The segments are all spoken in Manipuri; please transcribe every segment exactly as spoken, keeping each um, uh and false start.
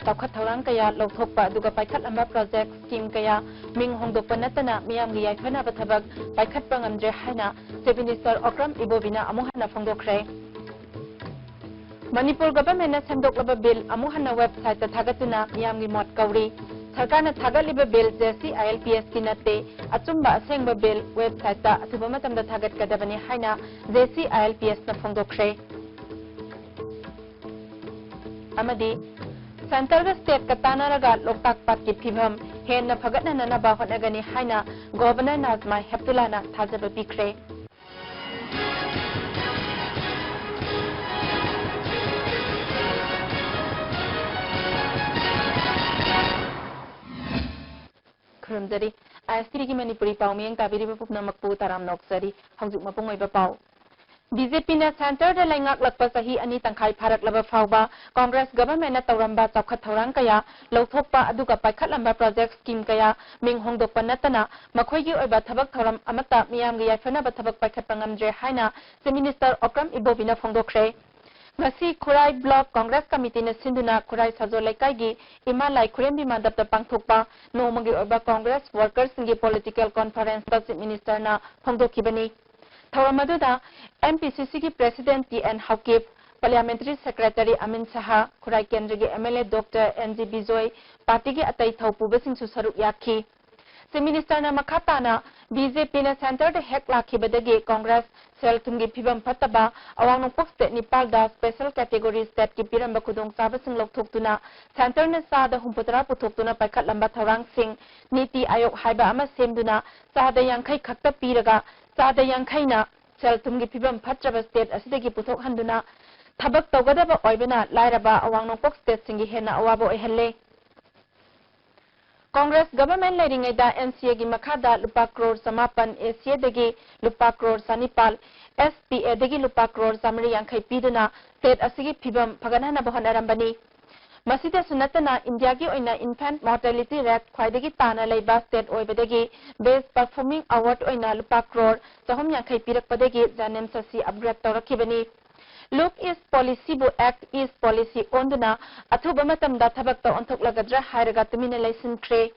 ꯆꯥꯎꯈꯠ ꯊꯧꯔꯥꯡ ꯀꯌꯥ ꯂꯧꯊꯣꯛꯄ ꯑꯗꯨꯒ ꯄꯥꯏꯈꯠꯂꯝꯕ project scheme ꯀꯌꯥ ꯃꯤꯡ ꯍꯣꯡꯗꯣꯛꯄ ꯅꯠꯇꯅ ꯃꯤꯌꯥꯝꯒꯤ ꯌꯥꯏꯐꯅꯕ ꯊꯕꯛ ꯄꯥꯏꯈꯠꯄ ꯉꯝꯗ꯭ꯔꯦ ꯍꯥꯏꯅ Chief Minister ꯑꯣꯀ꯭ꯔꯝ ꯏꯕꯣꯕꯤꯅ ꯑꯃꯨꯛ ꯍꯟꯅ ꯐꯣꯡꯗꯣꯛꯈ꯭ꯔꯦ꯫ ꯃꯅꯤꯄꯨꯔ governmentꯅ ꯁꯦꯝꯗꯣꯛꯂꯕ bill ꯑꯃꯨꯛ ꯍꯟꯅ websiteꯇ ꯊꯥꯒꯠꯇꯨꯅ ꯃꯤꯌꯥꯝꯒꯤ ꯃꯣꯠ ꯀꯧꯔꯤ꯫ ꯁꯔꯀꯥꯔꯅ ꯊꯥꯒꯠꯂꯤꯕ bill JCILPSꯀꯤ ꯅꯠꯇꯦ, ꯑꯆꯨꯝꯕ ꯑꯁꯦꯡꯕ bill websiteꯇ ꯑꯊꯨꯕ ꯃꯇꯝꯗ ꯊꯥꯒꯠꯀꯗꯕꯅꯤ ꯍꯥꯏꯅ JCILPSꯅ ꯐꯣꯡꯗꯣꯛꯈ꯭ꯔꯦ꯫ ꯑꯃꯗꯤ centreꯒ stateꯀ ꯇꯥꯟꯅꯔꯒ ꯂꯣꯛꯇꯥꯛ ꯄꯥꯠꯀꯤ ꯐꯤꯚꯝ ꯍꯦꯟꯅ ꯐꯒꯠꯅꯅꯕ ꯍꯣꯠꯅꯒꯅꯤ ꯍꯥꯏꯅ Governor ꯅꯥꯖꯃꯥ ꯍꯦꯞꯇꯨꯂꯥꯅ ꯊꯥꯖꯕ ꯄꯤꯈ꯭ꯔꯦ꯫ ꯈꯨꯔꯨꯝꯖꯔꯤ꯫ ISTVꯒꯤ ꯃꯅꯤꯄꯨꯔꯤ ꯄꯥꯎ ꯃꯤꯠꯌꯦꯡ ꯇꯥꯕꯤꯔꯤꯕ ꯄꯨꯝꯅꯃꯛꯄꯨ ꯇꯔꯥꯝꯅ ꯑꯣꯛꯆꯔꯤ꯫ ꯍꯧꯖꯤꯛ ꯃꯄꯨꯡ ꯑꯣꯏꯕ ꯄꯥꯎ꯫ BJPꯅ centreꯗ ꯂꯩꯉꯥꯛꯂꯛꯄ ꯆꯍꯤ ꯑꯅꯤ ꯇꯪꯈꯥꯏ ꯐꯥꯔꯛꯂꯕ ꯐꯥꯎꯕ Congress governmentꯅ ꯇꯧꯔꯝꯕ ꯆꯥꯎꯈꯠ ꯊꯧꯔꯥꯡ ꯀꯌꯥ ꯂꯧꯊꯣꯛꯄ ꯑꯗꯨꯒ ꯄꯥꯏꯈꯠꯂꯝꯕ project scheme ꯀꯌꯥ ꯃꯤꯡ ꯍꯣꯡꯗꯣꯛꯄ ꯅꯠꯇꯅ ꯃꯈꯣꯏꯒꯤ ꯑꯣꯏꯕ ꯊꯕꯛ ꯊꯧꯔꯝ ꯑꯃꯠꯇ ꯃꯤꯌꯥꯝꯒꯤ ꯌꯥꯏꯐꯅꯕ ꯊꯕꯛ ꯄꯥꯏꯈꯠꯄ ꯉꯝꯗ꯭ꯔꯦ ꯍꯥꯏꯅ Chief Minister ꯑꯣꯀ꯭ꯔꯝ ꯏꯕꯣꯕꯤꯅ ꯐꯣꯡꯗꯣꯛꯈ꯭ꯔꯦ꯫ ꯉꯁꯤ ꯈꯨꯔꯥꯏ Block Congress Committeeꯅ ꯁꯤꯟꯗꯨꯅ ꯈꯨꯔꯥꯏ ꯁꯥꯖꯣꯜ ꯂꯩꯀꯥꯏꯒꯤ ꯏꯃꯥ ꯂꯥꯏ ꯈꯨꯔꯦꯝꯕꯤ ꯃꯟꯗꯞꯇ ꯄꯥꯡꯊꯣꯛꯄ ꯅꯣꯡꯃꯒꯤ ꯑꯣꯏꯕ Congress workersꯁꯤꯡꯒꯤ political conferenceꯇ Chief Ministerꯅ ꯐꯣꯡꯗꯣꯛꯈꯤꯕꯅꯤ꯫ ꯊꯧꯔꯝ ꯑꯗꯨꯗ MPCCꯒꯤ President T N Haokip, Parliamentary Secretary ꯑꯃꯤꯟ ꯁꯍꯥ, ꯈꯨꯔꯥꯏ ꯀꯦꯟꯗ꯭ꯔꯒꯤ MLA Doctor N G Bijoy, partyꯒꯤ ꯑꯇꯩ ꯊꯧꯄꯨꯕꯁꯤꯡꯁꯨ ꯁꯔꯨꯛ ꯌꯥꯈꯤ꯫ Chief Ministerꯅ ꯃꯈꯥ ꯇꯥꯅ BJPꯅ centreꯗ ꯍꯦꯛ ꯂꯥꯛꯈꯤꯕꯗꯒꯤ Congress ꯁꯦꯜ ꯊꯨꯝꯒꯤ ꯐꯤꯕꯝ ꯐꯠꯇꯕ, ꯑꯋꯥꯡ ꯅꯣꯡꯄꯣꯛ state ꯅꯤꯄꯥꯜꯗ special category stateꯀꯤ ꯄꯤꯔꯝꯕ ꯈꯨꯗꯣꯡꯆꯥꯕꯁꯤꯡ ꯂꯧꯊꯣꯛꯇꯨꯅ centreꯅ ꯆꯥꯗ ꯍꯨꯝꯐꯨꯇꯔꯥ ꯄꯨꯊꯣꯛꯇꯨꯅ ꯄꯥꯏꯈꯠꯂꯝꯕ ꯊꯧꯔꯥꯡꯁꯤꯡ, ꯅꯤꯇꯤ ꯑꯥꯌꯣꯒ ꯍꯥꯏꯕ ꯑꯃ ꯁꯦꯝꯗꯨꯅ ꯆꯥꯗ ꯌꯥꯡꯈꯩ ꯈꯛꯇ ꯄꯤꯔꯒ ꯆꯥꯗ ꯌꯥꯡꯈꯩꯅ ꯁꯦꯜ ꯊꯨꯝꯒꯤ ꯐꯤꯕꯝ ꯐꯠꯇ꯭ꯔꯕ state ꯑꯁꯤꯗꯒꯤ ꯄꯨꯊꯣꯛꯍꯟꯗꯨꯅ ꯊꯕꯛ ꯇꯧꯒꯗꯕ ꯑꯣꯏꯕꯅ ꯂꯥꯏꯔꯕ ꯑꯋꯥꯡ ꯅꯣꯡꯄꯣꯛ stateꯁꯤꯡꯒꯤ ꯍꯦꯟꯅ ꯑꯋꯥꯕ ꯑꯣꯏꯍꯜꯂꯦ꯫ Congress government ꯂꯩꯔꯤꯉꯩꯗ NCAꯒꯤ ꯃꯈꯥꯗ ꯂꯨꯄꯥ ꯀ꯭ꯔꯣꯔ ꯆꯃꯥꯄꯟ, ACAꯗꯒꯤ ꯂꯨꯄꯥ ꯀ꯭ꯔꯣꯔ ꯆꯅꯤꯄꯥꯜ, SPAꯗꯒꯤ ꯂꯨꯄꯥ ꯀ꯭ꯔꯣꯔ ꯆꯥꯃꯔꯤ ꯌꯥꯡꯈꯩ ꯄꯤꯗꯨꯅ state ꯑꯁꯤꯒꯤ ꯐꯤꯕꯝ ꯐꯒꯠꯍꯟꯅꯕ ꯍꯣꯠꯅꯔꯝꯕꯅꯤ꯫ ꯃꯁꯤꯗꯁꯨ ꯅꯠꯇꯅ Indiaꯒꯤ ꯑꯣꯏꯅ infant mortality rate ꯈ꯭ꯋꯥꯏꯗꯒꯤ ꯇꯥꯅ ꯂꯩꯕ state ꯑꯣꯏꯕꯗꯒꯤ best performing award ꯑꯣꯏꯅ ꯂꯨꯄꯥ ꯀ꯭ꯔꯣꯔ ꯆꯍꯨꯝ ꯌꯥꯡꯈꯩ ꯄꯤꯔꯛꯄꯗꯒꯤ JNIMS ꯑꯁꯤ upgrade ꯇꯧꯔꯛꯈꯤꯕꯅꯤ꯫ Look East Policyꯕꯨ Act East Policy ꯑꯣꯟꯗꯨꯅ ꯑꯊꯨꯕ ꯃꯇꯝꯗ ꯊꯕꯛꯇ ꯑꯣꯟꯊꯣꯛꯂꯒꯗ꯭ꯔꯥ ꯍꯥꯏꯔꯒ ꯇꯨꯃꯤꯟꯅ ꯂꯩꯁꯤꯟꯈ꯭ꯔꯦ꯫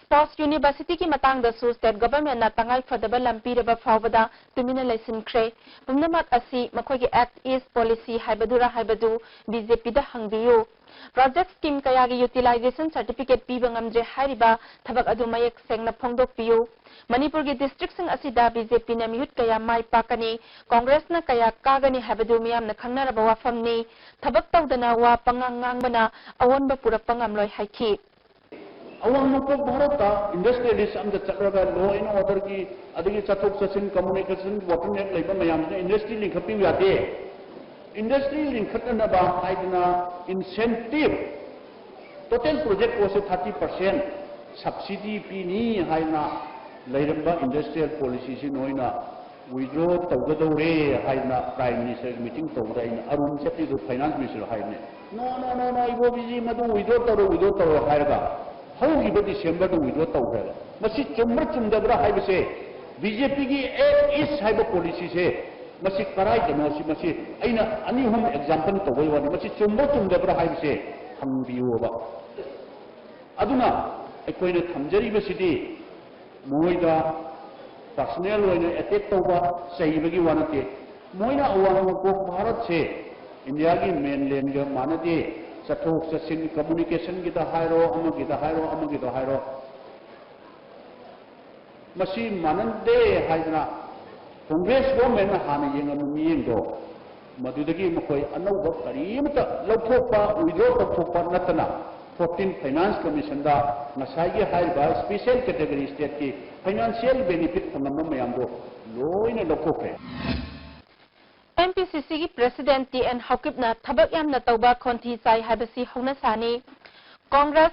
Sports Universityꯒꯤ ꯃꯇꯥꯡꯗꯁꯨ state governmentꯅ ꯇꯉꯥꯏ ꯐꯗꯕ ꯂꯝ ꯄꯤꯔꯕ ꯐꯥꯎꯕꯗ ꯇꯨꯃꯤꯟꯅ ꯂꯩꯁꯤꯟꯈ꯭ꯔꯦ꯫ ꯄꯨꯝꯅꯃꯛ ꯑꯁꯤ ꯃꯈꯣꯏꯒꯤ Act East Policy ꯍꯥꯏꯕꯗꯨꯔꯥ ꯍꯥꯏꯕꯗꯨ BJPꯗ ꯍꯪꯕꯤꯌꯨ꯫ Project scheme ꯀꯌꯥꯒꯤ utilization certificate ꯄꯤꯕ ꯉꯝꯗ꯭ꯔꯦ ꯍꯥꯏꯔꯤꯕ ꯊꯕꯛ ꯑꯗꯨ ꯃꯌꯦꯛ ꯁꯦꯡꯅ ꯐꯣꯡꯗꯣꯛꯄꯤꯌꯨ꯫ ꯃꯅꯤꯄꯨꯔꯒꯤ districtꯁꯤꯡ ꯑꯁꯤꯗ BJPꯅ ꯃꯤꯍꯨꯠ ꯀꯌꯥ ꯃꯥꯏ ꯄꯥꯛꯀꯅꯤ, ꯀꯣꯡꯒ꯭ꯔꯦꯁꯅ ꯀꯌꯥ ꯀꯥꯒꯅꯤ ꯍꯥꯏꯕꯗꯨ ꯃꯤꯌꯥꯝꯅ ꯈꯪꯅꯔꯕ ꯋꯥꯐꯝꯅꯤ꯫ ꯊꯕꯛ ꯇꯧꯗꯅ ꯋꯥ ꯄꯉꯥꯡ ꯉꯥꯡꯕꯅ ꯑꯑꯣꯟꯕ ꯄꯨꯔꯛꯄ ꯉꯝꯂꯣꯏ ꯍꯥꯏꯈꯤ꯫ ꯑꯋꯥꯡ ꯅꯣꯡꯄꯣꯛ ꯚꯥꯔꯠꯇ industrialist ꯑꯝꯗ ꯆꯠꯂꯒ law and orderꯒꯤ, ꯑꯗꯒꯤ ꯆꯠꯊꯣꯛ ꯆꯠꯁꯤꯟ, communication, bottleneck ꯂꯩꯕ ꯃꯌꯥꯝꯁꯤꯅ industry ꯂꯤꯡꯈꯠꯄꯤꯌꯨ ꯌꯥꯗꯦ꯫ Industry ꯂꯤꯡꯈꯠꯅꯅꯕ ꯍꯥꯏꯗꯅ incentive, total project cost thirty percent subsidy ꯄꯤꯅꯤ ꯍꯥꯏꯅ ꯂꯩꯔꯝꯕ industrial policyꯁꯤ ꯅꯣꯏꯅ withdraw ꯇꯧꯒꯗꯧꯔꯦ ꯍꯥꯏꯗꯅ Prime Ministerꯒꯤ meeting ꯇꯧꯕꯗ ꯑꯩꯅ ꯑꯔꯨꯟ ꯖꯦꯠꯂꯤꯗꯨ finance minister ꯍꯥꯏꯕꯅꯦ꯫ "No, no, no, no, ꯏꯕꯣ ꯕꯤꯖꯤ, ꯃꯗꯨ withdraw ꯇꯧꯔꯣ, withdraw ꯇꯧꯔꯣ" ꯍꯥꯏꯔꯒ ꯍꯧꯈꯤꯕ Decemberꯗ withdraw ꯇꯧꯈ꯭ꯔꯦꯕ꯫ ꯃꯁꯤ ꯆꯨꯝꯕ꯭ꯔꯥ ꯆꯨꯝꯗꯕ꯭ꯔꯥ ꯍꯥꯏꯕꯁꯦ, BJPꯒꯤ Act East ꯍꯥꯏꯕ policyꯁꯦ ꯃꯁꯤ ꯀꯔꯥꯏꯗꯅꯣ, ꯁꯤ ꯃꯁꯤ ꯑꯩꯅ ꯑꯅꯤ ꯑꯍꯨꯝ example ꯇꯧꯕꯩ ꯋꯥꯅꯤ, ꯃꯁꯤ ꯆꯨꯝꯕ꯭ꯔꯥ ꯆꯨꯝꯗꯕ꯭ꯔꯥ ꯍꯥꯏꯕꯁꯦ ꯍꯪꯕꯤꯌꯣꯕ꯫ ꯑꯗꯨꯅ ꯑꯩꯈꯣꯏꯅ ꯊꯝꯖꯔꯤꯕꯁꯤꯗꯤ ꯃꯣꯏꯗ personal ꯑꯣꯏꯅ attack ꯇꯧꯕ, ꯆꯩꯕꯒꯤ ꯋꯥ ꯅꯠꯇꯦ꯫ ꯃꯣꯏꯅ ꯑꯋꯥꯡ ꯅꯣꯡꯄꯣꯛ ꯚꯥꯔꯠꯁꯦ Indiaꯒꯤ mainlandꯒ ꯃꯥꯟꯅꯗꯦ꯫ ꯆꯠꯊꯣꯛ ꯆꯠꯁꯤꯟ, communicationꯒꯤꯗ ꯍꯥꯏꯔꯣ, ꯑꯃꯒꯤꯗ ꯍꯥꯏꯔꯣ, ꯑꯃꯒꯤꯗ ꯍꯥꯏꯔꯣ, ꯃꯁꯤ ꯃꯥꯟꯅꯗꯦ ꯍꯥꯏꯗꯅ Congress governmentꯅ ꯍꯥꯟꯅ ꯌꯦꯡꯉꯝꯕ ꯃꯤꯠꯌꯦꯡꯗꯣ, ꯃꯗꯨꯗꯒꯤ ꯃꯈꯣꯏ ꯑꯅꯧꯕ ꯀꯔꯤꯃꯇ ꯂꯧꯊꯣꯛꯄ, withdraw ꯇꯧꯊꯣꯛꯄ ꯅꯠꯇꯅ, fourteen Finance Commissionꯗ ꯉꯁꯥꯏꯒꯤ ꯍꯥꯏꯔꯤꯕ special category stateꯀꯤ financial benefit ꯐꯪꯉꯝꯕ ꯃꯌꯥꯝꯗꯣ ꯂꯣꯏꯅ ꯂꯧꯊꯣꯛꯈ꯭ꯔꯦ꯫ MPCCꯒꯤ President ꯇꯤ ꯑꯦꯟ ꯍꯥꯎꯀꯤꯞꯅ ꯊꯕꯛ ꯌꯥꯝꯅ ꯇꯧꯕ ꯈꯣꯟꯊꯤ ꯆꯥꯏ ꯍꯥꯏꯕꯁꯤ ꯍꯧꯅꯁꯥꯅꯤ꯫ Congress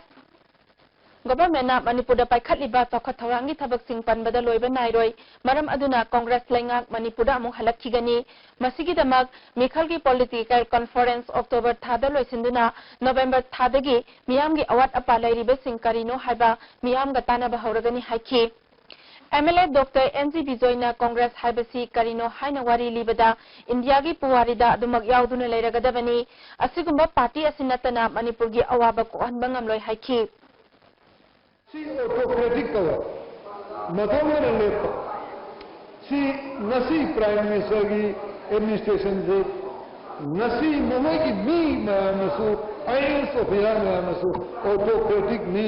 governmentꯅ ꯃꯅꯤꯄꯨꯔꯗ ꯄꯥꯏꯈꯠꯂꯤꯕ ꯆꯥꯎꯈꯠ ꯊꯧꯔꯥꯡꯒꯤ ꯊꯕꯛꯁꯤꯡ ꯄꯟꯕꯗ ꯂꯣꯏꯕ ꯅꯥꯏꯔꯣꯏ꯫ ꯃꯔꯝ ꯑꯗꯨꯅ Congress ꯂꯩꯉꯥꯛ ꯃꯅꯤꯄꯨꯔꯗ ꯑꯃꯨꯛ ꯍꯜꯂꯛꯈꯤꯒꯅꯤ꯫ ꯃꯁꯤꯒꯤꯗꯃꯛ ꯃꯤꯈꯜꯒꯤ political conference October ꯊꯥꯗ ꯂꯣꯏꯁꯤꯟꯗꯨꯅ November ꯊꯥꯗꯒꯤ ꯃꯤꯌꯥꯝꯒꯤ ꯑꯋꯥꯠ ꯑꯄꯥ ꯂꯩꯔꯤꯕꯁꯤꯡ ꯀꯔꯤꯅꯣ ꯍꯥꯏꯕ ꯃꯤꯌꯥꯝꯒ ꯇꯥꯟꯅꯕ ꯍꯧꯔꯒꯅꯤ ꯍꯥꯏꯈꯤ꯫ M L A doctor N G ꯕꯤꯖꯣꯏꯅ ꯀꯣꯡꯒ꯭ꯔꯦꯁ ꯍꯥꯏꯕꯁꯤ ꯀꯔꯤꯅꯣ ꯍꯥꯏꯅ ꯋꯥꯔꯤ ꯂꯤꯕꯗ ꯏꯟꯗꯤꯌꯥꯒꯤ ꯄꯨꯋꯥꯔꯤꯗ ꯑꯗꯨꯃꯛ ꯌꯥꯎꯗꯨꯅ ꯂꯩꯔꯒꯗꯕꯅꯤ꯫ ꯑꯁꯤꯒꯨꯝꯕ ꯄꯥꯔꯇꯤ ꯑꯁꯤ ꯅꯠꯇꯅ ꯃꯅꯤꯄꯨꯔꯒꯤ ꯑꯋꯥꯕ ꯀꯣꯛꯍꯟꯕ ꯉꯝꯂꯣꯏ ꯍꯥꯏꯈꯤ꯫ ꯁꯤ ꯑꯣꯇꯣꯀ꯭ꯔꯦꯇꯤꯛ ꯇꯧꯕ, ꯃꯊꯧꯅꯅ ꯂꯦꯞꯄ꯫ ꯁꯤ ꯉꯁꯤ ꯄ꯭ꯔꯥꯏꯝ ꯃꯤꯅꯤꯁꯇꯔꯒꯤ ꯑꯦꯗꯃꯤꯅꯤꯁꯇ꯭ꯔꯦꯁꯟꯁꯤ, ꯉꯁꯤ ꯃꯈꯣꯏꯒꯤ ꯃꯤ ꯃꯌꯥꯝꯅꯁꯨ, ꯑꯥꯏ ꯑꯦ ꯑꯦꯁ ꯑꯣꯐꯤꯁꯥꯔ ꯃꯌꯥꯝꯅꯁꯨ autocratic ꯅꯤ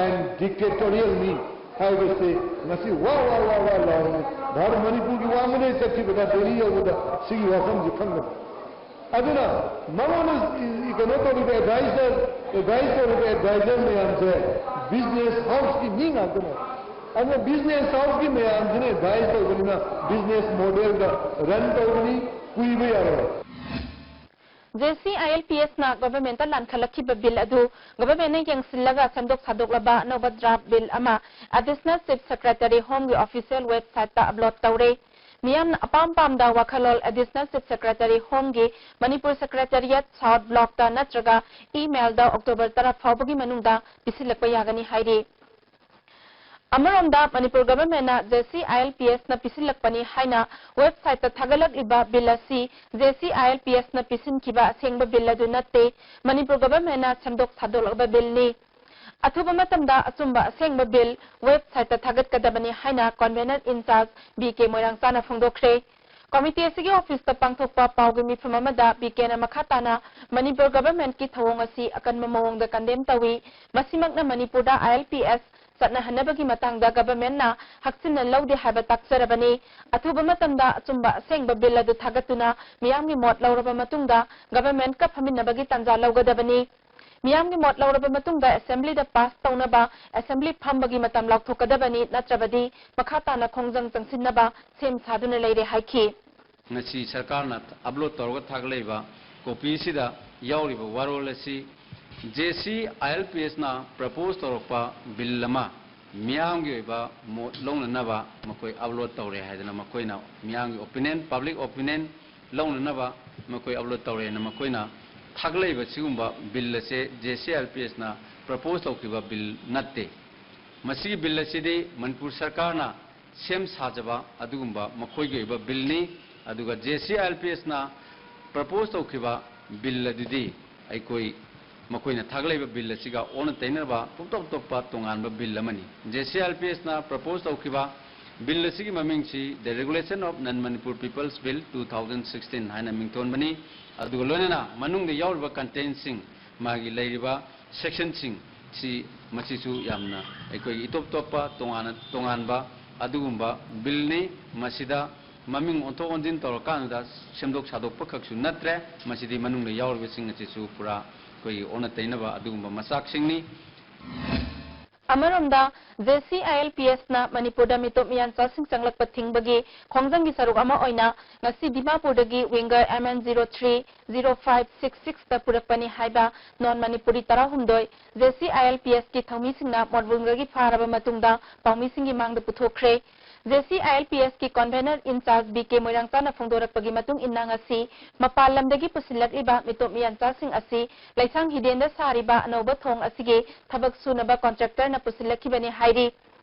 and dictatorial ꯅꯤ ꯍꯥꯏꯕꯁꯤ ꯉꯁꯤ ꯋꯥ ꯋꯥ ꯋꯥ ꯋꯥ ꯂꯥꯎꯔꯤ꯫ ꯚꯥꯔꯠ ꯃꯅꯤꯄꯨꯔꯒꯤ ꯋꯥꯡꯃꯗꯒꯤ ꯆꯠꯈꯤꯕꯗ ꯗꯦꯜꯂꯤ ꯌꯧꯕꯗ ꯁꯤꯒꯤ ꯋꯥꯐꯝꯁꯤ ꯈꯪꯒꯅꯤ꯫ ꯑꯗꯨꯅ ꯃꯉꯣꯟꯗ ꯀꯩꯅꯣ ꯇꯧꯔꯤꯕ ꯑꯦꯗꯚꯥꯏꯁꯔ, ꯑꯦꯗꯚꯥꯏꯁ ꯇꯧꯔꯤꯕ ꯑꯦꯗꯚꯥꯏꯁꯔ ꯃꯌꯥꯝꯁꯦ ꯕꯤꯖꯤꯅꯦꯁ ꯍꯥꯎꯁꯀꯤ ꯃꯤ ꯉꯥꯛꯇꯅꯦ꯫ ꯑꯗꯨꯅ ꯕꯤꯖꯤꯅꯦꯁ ꯍꯥꯎꯁꯀꯤ ꯃꯌꯥꯝꯁꯤꯅ ꯑꯦꯗꯚꯥꯏꯁ ꯇꯧꯕꯅꯤꯅ ꯕꯤꯖꯤꯅꯦꯁ ꯃꯣꯗꯦꯜꯗ ꯔꯟ ꯇꯧꯕꯅꯤ, ꯀꯨꯏꯕ ꯌꯥꯔꯣꯏ꯫ J C I L P ꯑꯦꯁꯅ ꯒꯚꯔꯟꯃꯦꯟꯠꯇ ꯂꯥꯟꯈꯠꯂꯛꯈꯤꯕ bill ꯑꯗꯨ ꯒꯚꯔꯟꯃꯦꯟꯠꯅ ꯌꯦꯡꯁꯤꯜꯂꯒ ꯁꯦꯝꯗꯣꯛ ꯁꯥꯗꯣꯛꯂꯕ ꯑꯅꯧꯕ ꯗ꯭ꯔꯥꯐ ꯕꯤꯜ ꯑꯃ ꯑꯦꯗꯤꯁꯅꯦꯜ ꯆꯤꯐ ꯁꯦꯀ꯭ꯔꯦꯇꯔꯤ ꯍꯣꯝꯒꯤ ꯑꯣꯐꯤꯁꯤꯌꯦꯜ ꯋꯦꯕꯁꯥꯏꯠꯇ ꯑꯞꯂꯣꯗ ꯇꯧꯔꯦ꯫ ꯃꯤꯌꯥꯝꯅ ꯑꯄꯥꯝ ꯄꯥꯝꯗ ꯋꯥꯈꯜꯂꯣꯟ ꯑꯦꯗꯤꯁꯅꯦꯜ ꯆꯤꯐ ꯁꯦꯀ꯭ꯔꯦꯇꯔꯤ ꯍꯣꯝꯒꯤ ꯃꯅꯤꯄꯨꯔ ꯁꯦꯀ꯭ꯔꯦꯇꯔꯤꯌꯦꯠ ꯁꯥꯎꯠ ꯕ꯭ꯂꯣꯛꯇ ꯅꯠꯇ꯭ꯔꯒ ꯏꯃꯦꯜꯗ ꯑꯣꯛꯇꯣꯕꯔ ꯇꯔꯥ ꯐꯥꯎꯕꯒꯤ ꯃꯅꯨꯡꯗ ꯄꯤꯁꯤꯜꯂꯛꯄ ꯌꯥꯒꯅꯤ ꯍꯥꯏꯔꯤ꯫ ꯑꯃꯔꯣꯝꯗ Manipur ꯒꯚꯔꯟꯃꯦꯟꯠꯅ J C I L P ꯑꯦꯁꯅ ꯄꯤꯁꯤꯜꯂꯛꯄꯅꯤ ꯍꯥꯏꯅ ꯋꯦꯕꯁꯥꯏꯠꯇ ꯊꯥꯒꯠꯂꯛꯂꯤꯕ ꯕꯤꯜ ꯑꯁꯤ J C I L P ꯑꯦꯁꯅ ꯄꯤꯁꯤꯟꯈꯤꯕ ꯑꯁꯦꯡꯕ ꯕꯤꯜ ꯑꯗꯨ ꯅꯠꯇꯦ, ꯃꯅꯤꯄꯨꯔ ꯒꯚꯔꯟꯃꯦꯟꯠꯅ ꯁꯦꯝꯗꯣꯛ ꯁꯥꯗꯣꯛꯂꯕ ꯕꯤꯜꯅꯤ꯫ ꯑꯊꯨꯕ ꯃꯇꯝꯗ ꯑꯆꯨꯝꯕ ꯑꯁꯦꯡꯕ ꯕꯤꯜ ꯋꯦꯕꯁꯥꯏꯠꯇ ꯊꯥꯒꯠꯀꯗꯕꯅꯤ ꯍꯥꯏꯅ convener in-charge B K ꯃꯣꯏꯔꯥꯡꯆꯥꯅ ꯐꯣꯡꯗꯣꯛꯈ꯭ꯔꯦ꯫ Committee ꯑꯁꯤꯒꯤ ꯑꯣꯐꯤꯁꯇ ꯄꯥꯡꯊꯣꯛꯄ ꯄꯥꯎꯒꯤ ꯃꯤꯐꯝ ꯑꯃꯗ ꯕꯤ ꯀꯦꯅ ꯃꯈꯥ ꯇꯥꯅ ꯃꯅꯤꯄꯨꯔ ꯒꯚꯔꯟꯃꯦꯟꯠꯀꯤ ꯊꯧꯑꯣꯡ ꯑꯁꯤ ꯑꯀꯟꯕ ꯃꯑꯣꯡꯗ ꯀꯟꯗꯦꯝ ꯇꯧꯏ, ꯃꯁꯤꯃꯛꯅ ꯃꯅꯤꯄꯨꯔꯗ ꯑꯥꯏ ꯑꯦꯜ ꯄꯤ ꯑꯦꯁ ꯆꯠꯅꯍꯟꯅꯕꯒꯤ ꯃꯇꯥꯡꯗ ꯒꯚꯔꯟꯃꯦꯟꯠꯅ ꯍꯛꯆꯤꯟꯅ ꯂꯧꯗꯦ ꯍꯥꯏꯕ ꯇꯥꯛꯆꯔꯕꯅꯤ꯫ ꯑꯊꯨꯕ ꯃꯇꯝꯗ ꯑꯆꯨꯝꯕ ꯑꯁꯦꯡꯕ ꯕꯤꯜ ꯑꯗꯨ ꯊꯥꯒꯠꯇꯨꯅ ꯃꯤꯌꯥꯝꯒꯤ ꯃꯣꯠ ꯂꯧꯔꯕ ꯃꯇꯨꯡꯗ ꯒꯚꯔꯟꯃꯦꯟꯠꯀ ꯐꯝꯃꯤꯟꯅꯕꯒꯤ ꯇꯥꯟꯖꯥ ꯂꯧꯒꯗꯕꯅꯤ꯫ ꯃꯤꯌꯥꯝꯒꯤ ꯃꯣꯠ ꯂꯧꯔꯕ ꯃꯇꯨꯡꯗ ꯑꯦꯁꯦꯝꯕ꯭ꯂꯤꯗ ꯄꯥꯁ ꯇꯧꯅꯕ ꯑꯦꯁꯦꯝꯕ꯭ꯂꯤ ꯐꯝꯕꯒꯤ ꯃꯇꯝ ꯂꯥꯎꯊꯣꯛꯀꯗꯕꯅꯤ, ꯅꯠꯇ꯭ꯔꯕꯗꯤ ꯃꯈꯥ ꯇꯥꯅ ꯈꯣꯡꯖꯪ ꯆꯪꯁꯤꯟꯅꯕ ꯁꯦꯝ ꯁꯥꯗꯨꯅ ꯂꯩꯔꯦ ꯍꯥꯏꯈꯤ꯫ ꯉꯁꯤ ꯁꯔꯀꯥꯔꯅ ꯑꯞꯂꯣꯗ ꯇꯧꯔꯒ ꯊꯥꯒꯠꯂꯛꯏꯕ ꯀꯣꯄꯤ ꯑꯁꯤꯗ ꯌꯥꯎꯔꯤꯕ ꯋꯥꯔꯣꯜ ꯑꯁꯤ J C I L P ꯑꯦꯁꯅ ꯄ꯭ꯔꯄꯣꯖ ꯇꯧꯔꯛꯄ ꯕꯤꯜ ꯑꯃ ꯃꯤꯌꯥꯝꯒꯤ ꯑꯣꯏꯕ ꯃꯣꯠ ꯂꯧꯅꯅꯕ ꯃꯈꯣꯏ ꯑꯞꯂꯣꯗ ꯇꯧꯔꯦ ꯍꯥꯏꯗꯅ ꯃꯈꯣꯏꯅ ꯃꯤꯌꯥꯝꯒꯤ ꯑꯣꯄꯤꯅꯤꯌꯟ, ꯄꯕ꯭ꯂꯤꯛ ꯑꯣꯄꯤꯅꯤꯌꯟ ꯂꯧꯅꯅꯕ ꯃꯈꯣꯏ ꯑꯞꯂꯣꯗ ꯇꯧꯔꯦꯅ ꯃꯈꯣꯏꯅ ꯊꯥꯒꯠꯂꯛꯏꯕ ꯁꯤꯒꯨꯝꯕ ꯕꯤꯜ ꯑꯁꯦ J C I L P ꯑꯦꯁꯅ ꯄ꯭ꯔꯄꯣꯖ ꯇꯧꯈꯤꯕ ꯕꯤꯜ ꯅꯠꯇꯦ꯫ ꯃꯁꯤꯒꯤ ꯕꯤꯜ ꯑꯁꯤꯗꯤ ꯃꯅꯤꯄꯨꯔ ꯁꯔꯀꯥꯔꯅ ꯁꯦꯝ ꯁꯥꯖꯕ ꯑꯗꯨꯒꯨꯝꯕ ꯃꯈꯣꯏꯒꯤ ꯑꯣꯏꯕ ꯕꯤꯜꯅꯤ꯫ ꯑꯗꯨꯒ J C I L P ꯑꯦꯁꯅ ꯄ꯭ꯔꯄꯣꯁ ꯇꯧꯈꯤꯕ ꯕꯤꯜ ꯑꯗꯨꯗꯤ ꯑꯩꯈꯣꯏ ꯃꯈꯣꯏꯅ ꯊꯥꯒꯠꯂꯛꯏꯕ ꯕꯤꯜ ꯑꯁꯤꯒ ꯑꯣꯟꯅ ꯇꯩꯅꯔꯕ ꯇꯣꯞ ꯇꯣꯞ ꯇꯣꯞꯄ ꯇꯣꯉꯥꯟꯕ ꯕꯤꯜ ꯑꯃꯅꯤ꯫ J C I L P ꯑꯦꯁꯅ ꯄ꯭ꯔꯄꯣꯁ ꯇꯧꯈꯤꯕ ꯕꯤꯜ ꯑꯁꯤꯒꯤ ꯃꯃꯤꯡꯁꯤ The Regulation of Non-Manipur People's Bill two thousand sixteen ꯍꯥꯏꯅ ꯃꯤꯡꯊꯣꯟꯕꯅꯤ꯫ ꯑꯗꯨꯒ ꯂꯣꯏꯅꯅ ꯃꯅꯨꯡꯗ ꯌꯥꯎꯔꯤꯕ ꯀꯟꯇꯦꯟꯁꯤꯡ, ꯃꯥꯒꯤ ꯂꯩꯔꯤꯕ ꯁꯦꯛꯁꯟꯁꯤꯡ ꯁꯤ, ꯃꯁꯤꯁꯨ ꯌꯥꯝꯅ ꯑꯩꯈꯣꯏꯒꯤ ꯏꯇꯣꯞ ꯇꯣꯞꯄ ꯇꯣꯉꯥꯟꯅ, ꯇꯣꯉꯥꯟꯕ ꯑꯗꯨꯒꯨꯝꯕ ꯕꯤꯜꯅꯤ꯫ ꯃꯁꯤꯗ ꯃꯃꯤꯡ ꯑꯣꯟꯊꯣꯛ ꯑꯣꯟꯁꯤꯟ ꯇꯧꯔꯀꯥꯟꯗ ꯁꯦꯝꯗꯣꯛ ꯁꯥꯗꯣꯛꯄ ꯈꯛꯁꯨ ꯅꯠꯇ꯭ꯔꯦ, ꯃꯁꯤꯗꯤ ꯃꯅꯨꯡꯗ ꯌꯥꯎꯔꯤꯕꯁꯤꯡ ꯑꯁꯤꯁꯨ ꯄꯨꯔꯥ ꯑꯩꯈꯣꯏꯒꯤ ꯑꯣꯟꯅ ꯇꯩꯅꯕ ꯑꯗꯨꯒꯨꯝꯕ ꯃꯆꯥꯛꯁꯤꯡꯅꯤ꯫ ꯑꯃꯔꯣꯝꯗ, J C I L P ꯑꯦꯁꯅ ꯃꯅꯤꯄꯨꯔꯗ ꯃꯤꯇꯣꯞ ꯃꯤꯌꯥꯟꯆꯥꯁꯤꯡ ꯆꯪꯂꯛꯄ ꯊꯤꯡꯕꯒꯤ ꯈꯣꯡꯖꯪꯒꯤ ꯁꯔꯨꯛ ꯑꯃ ꯑꯣꯏꯅ ꯉꯁꯤ ꯗꯤꯃꯥꯄꯨꯔꯗꯒꯤ Winger M N zero three zero five six six ꯇ ꯄꯨꯔꯛꯄꯅꯤ ꯍꯥꯏꯕ ꯅꯣꯟ ꯃꯅꯤꯄꯨꯔꯤ ꯇꯔꯥꯍꯨꯝꯗꯣꯏ J C I L P ꯑꯦꯁꯀꯤ ꯊꯧꯃꯤꯁꯤꯡꯅ ꯃꯣꯠꯕꯨꯡꯗꯒꯤ ꯐꯥꯔꯕ ꯃꯇꯨꯡꯗ ꯄꯥꯎꯃꯤꯁꯤꯡꯒꯤ ꯃꯥꯡꯗ ꯄꯨꯊꯣꯛꯈ꯭ꯔꯦ꯫ J C I L P ꯑꯦꯁꯀꯤ convener in charge B K ꯃꯣꯏꯔꯥꯡꯆꯥꯅ ꯐꯣꯡꯗꯣꯔꯛꯄꯒꯤ ꯃꯇꯨꯡ ꯏꯟꯅ, ꯉꯁꯤ ꯃꯄꯥꯟ ꯂꯝꯗꯒꯤ ꯄꯨꯁꯤꯜꯂꯛꯂꯤꯕ ꯃꯤꯇꯣꯞ ꯃꯤꯌꯥꯟꯆꯥꯁꯤꯡ ꯑꯁꯤ ꯂꯩꯁꯥꯡ ꯍꯤꯗꯦꯟꯗ ꯁꯥꯔꯤꯕ ꯑꯅꯧꯕ ꯊꯣꯡ ꯑꯁꯤꯒꯤ ꯊꯕꯛ ꯁꯨꯅꯕ ꯀꯣꯟꯇ꯭ꯔꯦꯛꯇꯔꯅ ꯄꯨꯁꯤꯜꯂꯛꯈꯤꯕꯅꯤ ꯍꯥꯏꯔꯤ꯫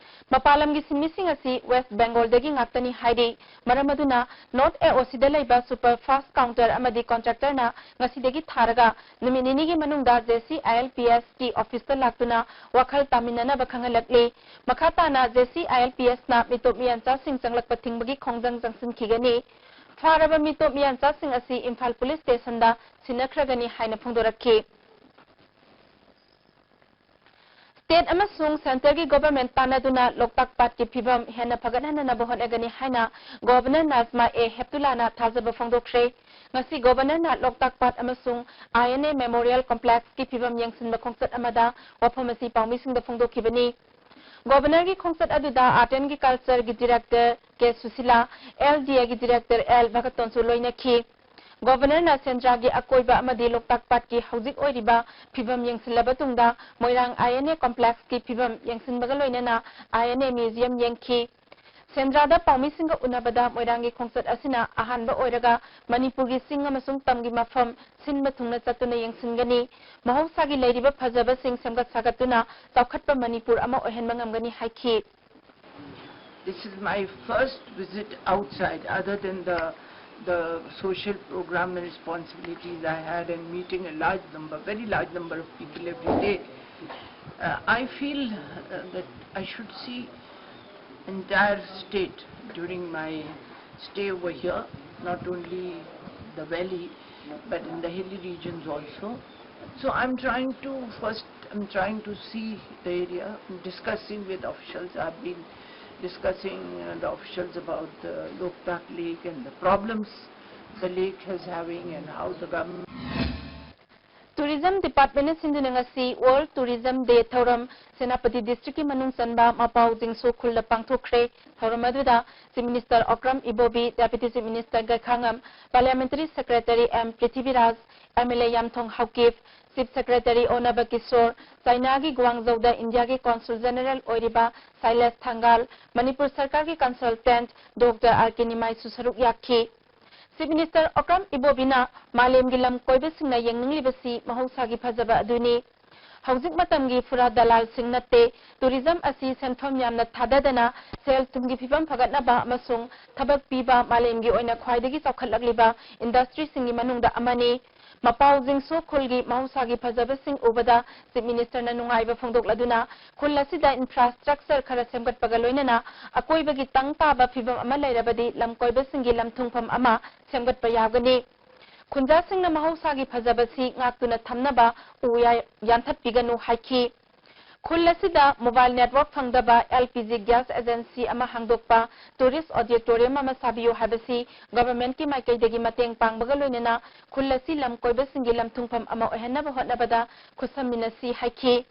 ꯃꯄꯥꯟ ꯂꯝꯒꯤ ꯁꯤꯟꯃꯤꯁꯤꯡ ꯑꯁꯤ ꯋꯦꯁ꯭ꯠ ꯕꯦꯡꯒꯣꯜꯗꯒꯤ ꯉꯥꯛꯇꯅꯤ ꯍꯥꯏꯔꯤ꯫ ꯃꯔꯝ ꯑꯗꯨꯅ, ꯅꯣꯔꯠ ꯑꯦ ꯑꯣ ꯁꯤꯗ ꯂꯩꯕ ꯁꯨꯄꯔ ꯐꯥꯁ꯭ꯠ ꯀꯥꯎꯟꯇꯔ ꯑꯃꯗꯤ ꯀꯣꯟꯇ꯭ꯔꯦꯛꯇꯔꯅ ꯉꯁꯤꯗꯒꯤ ꯊꯥꯔꯒ ꯅꯨꯃꯤꯠ ꯅꯤꯅꯤꯒꯤ ꯃꯅꯨꯡꯗ J C I L P ꯑꯦꯁꯀꯤ ꯑꯣꯐꯤꯁꯇ ꯂꯥꯛꯇꯨꯅ ꯋꯥꯈꯜ ꯇꯥꯃꯤꯟꯅꯅꯕ ꯈꯪꯍꯜꯂꯛꯂꯤ꯫ ꯃꯈꯥ ꯇꯥꯅ J C I L P ꯑꯦꯁꯅ ꯃꯤꯇꯣꯞ ꯃꯤꯌꯥꯟꯆꯥꯁꯤꯡ ꯆꯪꯂꯛꯄ ꯊꯤꯡꯕꯒꯤ ꯈꯣꯡꯖꯪ ꯆꯪꯁꯤꯟꯈꯤꯒꯅꯤ꯫ ꯐꯥꯔꯕ ꯃꯤꯇꯣꯞ ꯃꯤꯌꯥꯟꯆꯥꯁꯤꯡ ꯑꯁꯤ ꯏꯝꯐꯥꯜ ꯄꯨꯂꯤꯁ ꯁ꯭ꯇꯦꯁꯟꯗ ꯁꯤꯟꯅꯈ꯭ꯔꯒꯅꯤ ꯍꯥꯏꯅ ꯐꯣꯡꯗꯣꯔꯛꯈꯤ꯫ ꯁ꯭ꯇꯦꯠ ꯑꯃꯁꯨꯡ ꯁꯦꯟꯇꯔꯒꯤ ꯒꯣꯚꯔꯟꯃꯦꯟꯠ ꯇꯥꯟꯅꯗꯨꯅ ꯂꯣꯛꯇꯥꯛ ꯄꯥꯠꯀꯤ ꯐꯤꯚꯝ ꯍꯦꯟꯅ ꯐꯒꯠꯍꯟꯅꯅꯕ ꯍꯣꯠꯅꯒꯅꯤ ꯍꯥꯏꯅ ꯒꯣꯚꯔꯅꯔ ꯅꯥꯖꯃꯥ ꯑꯦ ꯍꯦꯞꯇꯨꯂꯥꯅ ꯊꯥꯖꯕ ꯐꯣꯡꯗꯣꯛꯈ꯭ꯔꯦ꯫ ꯉꯁꯤ ꯒꯣꯚꯔꯅꯔꯅ ꯂꯣꯛꯇꯥꯛ ꯄꯥꯠ ꯑꯃꯁꯨꯡ ꯑꯥꯏ ꯑꯦꯟ ꯑꯦ ꯃꯦꯃꯣꯔꯤꯌꯦꯜ ꯀꯣꯝꯄ꯭ꯂꯦꯛꯁꯀꯤ ꯐꯤꯚꯝ ꯌꯦꯡꯁꯤꯟꯕ ꯈꯣꯡꯆꯠ ꯑꯃꯗ ꯋꯥꯐꯝ ꯑꯁꯤ ꯄꯥꯎꯃꯤꯁꯤꯡꯗ ꯐꯣꯡꯗꯣꯛꯈꯤꯕꯅꯤ꯫ ꯒꯣꯚꯔꯅꯔꯒꯤ ꯈꯣꯡꯆꯠ ꯑꯗꯨꯗ ꯑꯥꯔꯠ ꯑꯦꯟ ꯀꯜꯆꯔꯒꯤ ꯗꯤꯔꯦꯛꯇꯔ ꯀꯦ ꯁꯨꯁꯤꯂꯥ, ꯑꯦꯜ ꯗꯤ ꯑꯦꯒꯤ ꯗꯤꯔꯦꯛꯇꯔ ꯑꯦꯜ ꯚꯒꯠꯇꯣꯟꯁꯨ ꯂꯣꯏꯅꯈꯤ꯫ ꯒꯣꯚꯔꯅꯔꯅ ꯁꯦꯟꯗ꯭ꯔꯥꯒꯤ ꯑꯀꯣꯏꯕ ꯑꯃꯗꯤ ꯂꯣꯛꯇꯥꯛ ꯄꯥꯠꯀꯤ ꯍꯧꯖꯤꯛ ꯑꯣꯏꯔꯤꯕ ꯐꯤꯚꯝ ꯌꯦꯡꯁꯤꯜꯂꯕ ꯇꯨꯡꯗ ꯃꯣꯏꯔꯥꯡ ꯑꯥꯏ ꯑꯦꯟ ꯑꯦ ꯀꯣꯝꯄ꯭ꯂꯦꯛꯁꯀꯤ ꯐꯤꯚꯝ ꯌꯦꯡꯁꯤꯟꯕꯒ ꯂꯣꯏꯅꯅ ꯑꯥꯏ ꯑꯦꯟ ꯑꯦ ꯃ꯭ꯌꯨꯖꯤꯌꯝ ꯌꯦꯡꯈꯤ꯫ ꯁꯦꯟꯗ꯭ꯔꯥꯗ ꯄꯥꯎꯃꯤꯁꯤꯡꯒ ꯎꯅꯕꯗ ꯃꯣꯏꯔꯥꯡꯒꯤ ꯈꯣꯡꯆꯠ ꯑꯁꯤꯅ ꯑꯍꯥꯟꯕ ꯑꯣꯏꯔꯒ ꯃꯅꯤꯄꯨꯔꯒꯤ ꯆꯤꯡ ꯑꯃꯁꯨꯡ ꯇꯝꯒꯤ ꯃꯐꯝ ꯁꯤꯟꯕ ꯊꯨꯡꯅ ꯆꯠꯇꯨꯅ ꯌꯦꯡꯁꯤꯟꯒꯅꯤ꯫ ꯃꯍꯧꯁꯥꯒꯤ ꯂꯩꯔꯤꯕ ꯐꯖꯕꯁꯤꯡ ꯁꯦꯝꯒꯠ ꯁꯥꯒꯠꯇꯨꯅ ꯆꯥꯎꯈꯠꯄ ꯃꯅꯤꯄꯨꯔ ꯑꯃ ꯑꯣꯏꯍꯟꯕ ꯉꯝꯒꯅꯤ ꯍꯥꯏꯈꯤ꯫ This is my first visit outside, other than the the social program and responsibilities I had and meeting a large number, very large number of people every day. Uh, I feel uh, that I should see entire state during my stay over here, not only the valley, but in the hilly regions also. So I'm trying to first, I'm trying to see the area, discussing with officials. I've been discussing uh, the officials about the Loktak Lake and the problems the lake is having and how the government Tourism Department ꯅ ꯁꯤꯟꯗꯨꯅ ꯉꯁꯤ World Tourism Day ꯊꯧꯔꯝ ꯁꯦꯅꯥꯄꯇꯤ district ꯀꯤ ꯃꯅꯨꯡ ꯆꯟꯕ ꯃꯄꯥꯎ ꯖꯤꯡꯁꯣ ꯈꯨꯜꯗ ꯄꯥꯡꯊꯣꯛꯈ꯭ꯔꯦ꯫ ꯊꯧꯔꯝ ꯑꯗꯨꯗ Chief Minister Okram Ibobi, Deputy Chief Minister Gaikhangam, Parliamentary Secretary M Prithviraj, M L A Yamthong Haokip, Chief Secretary Oinam Kishore, ꯆꯥꯏꯅꯥꯒꯤ ꯒꯨꯋꯥꯡꯖꯧꯗ ꯏꯟꯗꯤꯌꯥꯒꯤ Consul General ꯑꯣꯏꯔꯤꯕ ꯁꯥꯏꯂꯦꯁ ꯊꯥꯡꯒꯥꯜ, ꯃꯅꯤꯄꯨꯔ ꯁꯔꯀꯥꯔꯒꯤ consultant Doctor R K ꯅꯤꯃꯥꯏꯁꯨ ꯁꯔꯨꯛ ꯌꯥꯈꯤ꯫ Chief Minister Okram Ibobi ꯅ ꯃꯥꯂꯦꯝꯒꯤ ꯂꯝ ꯀꯣꯏꯕꯁꯤꯡꯅ ꯌꯦꯡꯅꯤꯡꯂꯤꯕꯁꯤ ꯃꯍꯧꯁꯥꯒꯤ ꯐꯖꯕ ꯑꯗꯨꯅꯤ꯫ ꯍꯧꯖꯤꯛ ꯃꯇꯝꯒꯤ ꯐꯨꯔꯥ ꯗꯂꯥꯜꯁꯤꯡ ꯅꯠꯇꯦ꯫ Tourism ꯑꯁꯤ ꯁꯦꯟꯐꯝ ꯌꯥꯝꯅ ꯊꯥꯗꯗꯅ ꯁꯦꯜ ꯊꯨꯝꯒꯤ ꯐꯤꯕꯝ ꯐꯒꯠꯅꯕ ꯑꯃꯁꯨꯡ ꯊꯕꯛ ꯄꯤꯕ ꯃꯥꯂꯦꯝꯒꯤ ꯑꯣꯏꯅ ꯈ꯭ꯋꯥꯏꯗꯒꯤ ꯆꯥꯎꯈꯠꯂꯛꯂꯤꯕ industry ꯁꯤꯡꯒꯤ ꯃꯅꯨꯡꯗ ꯑꯃꯅꯤ꯫ ꯃꯄꯥꯎ ꯖꯤꯡꯁꯣ ꯈꯨꯜꯒꯤ ꯃꯍꯧꯁꯥꯒꯤ ꯐꯖꯕꯁꯤꯡ ꯎꯕꯗ Chief Minister ꯅ ꯅꯨꯡꯉꯥꯏꯕ ꯐꯣꯡꯗꯣꯛꯂꯗꯨꯅ ꯈꯨꯜ ꯑꯁꯤꯗ infrastructure ꯈꯔ ꯁꯦꯝꯒꯠꯄꯒ ꯂꯣꯏꯅꯅ ꯑꯀꯣꯏꯕꯒꯤ ꯇꯪ ꯇꯥꯕ ꯐꯤꯕꯝ ꯑꯃ ꯂꯩꯔꯕꯗꯤ ꯂꯝꯀꯣꯏꯕꯁꯤꯡꯒꯤ ꯂꯝꯊꯨꯡꯐꯝ ꯑꯃ ꯁꯦꯝꯒꯠꯄ ꯌꯥꯒꯅꯤ꯫ ꯈꯨꯟꯖꯥꯁꯤꯡꯅ ꯃꯍꯧꯁꯥꯒꯤ ꯐꯖꯕꯁꯤ ꯉꯥꯛꯇꯨꯅ ꯊꯝꯅꯕ ꯎ ꯌꯥ-, ꯌꯥꯟꯊꯠꯄꯤꯒꯅꯨ ꯍꯥꯏꯈꯤ꯫ ꯈꯨꯜ ꯑꯁꯤꯗ mobile network ꯐꯪꯗꯕ L P G gas agency ꯑꯃ ꯍꯥꯡꯗꯣꯛꯄ, tourist auditorium ꯑꯃ ꯁꯥꯕꯤꯌꯨ ꯍꯥꯏꯕꯁꯤ government ꯀꯤ ꯃꯥꯏꯀꯩꯗꯒꯤ ꯃꯇꯦꯡ ꯄꯥꯡꯕꯒ ꯂꯣꯏꯅꯅ ꯈꯨꯜ ꯑꯁꯤ ꯂꯝ ꯀꯣꯏꯕꯁꯤꯡꯒꯤ ꯂꯝꯊꯨꯡꯐꯝ ꯑꯃ ꯑꯣꯏꯍꯟꯅꯕ ꯍꯣꯠꯅꯕꯗ ꯈꯨꯠꯁꯝꯃꯤꯟꯅꯁꯤ ꯍꯥꯏꯈꯤ꯫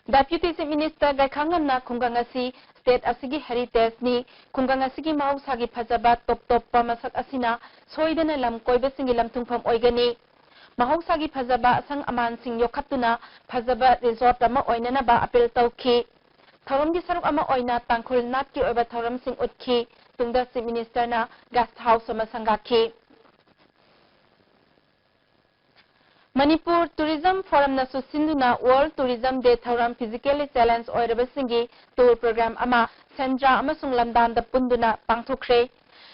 Deputy Chief Minister ꯒꯥꯏꯈꯥꯉꯝꯅ ꯈꯨꯡꯒꯪ ꯑꯁꯤ state ꯑꯁꯤꯒꯤ heritage ꯅꯤ, ꯈꯨꯡꯒꯪ ꯑꯁꯤꯒꯤ ꯃꯍꯧꯁꯥꯒꯤ ꯐꯖꯕ ꯇꯣꯞ ꯇꯣꯞꯄ ꯃꯁꯛ ꯑꯁꯤꯅ ꯁꯣꯏꯗꯅ ꯂꯝ ꯀꯣꯏꯕꯁꯤꯡꯒꯤ ꯂꯝꯊꯨꯡꯐꯝ ꯑꯣꯏꯒꯅꯤ꯫ ꯃꯍꯧꯁꯥꯒꯤ ꯐꯖꯕ ꯑꯁꯪ ꯑꯃꯥꯟꯁꯤꯡ ꯌꯣꯛꯈꯠꯇꯨꯅ ꯐꯖꯕ resort ꯑꯃ ꯑꯣꯏꯅꯅꯕ appeal ꯇꯧꯈꯤ꯫ ꯊꯧꯔꯝꯒꯤ ꯁꯔꯨꯛ ꯑꯃ ꯑꯣꯏꯅ ꯇꯥꯡꯈꯨꯜ ꯅꯥꯠꯀꯤ ꯑꯣꯏꯕ ꯊꯧꯔꯝꯁꯤꯡ ꯎꯠꯈꯤ꯫ ꯇꯨꯡꯗ Chief Minister ꯅ guest house ꯑꯃ ꯁꯪꯒꯥꯈꯤ꯫ ꯃꯅꯤꯄꯨꯔ Tourism Forum ꯅꯁꯨ ꯁꯤꯟꯗꯨꯅ World Tourism Day ꯊꯧꯔꯝ physically challenge ꯑꯣꯏꯔꯕꯁꯤꯡꯒꯤ tour program ꯑꯃ ꯁꯦꯟꯗ꯭ꯔꯥ ꯑꯃꯁꯨꯡ ꯂꯝꯗꯥꯟꯗ ꯄꯨꯟꯗꯨꯅ ꯄꯥꯡꯊꯣꯛꯈ꯭ꯔꯦ꯫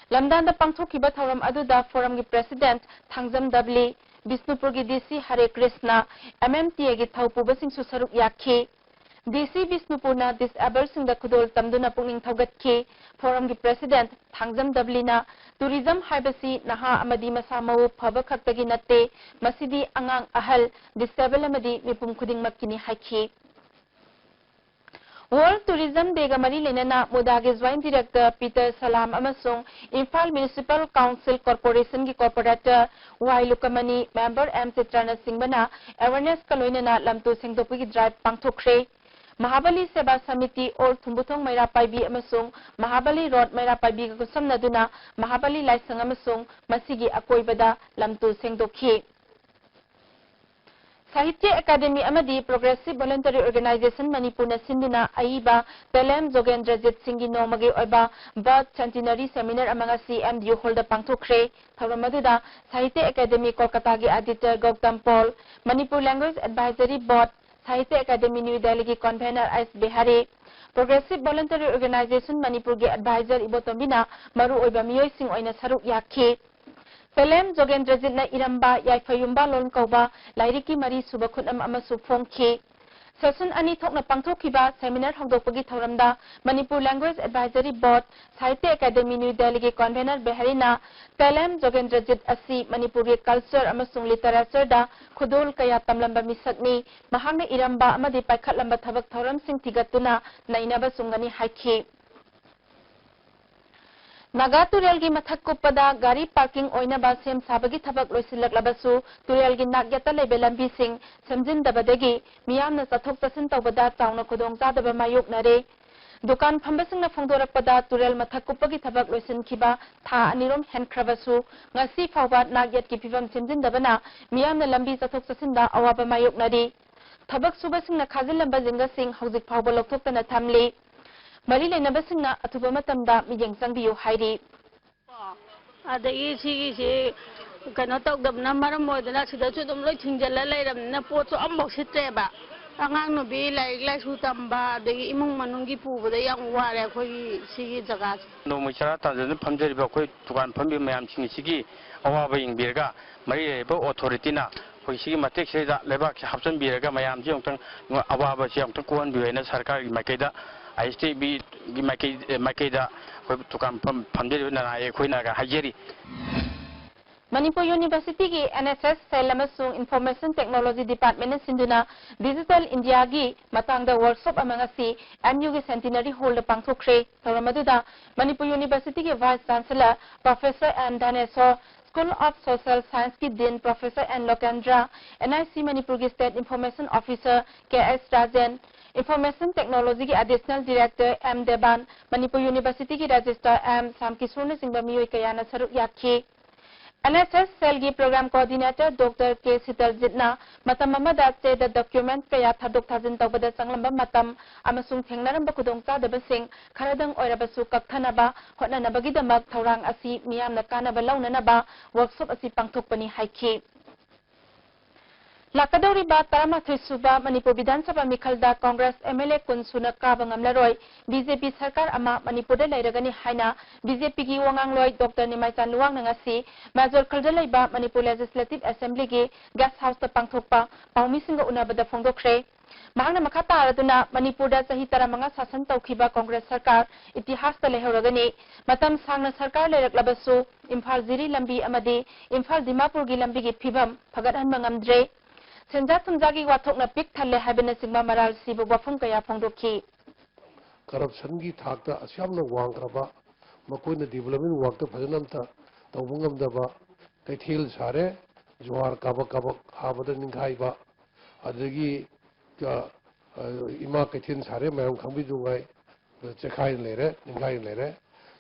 ꯂꯝꯗꯥꯟꯗ ꯄꯥꯡꯊꯣꯛꯈꯤꯕ ꯊꯧꯔꯝ ꯑꯗꯨꯗ Forum ꯒꯤ President ꯊꯥꯡꯖꯝ ꯗꯕꯂꯤ, ꯕꯤꯁꯅꯨꯄꯨꯔꯒꯤ D C ꯍꯔꯦ Krishna, M M T A ꯒꯤ ꯊꯧꯄꯨꯕꯁꯤꯡꯁꯨ ꯁꯔꯨꯛ ꯌꯥꯈꯤ꯫ D C ꯕꯤꯁꯅꯨꯄꯨꯔꯅ disable ꯁꯤꯡꯗ ꯈꯨꯗꯣꯜ ꯇꯝꯗꯨꯅ ꯄꯨꯛꯅꯤꯡ ꯊꯧꯒꯠꯈꯤ꯫ Forum ꯒꯤ President ꯊꯥꯡꯖꯝ ꯗꯕꯂꯤꯅ, "Tourism ꯍꯥꯏꯕꯁꯤ ꯅꯍꯥ ꯑꯃꯗꯤ ꯃꯁꯥ ꯃꯎ ꯐꯕ ꯈꯛꯇꯒꯤ ꯅꯠꯇꯦ, ꯃꯁꯤꯗꯤ ꯑꯉꯥꯡ, ꯑꯍꯜ, disable ꯑꯃꯗꯤ ꯃꯤꯄꯨꯝ ꯈꯨꯗꯤꯡꯃꯛꯀꯤꯅꯤ" ꯍꯥꯏꯈꯤ꯫ World Tourism Day ꯒ ꯃꯔꯤ ꯂꯩꯅꯅ MUDA ꯒꯤ Joint Director ꯄꯤꯇꯔ ꯁꯂꯥꯝ ꯑꯃꯁꯨꯡ ꯏꯝꯐꯥꯜ Municipal Council Corporation ꯒꯤ Corporator ꯋꯥꯏ ꯂꯨꯀꯃꯅꯤ, Member ꯑꯦꯝ ꯆꯤꯇ꯭ꯔꯅꯆꯤꯡꯕꯅ awareness ꯀ ꯂꯣꯏꯅꯅ ꯂꯝꯇꯨ ꯁꯦꯡꯗꯣꯛꯄꯒꯤ drive ꯄꯥꯡꯊꯣꯛꯈ꯭ꯔꯦ꯫ ꯃꯍꯥꯕꯂꯤ ꯁꯦꯕꯥ ꯁꯃꯤꯇꯤ ꯑꯣꯜ ꯊꯨꯝꯕꯨꯊꯣꯡ ꯃꯩꯔꯥ ꯄꯥꯏꯕꯤ ꯑꯃꯁꯨꯡ ꯃꯍꯥꯕꯂꯤ ꯔꯣꯗ ꯃꯩꯔꯥ ꯄꯥꯏꯕꯤꯒ ꯈꯨꯠꯁꯝꯅꯗꯨꯅ ꯃꯍꯥꯕꯂꯤ ꯂꯥꯏꯁꯪ ꯑꯃꯁꯨꯡ ꯃꯁꯤꯒꯤ ꯑꯀꯣꯏꯕꯗ ꯂꯝꯇꯨ ꯁꯦꯡꯗꯣꯛꯈꯤ꯫ ꯁꯥꯍꯤꯇ꯭ꯌ ꯑꯦꯀꯥꯗꯦꯃꯤ ꯑꯃꯗꯤ Progressive Voluntary Organization ꯃꯅꯤꯄꯨꯔꯅ ꯁꯤꯟꯗꯨꯅ ꯑꯏꯕ ꯇꯦꯂꯦꯝ ꯖꯣꯒꯦꯟꯗ꯭ꯔꯖꯤꯠ ꯁꯤꯡꯒꯤ ꯅꯣꯡꯃꯒꯤ ꯑꯣꯏꯕ Birth Centenary Seminar ꯑꯃ ꯉꯁꯤ M D U Hall ꯗ ꯄꯥꯡꯊꯣꯛꯈ꯭ꯔꯦ꯫ ꯊꯧꯔꯝ ꯑꯗꯨꯗ ꯁꯥꯍꯤꯇ꯭ꯌ ꯑꯦꯀꯥꯗꯦꯃꯤ ꯀꯣꯜꯀꯇꯥꯒꯤ editor Gautam Pal, Manipur Language Advisory Board, Sahitya Akademi new ꯗꯦꯜꯂꯤꯒꯤ convener S Behari, Progressive Voluntary Organization ꯃꯅꯤꯄꯨꯔꯒꯤ advisor ꯏꯕꯣꯇꯣꯝꯕꯤꯅ ꯃꯔꯨꯑꯣꯏꯕ ꯃꯤꯑꯣꯏꯁꯤꯡ ꯑꯣꯏꯅ ꯁꯔꯨꯛ ꯌꯥꯈꯤ꯫ ꯇꯦꯂꯦꯝ ꯖꯣꯒꯦꯟꯗ꯭ꯔꯖꯤꯠꯅ ꯏꯔꯝꯕ ꯌꯥꯏꯐ ꯌꯨꯝꯕꯥꯂꯣꯟ ꯀꯧꯕ ꯂꯥꯏꯔꯤꯛꯀꯤ ꯃꯔꯤ ꯁꯨꯕ ꯈꯨꯠꯅꯝ ꯑꯃꯁꯨ ꯐꯣꯡꯈꯤ꯫ Session ꯑꯅꯤ ꯊꯣꯛꯅ ꯄꯥꯡꯊꯣꯛꯈꯤꯕ seminar ꯍꯧꯗꯣꯛꯄꯒꯤ ꯊꯧꯔꯝꯗ Manipur Language Advisory Board, Sahitya Akademi new ꯗꯦꯜꯂꯤꯒꯤ convener ꯕꯦꯍꯔꯤꯅ, "ꯇꯦꯂꯦꯝ ꯖꯣꯒꯦꯟꯗ꯭ꯔꯖꯤꯠ ꯑꯁꯤ ꯃꯅꯤꯄꯨꯔꯒꯤ culture ꯑꯃꯁꯨꯡ literature ꯗ ꯈꯨꯗꯣꯜ ꯀꯌꯥ ꯇꯝꯂꯝꯕ ꯃꯤꯁꯛꯅꯤ꯫ ꯃꯍꯥꯛꯅ ꯏꯔꯝꯕ ꯑꯃꯗꯤ ꯄꯥꯏꯈꯠꯂꯝꯕ ꯊꯕꯛ ꯊꯧꯔꯝꯁꯤꯡ ꯊꯤꯒꯠꯇꯨꯅ ꯅꯩꯅꯕ ꯆꯨꯝꯒꯅꯤ" ꯍꯥꯏꯈꯤ꯫ ꯅꯥꯒꯥ ꯇꯨꯔꯦꯜꯒꯤ ꯃꯊꯛ ꯀꯨꯞꯄꯗ ꯒꯥꯔꯤ parking ꯑꯣꯏꯅꯕ ꯁꯦꯝ ꯁꯥꯕꯒꯤ ꯊꯕꯛ ꯂꯣꯏꯁꯤꯜꯂꯛꯂꯕꯁꯨ, ꯇꯨꯔꯦꯜꯒꯤ ꯅꯥꯛ ꯌꯦꯠꯇ ꯂꯩꯕ ꯂꯝꯕꯤꯁꯤꯡ ꯁꯦꯝꯖꯤꯟꯗꯕꯗꯒꯤ ꯃꯤꯌꯥꯝꯅ ꯆꯠꯊꯣꯛ ꯆꯠꯁꯤꯟ ꯇꯧꯕꯗ ꯆꯥꯎꯅ ꯈꯨꯗꯣꯡꯆꯥꯗꯕ ꯃꯥꯌꯣꯛꯅꯔꯦ꯫ ꯗꯨꯀꯥꯟ ꯐꯝꯕꯁꯤꯡꯅ ꯐꯣꯡꯗꯣꯔꯛꯄꯗ, ꯇꯨꯔꯦꯜ ꯃꯊꯛ ꯀꯨꯞꯄꯒꯤ ꯊꯕꯛ ꯂꯣꯏꯁꯤꯟꯈꯤꯕ ꯊꯥ ꯑꯅꯤꯔꯣꯝ ꯍꯦꯟꯈ꯭ꯔꯕꯁꯨ, ꯉꯁꯤ ꯐꯥꯎꯕ ꯅꯥꯛ ꯌꯦꯠꯀꯤ ꯐꯤꯕꯝ ꯁꯦꯝꯖꯤꯟꯗꯕꯅ ꯃꯤꯌꯥꯝꯅ ꯂꯝꯕꯤ ꯆꯠꯊꯣꯛ ꯆꯠꯁꯤꯟꯗ ꯑꯋꯥꯕ ꯃꯥꯌꯣꯛꯅꯔꯤ꯫ ꯊꯕꯛ ꯁꯨꯕꯁꯤꯡꯅ ꯈꯥꯖꯤꯜꯂꯝꯕ ꯖꯤꯡꯒꯁꯤꯡ ꯍꯧꯖꯤꯛ ꯐꯥꯎꯕ ꯂꯧꯊꯣꯛꯇꯅ ꯊꯝꯂꯤ꯫ ꯃꯔꯤ ꯂꯩꯅꯕꯁꯤꯡꯅ ꯑꯊꯨꯕ ꯃꯇꯝꯗ ꯃꯤꯠꯌꯦꯡ ꯆꯪꯕꯤꯌꯨ ꯍꯥꯏꯔꯤ꯫ ꯑꯗꯒꯤ ꯁꯤꯒꯤꯁꯤ ꯀꯩꯅꯣ ꯇꯧꯗꯕꯅ ꯃꯔꯝ ꯑꯣꯏꯗꯅ ꯁꯤꯗꯁꯨ ꯑꯗꯨꯝ ꯂꯣꯏ ꯊꯤꯡꯖꯤꯜꯂ ꯂꯩꯔꯕꯅꯤꯅ ꯄꯣꯠꯁꯨ ꯑꯝꯐꯥꯎ ꯁꯤꯠꯇ꯭ꯔꯦꯕ꯫ ꯑꯉꯥꯡ ꯅꯨꯕꯤ ꯂꯥꯏꯔꯤꯛ ꯂꯥꯏꯁꯨ ꯇꯝꯕ ꯑꯗꯒꯤ ꯏꯃꯨꯡ ꯃꯅꯨꯡꯒꯤ ꯄꯨꯕꯗ ꯌꯥꯝ ꯋꯥꯔꯦ ꯑꯩꯈꯣꯏꯒꯤ ꯁꯤꯒꯤ ꯖꯒꯥꯁꯦ꯫ ꯅꯣꯡꯃꯩ ꯆꯔꯥ ꯇꯥꯟꯖꯗꯨꯅ ꯐꯝꯖꯔꯤꯕ ꯑꯩꯈꯣꯏ ꯗꯨꯀꯥꯟ ꯐꯝꯕꯤ ꯃꯌꯥꯝꯁꯤꯡ ꯑꯁꯤꯒꯤ ꯑꯋꯥꯕ ꯌꯦꯡꯕꯤꯔꯒ ꯃꯔꯤ ꯂꯩꯅꯕ ꯑꯣꯊꯣꯔꯤꯇꯤꯅ ꯑꯩꯈꯣꯏ ꯁꯤꯒꯤ ꯃꯇꯦꯛꯁꯤꯗ ꯂꯩꯕꯥꯛꯁꯦ ꯍꯥꯞꯆꯤꯟꯕꯤꯔꯒ ꯃꯌꯥꯝꯁꯦ ꯑꯃꯨꯛꯇꯪ ꯑꯋꯥꯕꯁꯦ ꯑꯃꯨꯛꯇꯪ ꯀꯣꯛꯍꯟꯕꯤꯌꯨ ꯍꯥꯏꯅ ꯁꯔꯀꯥꯔꯒꯤ ꯃꯥꯏꯀꯩꯗ, ꯑꯥꯏ ꯑꯦꯁ ꯇꯤ ꯕꯤꯒꯤ ꯃꯥꯏꯀꯩ, ꯃꯥꯏꯀꯩꯗ ꯑꯩꯈꯣꯏ ꯗꯨꯀꯥꯟ ꯐꯝ-, ꯐꯝꯖꯔꯤꯕ ꯅꯅꯥꯏ ꯑꯩꯈꯣꯏꯅꯒ ꯍꯥꯏꯖꯔꯤ꯫ ꯃꯅꯤꯄꯨꯔ ꯌꯨꯅꯤꯚꯔꯁꯤꯇꯤꯒꯤ ꯑꯦꯟ ꯑꯦꯁ ꯑꯦꯁ ꯁꯦꯜ ꯑꯃꯁꯨꯡ ꯏꯟꯐꯣꯔꯃꯦꯁꯟ ꯇꯦꯛꯅꯣꯂꯣꯖꯤ ꯗꯤꯄꯥꯔꯠꯃꯦꯟꯅ ꯁꯤꯟꯗꯨꯅ ꯗꯤꯖꯤꯇꯦꯜ ꯏꯟꯗꯤꯌꯥꯒꯤ ꯃꯇꯥꯡꯗ ꯋꯥꯔꯛꯁꯣꯞ ꯑꯃ ꯉꯁꯤ ꯑꯦꯝ ꯌꯨꯒꯤ ꯁꯦꯟꯇꯤꯅꯔꯤ ꯍꯣꯜꯗ ꯄꯥꯡꯊꯣꯛꯈ꯭ꯔꯦ꯫ ꯊꯧꯔꯝ ꯑꯗꯨꯗ ꯃꯅꯤꯄꯨꯔ ꯌꯨꯅꯤꯚꯔꯁꯤꯇꯤꯒꯤ vice chancellor professor N Dhaneshwar, school of social ꯁꯥꯏꯟꯁꯀꯤ dean professor N Lokendra, N I C ꯃꯅꯤꯄꯨꯔꯒꯤ state information officer K S Rajen, information ꯇꯦꯛꯅꯣꯂꯣꯖꯤꯒꯤ additional director M Deban, Manipur ꯌꯨꯅꯤꯚꯔꯁꯤꯇꯤꯒꯤ ꯔꯦꯖꯤꯁꯇ꯭ꯔꯥꯔ ꯑꯦꯝ ꯁ꯭ꯌꯥꯝꯀꯤꯁꯣꯔꯅꯆꯤꯡꯕ ꯃꯤꯑꯣꯏ ꯀꯌꯥꯅ ꯁꯔꯨꯛ ꯌꯥꯈꯤ꯫ ꯑꯦꯟ ꯑꯦꯁ ꯑꯦꯁ ꯁꯦꯜꯒꯤ ꯄ꯭ꯔꯣꯒ꯭ꯔꯥꯝ ꯀꯣꯑꯣꯔꯗꯤꯅꯦꯇꯔ ꯗꯣꯛꯇꯔ ꯀꯦ ꯁꯤꯇꯜꯖꯤꯠꯅ ꯃꯇꯝ ꯑꯃꯗ ꯆꯦꯗ ꯗꯣꯀ꯭ꯌꯨꯃꯦꯟꯠ ꯀꯌꯥ ꯊꯥꯗꯣꯛ ꯊꯥꯖꯤꯟ ꯇꯧꯕꯗ ꯆꯪꯂꯝꯕ ꯃꯇꯝ ꯑꯃꯁꯨꯡ ꯊꯦꯡꯅꯔꯝꯕ ꯈꯨꯗꯣꯡꯆꯥꯗꯕꯁꯤꯡ ꯈꯔꯗꯪ ꯑꯣꯏꯔꯕꯁꯨ ꯀꯛꯊꯅꯕ ꯍꯣꯠꯅꯅꯕꯒꯤꯗꯃꯛ ꯊꯧꯔꯥꯡ ꯑꯁꯤ ꯃꯤꯌꯥꯝꯅ ꯀꯥꯟꯅꯕ ꯂꯧꯅꯅꯕ ꯋꯥꯔꯛꯁꯣꯞ ꯑꯁꯤ ꯄꯥꯡꯊꯣꯛꯄꯅꯤ ꯍꯥꯏꯈꯤ꯫ ꯂꯥꯛꯀꯗꯧꯔꯤꯕ ꯇꯔꯥꯃꯥꯊꯣꯏ ꯁꯨꯕ ꯃꯅꯤꯄꯨꯔ ꯕꯤꯙꯥꯟ ꯁꯚꯥ ꯃꯤꯈꯜꯗ ꯀꯣꯡꯒ꯭ꯔꯦꯁ ꯑꯦꯝ ꯑꯦꯜ ꯑꯦ ꯀꯨꯟ ꯁꯨꯅ ꯀꯥꯕ ꯉꯝꯂꯔꯣꯏ, ꯕꯤ ꯖꯦ ꯄꯤ ꯁꯔꯀꯥꯔ ꯑꯃ ꯃꯅꯤꯄꯨꯔꯗ ꯂꯩꯔꯒꯅꯤ ꯍꯥꯏꯅ ꯕꯤ ꯖꯦ ꯄꯤꯒꯤ ꯋꯥꯉꯥꯡꯂꯣꯏ ꯗꯣꯛꯇꯔ ꯅꯤꯃꯥꯏꯆꯥ ꯂꯨꯋꯥꯡꯅ ꯉꯁꯤ ꯃꯦꯖꯣꯔ ꯈꯨꯜꯗ ꯂꯩꯕ ꯃꯅꯤꯄꯨꯔ ꯂꯦꯖꯤꯁꯂꯦꯇꯤꯚ ꯑꯦꯁꯦꯝꯕ꯭ꯂꯤꯒꯤ ꯒꯦꯁ ꯍꯥꯎꯁꯇ ꯄꯥꯡꯊꯣꯛꯄ ꯄꯥꯎꯃꯤꯁꯤꯡꯒ ꯎꯅꯕꯗ ꯐꯣꯡꯗꯣꯛꯈ꯭ꯔꯦ꯫ ꯃꯍꯥꯛꯅ ꯃꯈꯥ ꯇꯥꯔꯗꯨꯅ ꯃꯅꯤꯄꯨꯔꯗ ꯆꯍꯤ ꯇꯔꯥꯃꯉꯥ ꯁꯥꯁꯟ ꯇꯧꯈꯤꯕ ꯀꯣꯡꯒ꯭ꯔꯦꯁ ꯁꯔꯀꯥꯔ ꯏꯇꯤꯍꯥꯁꯇ ꯂꯩꯍꯧꯔꯒꯅꯤ꯫ ꯃꯇꯝ ꯁꯥꯡꯅ ꯁꯔꯀꯥꯔ ꯂꯩꯔꯛꯂꯕꯁꯨ ꯏꯝꯐꯥꯜ ꯖꯤꯔꯤ ꯂꯝꯕꯤ ꯑꯃꯗꯤ ꯏꯝꯐꯥꯜ ꯗꯤꯃꯥꯄꯨꯔꯒꯤ ꯂꯝꯕꯤꯒꯤ ꯐꯤꯕꯝ ꯐꯒꯠꯍꯟꯕ ꯉꯝꯗ꯭ꯔꯦ꯫ ꯁꯦꯟꯖꯥ ꯊꯨꯝꯖꯥꯒꯤ ꯋꯥꯊꯣꯛꯅ ꯄꯤꯛ ꯊꯜꯂꯦ ꯍꯥꯏꯕꯅꯆꯤꯡꯕ ꯃꯔꯥꯜ ꯁꯤꯕ ꯋꯥꯐꯝ ꯀꯌꯥ ꯐꯣꯡꯗꯣꯛꯈꯤ꯫ ꯀꯔꯞꯁꯟꯒꯤ ꯊꯥꯛꯇ ꯑꯁꯨꯛ ꯌꯥꯝꯅ ꯋꯥꯡꯈ꯭ꯔꯕ, ꯃꯈꯣꯏꯅ ꯗꯤꯕꯂꯞꯃꯦꯟ ꯋꯥꯔꯛꯇ ꯐꯖꯅ ꯑꯝꯇ ꯇꯧꯕ ꯉꯝꯗꯕ, ꯀꯩꯊꯦꯜ ꯁꯥꯔꯦ, ꯖꯨꯍꯥꯔ ꯀꯥꯕꯛ ꯀꯥꯕꯛ ꯍꯥꯕꯗ ꯅꯤꯡꯈꯥꯏꯕ, ꯑꯗꯒꯤ, ꯑ, ꯑ, ꯏꯃꯥ ꯀꯩꯊꯦꯜ ꯁꯥꯔꯦ, ꯃꯌꯥꯝ ꯈꯪꯕꯤꯗꯨꯉꯥꯏ, ꯆꯦꯈꯥꯏꯅ ꯂꯩꯔꯦ, ꯅꯤꯡꯈꯥꯏꯅ ꯂꯩꯔꯦ,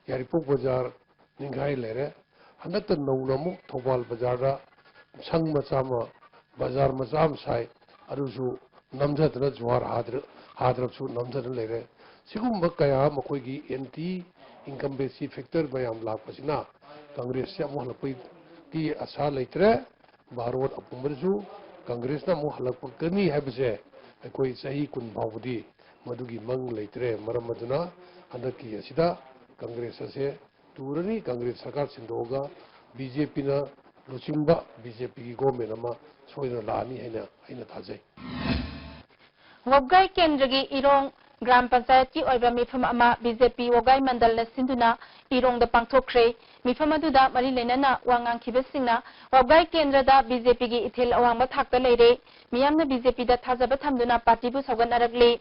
ꯌꯥꯏꯔꯤꯄꯣꯛ ꯕꯖꯥꯔ ꯅꯤꯡꯈꯥꯏ ꯂꯩꯔꯦ꯫ ꯍꯟꯗꯛꯇ ꯅꯧꯅ ꯑꯃꯨꯛ ꯊꯧꯕꯥꯜ ꯕꯖꯥꯔꯗ ꯁꯪ ꯃꯆꯥ ꯑꯃ, ꯕꯖꯥꯔ ꯃꯆꯥ ꯑꯃ ꯁꯥꯏ, ꯑꯗꯨꯁꯨ ꯅꯝꯊꯗꯅ ꯖꯨꯍꯥꯔ ꯍꯥꯗ꯭ꯔ-, ꯍꯥꯗ꯭ꯔꯕꯁꯨ ꯅꯝꯊꯗꯅ ꯂꯩꯔꯦ꯫ ꯁꯤꯒꯨꯝꯕ ꯀꯌꯥ ꯃꯈꯣꯏꯒꯤ anti incumbency factor ꯃꯌꯥꯝ ꯂꯥꯛꯄꯁꯤꯅ ꯀꯪꯒ꯭ꯔꯦꯁꯁꯦ ꯑꯃꯨꯛ ꯍꯜꯂꯛꯄꯒꯤ ꯑꯁꯥ ꯂꯩꯇ꯭ꯔꯦ꯫ ꯚꯥꯔꯣꯠ ꯑꯄꯨꯝꯕꯗꯁꯨ ꯀꯪꯒ꯭ꯔꯦꯁꯅ ꯑꯃꯨꯛ ꯍꯜꯂꯛꯄꯒꯅꯤ ꯍꯥꯏꯕꯁꯦ ꯑꯩꯈꯣꯏ ꯆꯍꯤ ꯀꯨꯟ ꯐꯥꯎꯕꯗꯤ ꯃꯗꯨꯒꯤ ꯃꯪ ꯂꯩꯇ꯭ꯔꯦ꯫ ꯃꯔꯝ ꯑꯗꯨꯅ ꯍꯟꯗꯛꯀꯤ ꯑꯁꯤꯗ ꯀꯪꯒ꯭ꯔꯦꯁ ꯑꯁꯦ ꯇꯨꯔꯅꯤ꯫ ꯀꯪꯒ꯭ꯔꯦꯁ ꯁꯔꯀꯥꯔ ꯁꯤꯟꯗꯣꯛꯑꯒ ꯕꯤ ꯖꯦ ꯄꯤꯅ ꯂꯨꯆꯤꯡꯕ ꯕꯤ ꯖꯦ ꯄꯤꯒꯤ ꯒꯣꯔꯃꯦꯟ ꯑꯃ ꯁꯣꯏꯗꯅ ꯂꯥꯛꯑꯅꯤ ꯍꯥꯏꯅ ꯑꯩꯅ ꯊꯥꯖꯩ꯫ ꯋꯥꯕꯒꯥꯏ ꯀꯦꯟꯗ꯭ꯔꯒꯤ ꯏꯔꯣꯡ ꯒ꯭ꯔꯥꯝ ꯄꯟꯆꯥꯌꯠꯀꯤ ꯑꯣꯏꯕ ꯃꯤꯐꯝ ꯑꯃ ꯕꯤ ꯖꯦ ꯄꯤ ꯋꯥꯕꯒꯥꯏ ꯃꯟꯗꯜꯅ ꯁꯤꯟꯗꯨꯅ ꯏꯔꯣꯡꯗ ꯄꯥꯡꯊꯣꯛꯈ꯭ꯔꯦ꯫ ꯃꯤꯐꯝ ꯑꯗꯨꯗ ꯃꯔꯤ ꯂꯩꯅꯅ ꯋꯥ ꯉꯥꯡꯈꯤꯕꯁꯤꯡꯅ ꯋꯥꯕꯒꯥꯏ ꯀꯦꯟꯗ꯭ꯔꯗ ꯕꯤ ꯖꯦ ꯄꯤꯒꯤ ꯏꯊꯤꯜ ꯑꯋꯥꯡꯕ ꯊꯥꯛꯇ ꯂꯩꯔꯦ꯫ ꯃꯤꯌꯥꯝꯅ ꯕꯤ ꯖꯦ ꯄꯤꯗ ꯊꯥꯖꯕ ꯊꯝꯗꯨꯅ ꯄꯥꯔꯇꯤꯕꯨ ꯁꯧꯒꯠꯅꯔꯛꯂꯤ꯫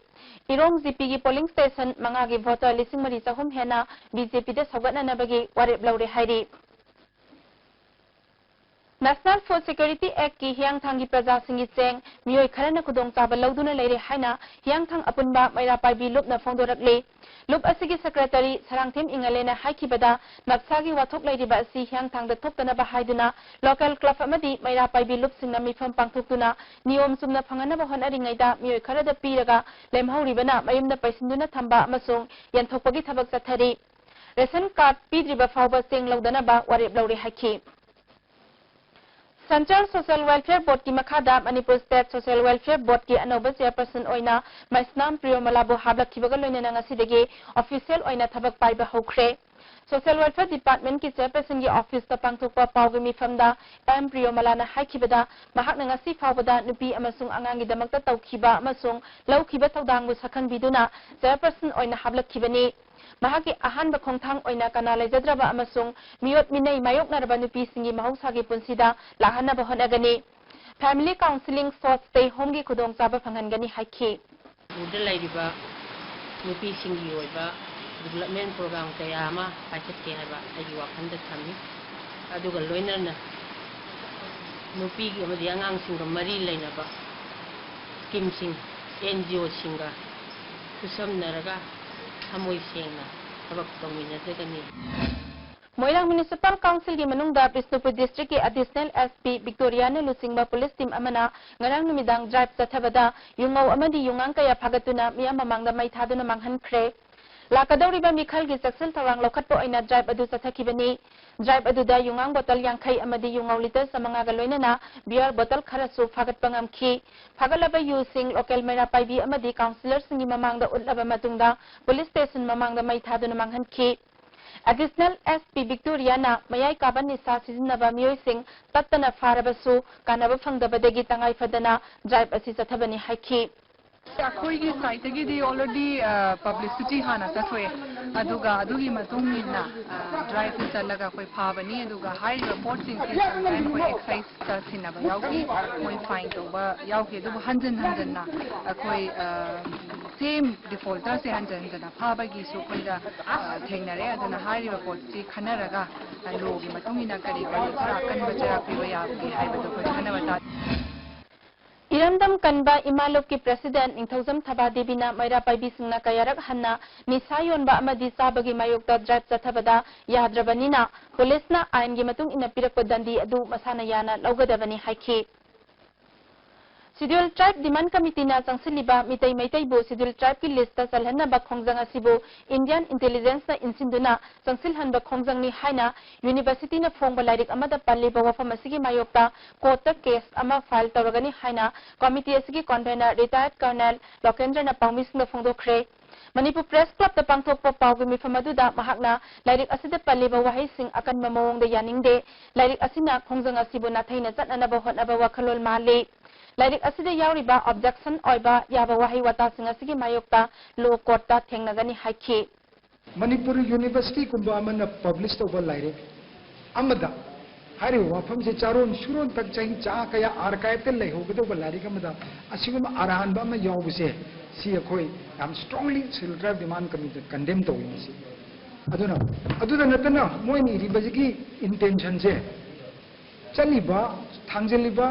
ꯏꯔꯣꯡ ꯖꯤ ꯄꯤꯒꯤ ꯄꯣꯂꯤꯡ ꯁ꯭ꯇꯦꯁꯟ ꯃꯉꯥꯒꯤ ꯚꯣꯇꯔ ꯂꯤꯁꯤꯡ ꯃꯔꯤ ꯆꯍꯨꯝ ꯍꯦꯟꯅ ꯕꯤ ꯖꯦ ꯄꯤꯗ ꯁꯧꯒꯠꯅꯅꯕꯒꯤ ꯋꯥꯔꯦꯞ ꯂꯧꯔꯦ ꯍꯥꯏꯔꯤ꯫ National Food Security Act ꯀꯤ ꯍꯤꯌꯥꯡꯊꯥꯡꯒꯤ ꯄ꯭ꯔꯖꯥꯁꯤꯡꯒꯤ ꯆꯦꯡ ꯃꯤꯑꯣꯏ ꯈꯔꯅ ꯈꯨꯗꯣꯡꯆꯥꯕ ꯂꯧꯗꯨꯅ ꯂꯩꯔꯦ ꯍꯥꯏꯅ ꯍꯤꯌꯥꯡꯊꯥꯡ ꯑꯄꯨꯟꯕ ꯃꯩꯔꯥ ꯄꯥꯏꯕꯤ ꯂꯨꯞꯅ ꯐꯣꯡꯗꯣꯔꯛꯂꯤ꯫ ꯂꯨꯞ ꯑꯁꯤꯒꯤ ꯁꯦꯀ꯭ꯔꯦꯇꯔꯤ ꯁꯔꯥꯡꯊꯦꯝ ꯏꯉꯂꯦꯅ ꯍꯥꯏꯈꯤꯕꯗ, ꯅꯞꯁꯥꯒꯤ ꯋꯥꯊꯣꯛ ꯂꯩꯔꯤꯕ ꯑꯁꯤ ꯍꯤꯌꯥꯡꯊꯥꯡꯗ ꯊꯣꯛꯇꯅꯕ ꯍꯥꯏꯗꯨꯅ ꯂꯣꯀꯦꯜ ꯀ꯭ꯂꯕ ꯑꯃꯗꯤ ꯃꯩꯔꯥ ꯄꯥꯏꯕꯤ ꯂꯨꯞꯁꯤꯡꯅ ꯃꯤꯐꯝ ꯄꯥꯡꯊꯣꯛꯇꯨꯅ ꯅꯤꯌꯣꯝ ꯆꯨꯝꯅ ꯐꯪꯍꯟꯅꯕ ꯍꯣꯠꯅꯔꯤꯉꯩꯗ ꯃꯤꯑꯣꯏ ꯈꯔꯗ ꯄꯤꯔꯒ ꯂꯦꯝꯍꯧꯔꯤꯕꯅ ꯃꯌꯨꯝꯗ ꯄꯩꯁꯤꯟꯗꯨꯅ ꯊꯝꯕ ꯑꯃꯁꯨꯡ ꯌꯦꯟꯊꯣꯛꯄꯒꯤ ꯊꯕꯛ ꯆꯠꯊꯔꯤ꯫ ꯔꯦꯁꯟ ꯀꯥꯔꯗ ꯄꯤꯗ꯭ꯔꯤꯕ ꯐꯥꯎꯕ ꯆꯦꯡ ꯂꯧꯗꯅꯕ ꯋꯥꯔꯦꯞ ꯂꯧꯔꯦ ꯍꯥꯏꯈꯤ꯫ Central Social Welfare Board ꯀꯤ ꯃꯈꯥꯗ Manipur State Social Welfare Board ꯀꯤ ꯑꯅꯧꯕ chairperson ꯑꯣꯏꯅ ꯃꯩꯁꯅꯥꯝ ꯄ꯭ꯔꯤꯌꯣꯃꯂꯥꯕꯨ ꯍꯥꯞꯂꯛꯈꯤꯕꯒ ꯂꯣꯏꯅꯅ ꯉꯁꯤꯗꯒꯤ official ꯑꯣꯏꯅ ꯊꯕꯛ ꯄꯥꯏꯕ ꯍꯧꯈ꯭ꯔꯦ꯫ Social Welfare Department ꯀꯤ chairperson ꯒꯤ office ꯇ ꯄꯥꯡꯊꯣꯛꯄ ꯄꯥꯎꯒꯤ ꯃꯤꯐꯝꯗ ꯑꯦꯝ ꯄ꯭ꯔꯤꯌꯣꯃꯂꯥꯅ ꯍꯥꯏꯈꯤꯕꯗ, ꯃꯍꯥꯛꯅ ꯉꯁꯤ ꯐꯥꯎꯕꯗ ꯅꯨꯄꯤ ꯑꯃꯁꯨꯡ ꯑꯉꯥꯡꯒꯤꯗꯃꯛꯇ ꯇꯧꯈꯤꯕ ꯑꯃꯁꯨꯡ ꯂꯧꯈꯤꯕ ꯊꯧꯗꯥꯡꯕꯨ ꯁꯛꯈꯪꯕꯤꯗꯨꯅ chairperson ꯑꯣꯏꯅ ꯍꯥꯞꯂꯛꯈꯤꯕꯅꯤ꯫ ꯃꯍꯥꯛꯀꯤ ꯑꯍꯥꯟꯕ ꯈꯣꯡꯊꯥꯡ ꯑꯣꯏꯅ ꯀꯅꯥ ꯂꯩꯖꯗ꯭ꯔꯕ ꯑꯃꯁꯨꯡ ꯃꯤꯑꯣꯠ ꯃꯤꯅꯩ ꯃꯥꯌꯣꯛꯅꯔꯕ ꯅꯨꯄꯤꯁꯤꯡꯒꯤ ꯃꯍꯧꯁꯥꯒꯤ ꯄꯨꯟꯁꯤꯗ ꯂꯥꯛꯍꯟꯅꯕ ꯍꯣꯠꯅꯒꯅꯤ꯫ Family counselling ꯁꯣꯠ ꯁ꯭ꯇꯦ ꯍꯣꯝꯒꯤ ꯈꯨꯗꯣꯡꯆꯥꯕ ꯐꯪꯍꯟꯒꯅꯤ ꯍꯥꯏꯈꯤ꯫ ꯃꯅꯤꯄꯨꯔꯗ ꯂꯩꯔꯤꯕ ꯅꯨꯄꯤꯁꯤꯡꯒꯤ ꯑꯣꯏꯕ development program ꯀꯌꯥ ꯑꯃ ꯄꯥꯏꯈꯠꯀꯦ ꯍꯥꯏꯕ ꯑꯩꯒꯤ ꯋꯥꯈꯜꯗ ꯊꯝꯃꯤ꯫ ꯑꯗꯨꯒ ꯂꯣꯏꯅꯅ ꯅꯨꯄꯤꯒꯤ ꯑꯃꯗꯤ ꯑꯉꯥꯡꯁꯤꯡꯒ ꯃꯔꯤ ꯂꯩꯅꯕ scheme ꯁꯤꯡ, ꯑꯦꯟ ꯖꯤ ꯑꯣ ꯁꯤꯡꯒ ꯈꯨꯠꯁꯝꯅꯔꯒ ꯊꯃꯣꯏ ꯁꯦꯡꯅ ꯊꯕꯛ ꯇꯧꯃꯤꯟꯅꯖꯒꯅꯤ꯫ ꯃꯣꯏꯔꯥꯡ ꯃ꯭ꯌꯨꯅꯤꯁꯤꯄꯥꯜ ꯀꯥꯎꯟꯁꯤꯜꯒꯤ ꯃꯅꯨꯡꯗ ꯕꯤꯁꯅꯨꯄꯨꯔ ꯗꯤꯁꯇ꯭ꯔꯤꯛꯀꯤ ꯑꯦꯗꯤꯁꯅꯦꯜ ꯑꯦꯁ ꯄꯤ ꯕꯤꯛꯇꯣꯔꯤꯌꯥꯅ ꯂꯨꯆꯤꯡꯕ ꯄꯨꯂꯤꯁ ꯇꯤꯝ ꯑꯃꯅ ꯉꯔꯥꯡ ꯅꯨꯃꯤꯗꯥꯡ ꯗ꯭ꯔꯥꯏꯚ ꯆꯠꯊꯕꯗ ꯌꯨꯉꯧ ꯑꯃꯗꯤ ꯌꯨꯉꯥꯡ ꯀꯌꯥ ꯐꯥꯒꯠꯇꯨꯅ ꯃꯤꯌꯥꯝ ꯃꯃꯥꯡꯗ ꯃꯩ ꯊꯥꯗꯨꯅ ꯃꯥꯡꯍꯟꯈ꯭ꯔꯦ꯫ ꯂꯥꯛꯀꯗꯧꯔꯤꯕ ꯃꯤꯈꯜꯒꯤ ꯆꯦꯛꯁꯤꯟ ꯊꯧꯔꯥꯡ ꯂꯧꯈꯠꯄ ꯑꯣꯏꯅ ꯗ꯭ꯔꯥꯏꯚ ꯑꯗꯨ ꯆꯠꯊꯈꯤꯕꯅꯤ꯫ ꯗ꯭ꯔꯥꯏꯚ ꯑꯗꯨꯗ ꯌꯨꯉꯥꯡ ꯕꯣꯇꯜ ꯌꯥꯡꯈꯩ ꯑꯃꯗꯤ ꯌꯨꯉꯧ ꯂꯤꯇꯔ ꯆꯥꯃꯉꯥꯒ ꯂꯣꯏꯅꯅ ꯕꯤꯌꯔ ꯕꯣꯇꯜ ꯈꯔꯁꯨ ꯐꯥꯒꯠꯄ ꯉꯝꯈꯤ꯫ ꯐꯥꯒꯠꯂꯕ ꯌꯨꯁꯤꯡ ꯂꯣꯀꯦꯜ ꯃꯩꯔꯥ ꯄꯥꯏꯕꯤ ꯑꯃꯗꯤ ꯀꯥꯎꯟꯁꯤꯂꯔꯁꯤꯡꯒꯤ ꯃꯃꯥꯡꯗ ꯎꯠꯂꯕ ꯃꯇꯨꯡꯗ ꯄꯨꯂꯤꯁ ꯁ꯭ꯇꯦꯁꯟ ꯃꯃꯥꯡꯗ ꯃꯩ ꯊꯥꯗꯨꯅ ꯃꯥꯡꯍꯟꯈꯤ꯫ ꯑꯦꯗꯤꯁꯅꯦꯜ ꯑꯦꯁ ꯄꯤ ꯕꯤꯛꯇꯣꯔꯤꯌꯥꯅ ꯃꯌꯥꯏ ꯀꯥꯕ ꯅꯤꯁꯥ ꯁꯤꯖꯤꯟꯅꯕ ꯃꯤꯑꯣꯏꯁꯤꯡ ꯇꯠꯇꯅ ꯐꯥꯔꯕꯁꯨ ꯀꯥꯟꯅꯕ ꯐꯪꯗꯕꯗꯒꯤ ꯇꯉꯥꯏ ꯐꯗꯅ ꯗ꯭ꯔꯥꯏꯚ ꯑꯁꯤ ꯆꯠꯊꯕꯅꯤ ꯍꯥꯏꯈꯤ꯫ ꯑꯩꯈꯣꯏꯒꯤ ꯁꯥꯏꯠꯇꯒꯤꯗꯤ already ꯄꯕ꯭ꯂꯤꯁꯤꯇꯤ ꯍꯥꯟꯅ ꯆꯠꯊꯣꯛꯑꯦ, ꯑꯗꯨꯒ ꯑꯗꯨꯒꯤ ꯃꯇꯨꯡ ꯏꯟꯅ ꯗ꯭ꯔꯥꯏꯚꯁꯤ ꯆꯠꯂꯒ ꯑꯩꯈꯣꯏ ꯐꯥꯕꯅꯤ꯫ ꯑꯗꯨꯒ ꯍꯥꯏꯔꯤꯕ ꯄꯣꯠꯁꯤꯡꯁꯤ ꯑꯩꯈꯣꯏ ꯑꯦꯛꯁꯥꯏꯖꯇ ꯁꯤꯟꯅꯕ ꯌꯥꯎꯈꯤ, ꯃꯣꯏ ꯐꯥꯏꯟ ꯇꯧꯕ ꯌꯥꯎꯈꯤ꯫ ꯑꯗꯨꯕꯨ ꯍꯟꯖꯤꯟ ꯍꯟꯖꯤꯟꯅ ꯑꯩꯈꯣꯏ ꯁꯦꯝ ꯗꯤꯐꯣꯜꯇꯔꯁꯦ ꯍꯟꯖꯤꯟ ꯍꯟꯖꯤꯟꯅ ꯐꯥꯕꯒꯤꯁꯨ ꯑꯩꯈꯣꯏꯗ ꯊꯦꯡꯅꯔꯦ꯫ ꯑꯗꯨꯅ ꯍꯥꯏꯔꯤꯕ ꯄꯣꯠꯁꯤ ꯈꯟꯅꯔꯒ ꯂꯣꯒꯤ ꯃꯇꯨꯡ ꯏꯟꯅ ꯀꯔꯤ ꯀꯔꯤ ꯈꯔ ꯑꯀꯟꯕ ꯆꯩꯔꯥꯛ ꯄꯤꯕ ꯌꯥꯕꯒꯦ ꯍꯥꯏꯕꯗꯨ ꯑꯩꯈꯣꯏ ꯈꯟꯅꯕ ꯇꯥꯔꯦ꯫ ꯏꯔꯝꯗꯝ ꯀꯟꯕ ꯏꯃꯥ ꯂꯨꯞꯀꯤ ꯄ꯭ꯔꯦꯁꯤꯗꯦꯟꯠ ꯅꯤꯡꯊꯧꯖꯝ ꯊꯕꯥ ꯗꯦꯕꯤꯅ ꯃꯩꯔꯥ ꯄꯥꯏꯕꯤꯁꯤꯡꯅ ꯀꯌꯥꯔꯛ ꯍꯟꯅ ꯅꯤꯁꯥ ꯌꯣꯟꯕ ꯑꯃꯗꯤ ꯆꯥꯕꯒꯤ ꯃꯥꯌꯣꯛꯇ ꯗ꯭ꯔꯥꯏꯚ ꯆꯠꯊꯕꯗ ꯌꯥꯗ꯭ꯔꯕꯅꯤꯅ ꯄꯨꯂꯤꯁꯅ ꯑꯥꯏꯟꯒꯤ ꯃꯇꯨꯡ ꯏꯟꯅ ꯄꯤꯔꯛꯄ ꯗꯟꯗꯤ ꯑꯗꯨ ꯃꯁꯥꯅ ꯌꯥꯅ ꯂꯧꯒꯗꯕꯅꯤ ꯍꯥꯏꯈꯤ꯫ ꯁꯤꯗ꯭ꯌꯨꯜ ꯇ꯭ꯔꯥꯏꯕ ꯗꯤꯃꯥꯟꯗ ꯀꯃꯤꯇꯤꯅ ꯆꯪꯁꯤꯜꯂꯤꯕ ꯃꯤꯇꯩ ꯃꯩꯇꯩꯕꯨ ꯁꯤꯗ꯭ꯌꯨꯜ ꯇ꯭ꯔꯥꯏꯕꯀꯤ ꯂꯤꯁꯇ ꯆꯜꯍꯟꯅꯕ ꯈꯣꯡꯖꯪ ꯑꯁꯤꯕꯨ ꯏꯟꯗꯤꯌꯟ ꯏꯟꯇꯦꯂꯤꯖꯦꯟꯁꯅ ꯏꯟꯁꯤꯟꯗꯨꯅ ꯆꯪꯁꯤꯜꯍꯟꯕ ꯈꯣꯡꯖꯪꯅꯤ ꯍꯥꯏꯅ ꯌꯨꯅꯤꯚꯔꯁꯤꯇꯤꯅ ꯐꯣꯡꯕ ꯂꯥꯏꯔꯤꯛ ꯑꯃꯗ ꯄꯜꯂꯤꯕ ꯋꯥꯐꯝ ꯑꯁꯤꯒꯤ ꯃꯥꯌꯣꯛꯇ ꯀꯣꯔꯠꯇ ꯀꯦꯁ ꯑꯃ ꯐꯥꯏꯜ ꯇꯧꯔꯒꯅꯤ ꯍꯥꯏꯅ ꯀꯃꯤꯇꯤ ꯑꯁꯤꯒꯤ ꯀꯟꯚꯦꯅꯔ ꯔꯤꯇꯥꯌꯔꯗ ꯀꯔꯅꯦꯜ ꯂꯣꯀꯦꯟꯗ꯭ꯔꯅ ꯄꯥꯎꯃꯤꯁꯤꯡꯗ ꯐꯣꯡꯗꯣꯛꯈ꯭ꯔꯦ꯫ ꯃꯅꯤꯄꯨꯔ ꯄ꯭ꯔꯦꯁ ꯀ꯭ꯂꯕꯇ ꯄꯥꯡꯊꯣꯛꯄ ꯄꯥꯎꯒꯤ ꯃꯤꯐꯝ ꯑꯗꯨꯗ ꯃꯍꯥꯛꯅ ꯂꯥꯏꯔꯤꯛ ꯑꯁꯤꯗ ꯄꯜꯂꯤꯕ ꯋꯥꯍꯩꯁꯤꯡ ꯑꯀꯟꯕ ꯃꯑꯣꯡꯗ ꯌꯥꯅꯤꯡꯗꯦ꯫ ꯂꯥꯏꯔꯤꯛ ꯑꯁꯤꯅ ꯈꯣꯡꯖꯪ ꯑꯁꯤꯕꯨ ꯅꯥꯊꯩꯅ ꯆꯠꯅꯅꯕ ꯍꯣꯠꯅꯕ ꯋꯥꯈꯜꯂꯣꯟ ꯃꯥꯜꯂꯤ꯫ ꯂꯥꯏꯔꯤꯛ ꯑꯁꯤꯗ ꯌꯥꯎꯔꯤꯕ ꯑꯣꯕꯖꯦꯛꯁꯟ ꯑꯣꯏꯕ ꯌꯥꯕ ꯋꯥꯍꯩ ꯋꯥꯇꯥꯁꯤꯡ ꯑꯁꯤꯒꯤ ꯃꯥꯌꯣꯛꯇ ꯂꯣ ꯀꯣꯔꯠꯇ ꯊꯦꯡꯅꯒꯅꯤ ꯍꯥꯏꯈꯤ꯫ ꯃꯅꯤꯄꯨꯔ ꯌꯨꯅꯤꯚꯔꯁꯤꯇꯤꯒꯨꯝꯕ ꯑꯃꯅ ꯄꯕ꯭ꯂꯤꯁ ꯇꯧꯕ ꯂꯥꯏꯔꯤꯛ ꯑꯃꯗ ꯍꯥꯏꯔꯤꯕ ꯋꯥꯐꯝꯁꯦ ꯆꯥꯔꯣꯟ ꯁꯨꯔꯣꯟꯇꯛ ꯆꯍꯤ ꯆꯥ ꯀꯌꯥ ꯑꯥꯔꯀꯥꯏꯚꯇ ꯂꯩꯍꯧꯒꯗꯧꯕ ꯂꯥꯏꯔꯤꯛ ꯑꯃꯗ ꯑꯁꯤꯒꯨꯝꯕ ꯑꯔꯥꯟꯕ ꯑꯃ ꯌꯥꯎꯕꯁꯦ, ꯁꯤ ꯑꯩꯈꯣꯏ ꯌꯥꯝ ꯁ꯭ꯇꯔꯣꯡꯂꯤ ꯁꯤꯗ꯭ꯌꯨꯜ ꯇ꯭ꯔꯥꯏꯕ ꯗꯤꯃꯥꯟꯗ ꯀꯃꯤꯇꯤꯗ ꯀꯟꯗꯦꯝ ꯇꯧꯏ ꯃꯁꯤ꯫ ꯑꯗꯨꯅ, ꯑꯗꯨꯗ ꯅꯠꯇꯅ ꯃꯣꯏꯅ ꯏꯔꯤꯕꯁꯤꯒꯤ ꯏꯟꯇꯦꯟꯁꯟꯁꯦ, ꯆꯠꯂꯤꯕ, ꯊꯥꯡꯖꯤꯜꯂꯤꯕ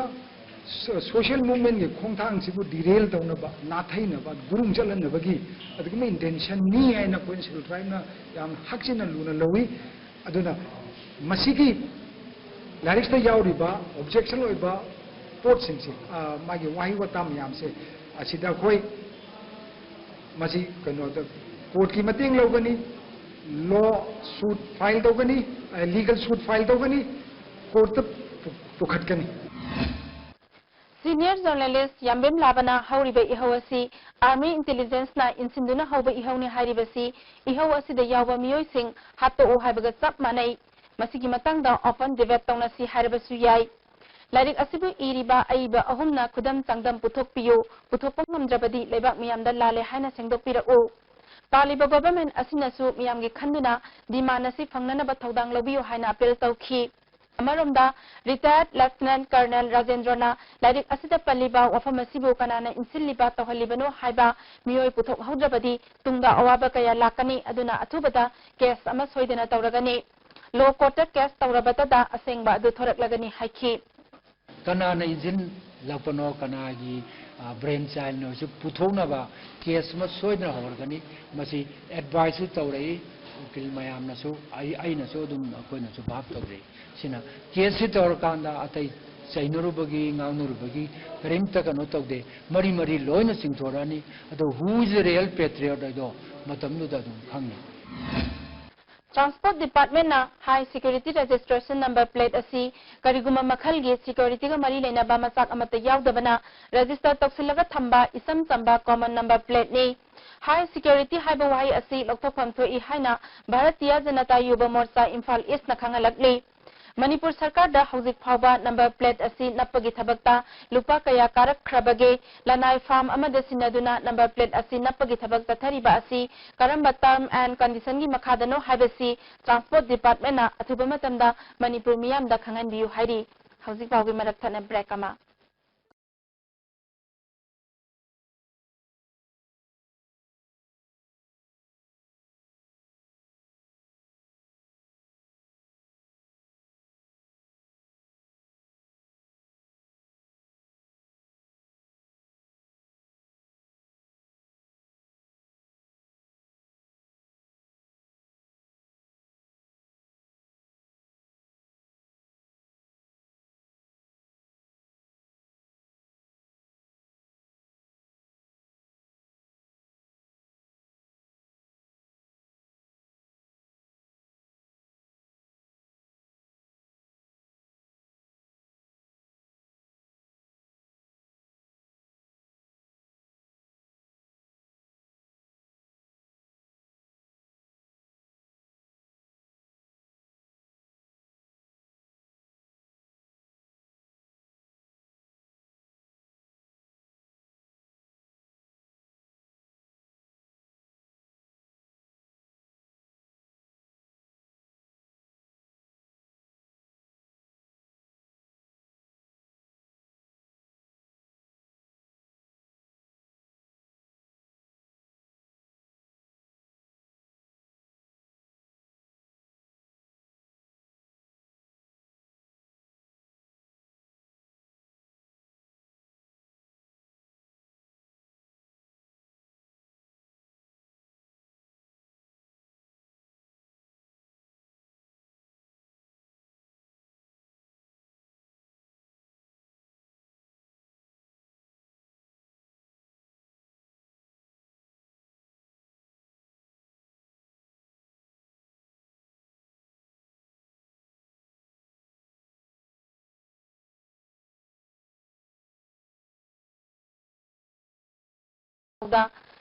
ꯁꯣ-, ꯁꯣꯁꯤꯌꯦꯜ ꯃꯨꯚꯃꯦꯟꯒꯤ ꯈꯣꯡꯊꯥꯡꯁꯤꯕꯨ ꯗꯤꯔꯦꯜ ꯇꯧꯅꯕ, ꯅꯥꯊꯩꯅꯕ, ꯒꯨꯔꯨꯡ ꯆꯠꯍꯟꯅꯕꯒꯤ ꯑꯗꯨꯒꯨꯝꯕ ꯏꯟꯇꯦꯟꯁꯟꯅꯤ ꯍꯥꯏꯅ ꯑꯩꯈꯣꯏꯅ ꯁꯤꯗ꯭ꯌꯨꯜ ꯇ꯭ꯔꯥꯏꯕꯅ ꯌꯥꯝ ꯍꯛꯆꯤꯟꯅ ꯂꯨꯅ ꯂꯧꯏ꯫ ꯑꯗꯨꯅ ꯃꯁꯤꯒꯤ ꯂꯥꯏꯔꯤꯛꯁꯤꯗ ꯌꯥꯎꯔꯤꯕ objection ꯑꯣꯏꯕ ꯄꯣꯠꯁꯤꯡꯁꯦ, ꯑ, ꯃꯥꯒꯤ ꯋꯥꯍꯩ ꯋꯥꯇꯥ ꯃꯌꯥꯝꯁꯦ, ꯑꯁꯤꯗ ꯑꯩꯈꯣꯏ ꯃꯁꯤ ꯀꯩꯅꯣꯗ courtꯀꯤ ꯃꯇꯦꯡ ꯂꯧꯒꯅꯤ, lawsuit file ꯇꯧꯒꯅꯤ, ꯑ, legal suit file ꯇꯧꯒꯅꯤ, courtꯇ ꯄꯨ-, ꯄꯨꯈꯠꯀꯅꯤ꯫ Senior journalist ꯌꯥꯝꯕꯦꯝ ꯂꯥꯕꯅ ꯍꯧꯔꯤꯕ ꯏꯍꯧ ꯑꯁꯤ Army Intelligenceꯅ ꯏꯟꯁꯤꯟꯗꯨꯅ ꯍꯧꯕ ꯏꯍꯧꯅꯤ ꯍꯥꯏꯔꯤꯕꯁꯤ ꯏꯍꯧ ꯑꯁꯤꯗ ꯌꯥꯎꯕ ꯃꯤꯑꯣꯏꯁꯤꯡ ꯍꯥꯠꯇꯣꯛꯎ ꯍꯥꯏꯕꯒ ꯆꯞ ꯃꯥꯟꯅꯩ꯫ ꯃꯁꯤꯒꯤ ꯃꯇꯥꯡꯗ open debate ꯇꯧꯅꯁꯤ ꯍꯥꯏꯔꯕꯁꯨ ꯌꯥꯏ꯫ ꯂꯥꯏꯔꯤꯛ ꯑꯁꯤꯕꯨ ꯏꯔꯤꯕ ꯑꯏꯕ ꯑꯍꯨꯝꯅ ꯈꯨꯗꯝ ꯆꯥꯡꯗꯝ ꯄꯨꯊꯣꯛꯄꯤꯌꯨ, ꯄꯨꯊꯣꯛꯄ ꯉꯝꯗ꯭ꯔꯕꯗꯤ ꯂꯩꯕꯥꯛ ꯃꯤꯌꯥꯝꯗ ꯂꯥꯜꯂꯦ ꯍꯥꯏꯅ ꯁꯦꯡꯗꯣꯛꯄꯤꯔꯛꯎ꯫ ꯄꯥꯜꯂꯤꯕ government ꯑꯁꯤꯅꯁꯨ ꯃꯤꯌꯥꯝꯒꯤ ꯈꯟꯗꯨꯅ demand ꯑꯁꯤ ꯐꯪꯅꯅꯕ ꯊꯧꯗꯥꯡ ꯂꯧꯕꯤꯌꯨ ꯍꯥꯏꯅ appeal ꯇꯧꯈꯤ꯫ ꯑꯃꯔꯣꯝꯗ, retired Lieutenant Colonel ꯔꯥꯖꯦꯟꯗ꯭ꯔꯣꯅ ꯂꯥꯏꯔꯤꯛ ꯑꯁꯤꯗ ꯄꯜꯂꯤꯕ ꯋꯥꯐꯝ ꯑꯁꯤꯕꯨ ꯀꯅꯥꯅ ꯏꯟꯁꯤꯜꯂꯤꯕ ꯇꯧꯍꯜꯂꯤꯕꯅꯣ ꯍꯥꯏꯕ ꯃꯤꯑꯣꯏ ꯄꯨꯊꯣꯛꯍꯧꯗ꯭ꯔꯕꯗꯤ ꯇꯨꯡꯗ ꯑꯋꯥꯕ ꯀꯌꯥ ꯂꯥꯛꯀꯅꯤ, ꯑꯗꯨꯅ ꯑꯊꯨꯕꯗ case ꯑꯃ ꯁꯣꯏꯗꯅ ꯇꯧꯔꯒꯅꯤ꯫ Law courtꯇ case ꯇꯧꯔꯕꯇꯗ ꯑꯁꯦꯡꯕ ꯑꯗꯨ ꯊꯣꯔꯛꯂꯒꯅꯤ ꯍꯥꯏꯈꯤ꯫ ꯀꯅꯥꯅ ꯏꯟꯁꯤꯜꯂꯛꯄꯅꯣ, ꯀꯅꯥꯒꯤ, ꯑ, brain childꯅꯣꯁꯨ ꯄꯨꯊꯣꯛꯅꯕ case ꯑꯃ ꯁꯣꯏꯗꯅ ꯍꯧꯔꯒꯅꯤ꯫ ꯃꯁꯤ adviceꯁꯨ ꯇꯧꯔꯛꯏ, ꯎꯀꯤꯜ ꯃꯌꯥꯝꯅꯁꯨ, ꯑꯩ, ꯑꯩꯅꯁꯨ ꯑꯗꯨꯝ, ꯑꯩꯈꯣꯏꯅꯁꯨ ꯚꯥꯞ ꯇꯧꯖꯩ꯫ ꯁꯤꯅ caseꯁꯤ ꯇꯧꯔꯀꯥꯟꯗ ꯑꯇꯩ ꯆꯩꯅꯔꯨꯕꯒꯤ, ꯉꯥꯡꯅꯔꯨꯕꯒꯤ ꯀꯔꯤꯝꯇ ꯀꯩꯅꯣ ꯇꯧꯗꯦ꯫ ꯃꯔꯤ ꯃꯔꯤ ꯂꯣꯏꯅ ꯆꯤꯡꯊꯣꯔꯛꯑꯅꯤ꯫ ꯑꯗꯣ who is the real patriot ꯍꯥꯏꯗꯣ ꯃꯇꯝꯗꯨꯗ ꯑꯗꯨꯝ ꯈꯪꯅꯤ꯫ Transport Departmentꯅ high security registration number plate ꯑꯁꯤ ꯀꯔꯤꯒꯨꯝꯕ ꯃꯈꯜꯒꯤ securityꯒ ꯃꯔꯤ ꯂꯩꯅꯕ ꯃꯆꯥꯛ ꯑꯃꯠꯇ ꯌꯥꯎꯗꯕꯅ register ꯇꯧꯁꯤꯜꯂꯒ ꯊꯝꯕ ꯏꯆꯝ ꯆꯝꯕ common number plateꯅꯤ꯫ High security ꯍꯥꯏꯕ ꯋꯥꯍꯩ ꯑꯁꯤ ꯂꯧꯊꯣꯛꯐꯝ ꯊꯣꯛꯏ ꯍꯥꯏꯅ ꯚꯥꯔꯇꯤꯌ ꯖꯅꯇꯥ ꯌꯨꯕ ꯃꯣꯔꯆꯥ ꯏꯝꯐꯥꯜ Eastꯅ ꯈꯪꯍꯜꯂꯛꯂꯤ꯫ ꯃꯅꯤꯄꯨꯔ ꯁꯔꯀꯥꯔꯗ ꯍꯧꯖꯤꯛ ꯐꯥꯎꯕ number plate ꯑꯁꯤ ꯅꯞꯄꯒꯤ ꯊꯕꯛꯇ ꯂꯨꯄꯥ ꯀꯌꯥ ꯀꯥꯔꯛꯈ꯭ꯔꯕꯒꯦ? ꯂꯅꯥꯏ farm ꯑꯃꯗ ꯁꯤꯟꯅꯗꯨꯅ number plate ꯑꯁꯤ ꯅꯞꯄꯒꯤ ꯊꯕꯛ ꯆꯠꯊꯔꯤꯕ ꯑꯁꯤ ꯀꯔꯝꯕ term and conditionꯒꯤ ꯃꯈꯥꯗꯅꯣ ꯍꯥꯏꯕꯁꯤ Transport Departmentꯅ ꯑꯊꯨꯕ ꯃꯇꯝꯗ ꯃꯅꯤꯄꯨꯔ ꯃꯤꯌꯥꯝꯗ ꯈꯪꯍꯟꯕꯤꯌꯨ ꯍꯥꯏꯔꯤ꯫ ꯍꯧꯖꯤꯛ ꯐꯥꯎꯒꯤ ꯃꯔꯛ ꯊꯠꯅ break ꯑꯃ꯫ ꯗ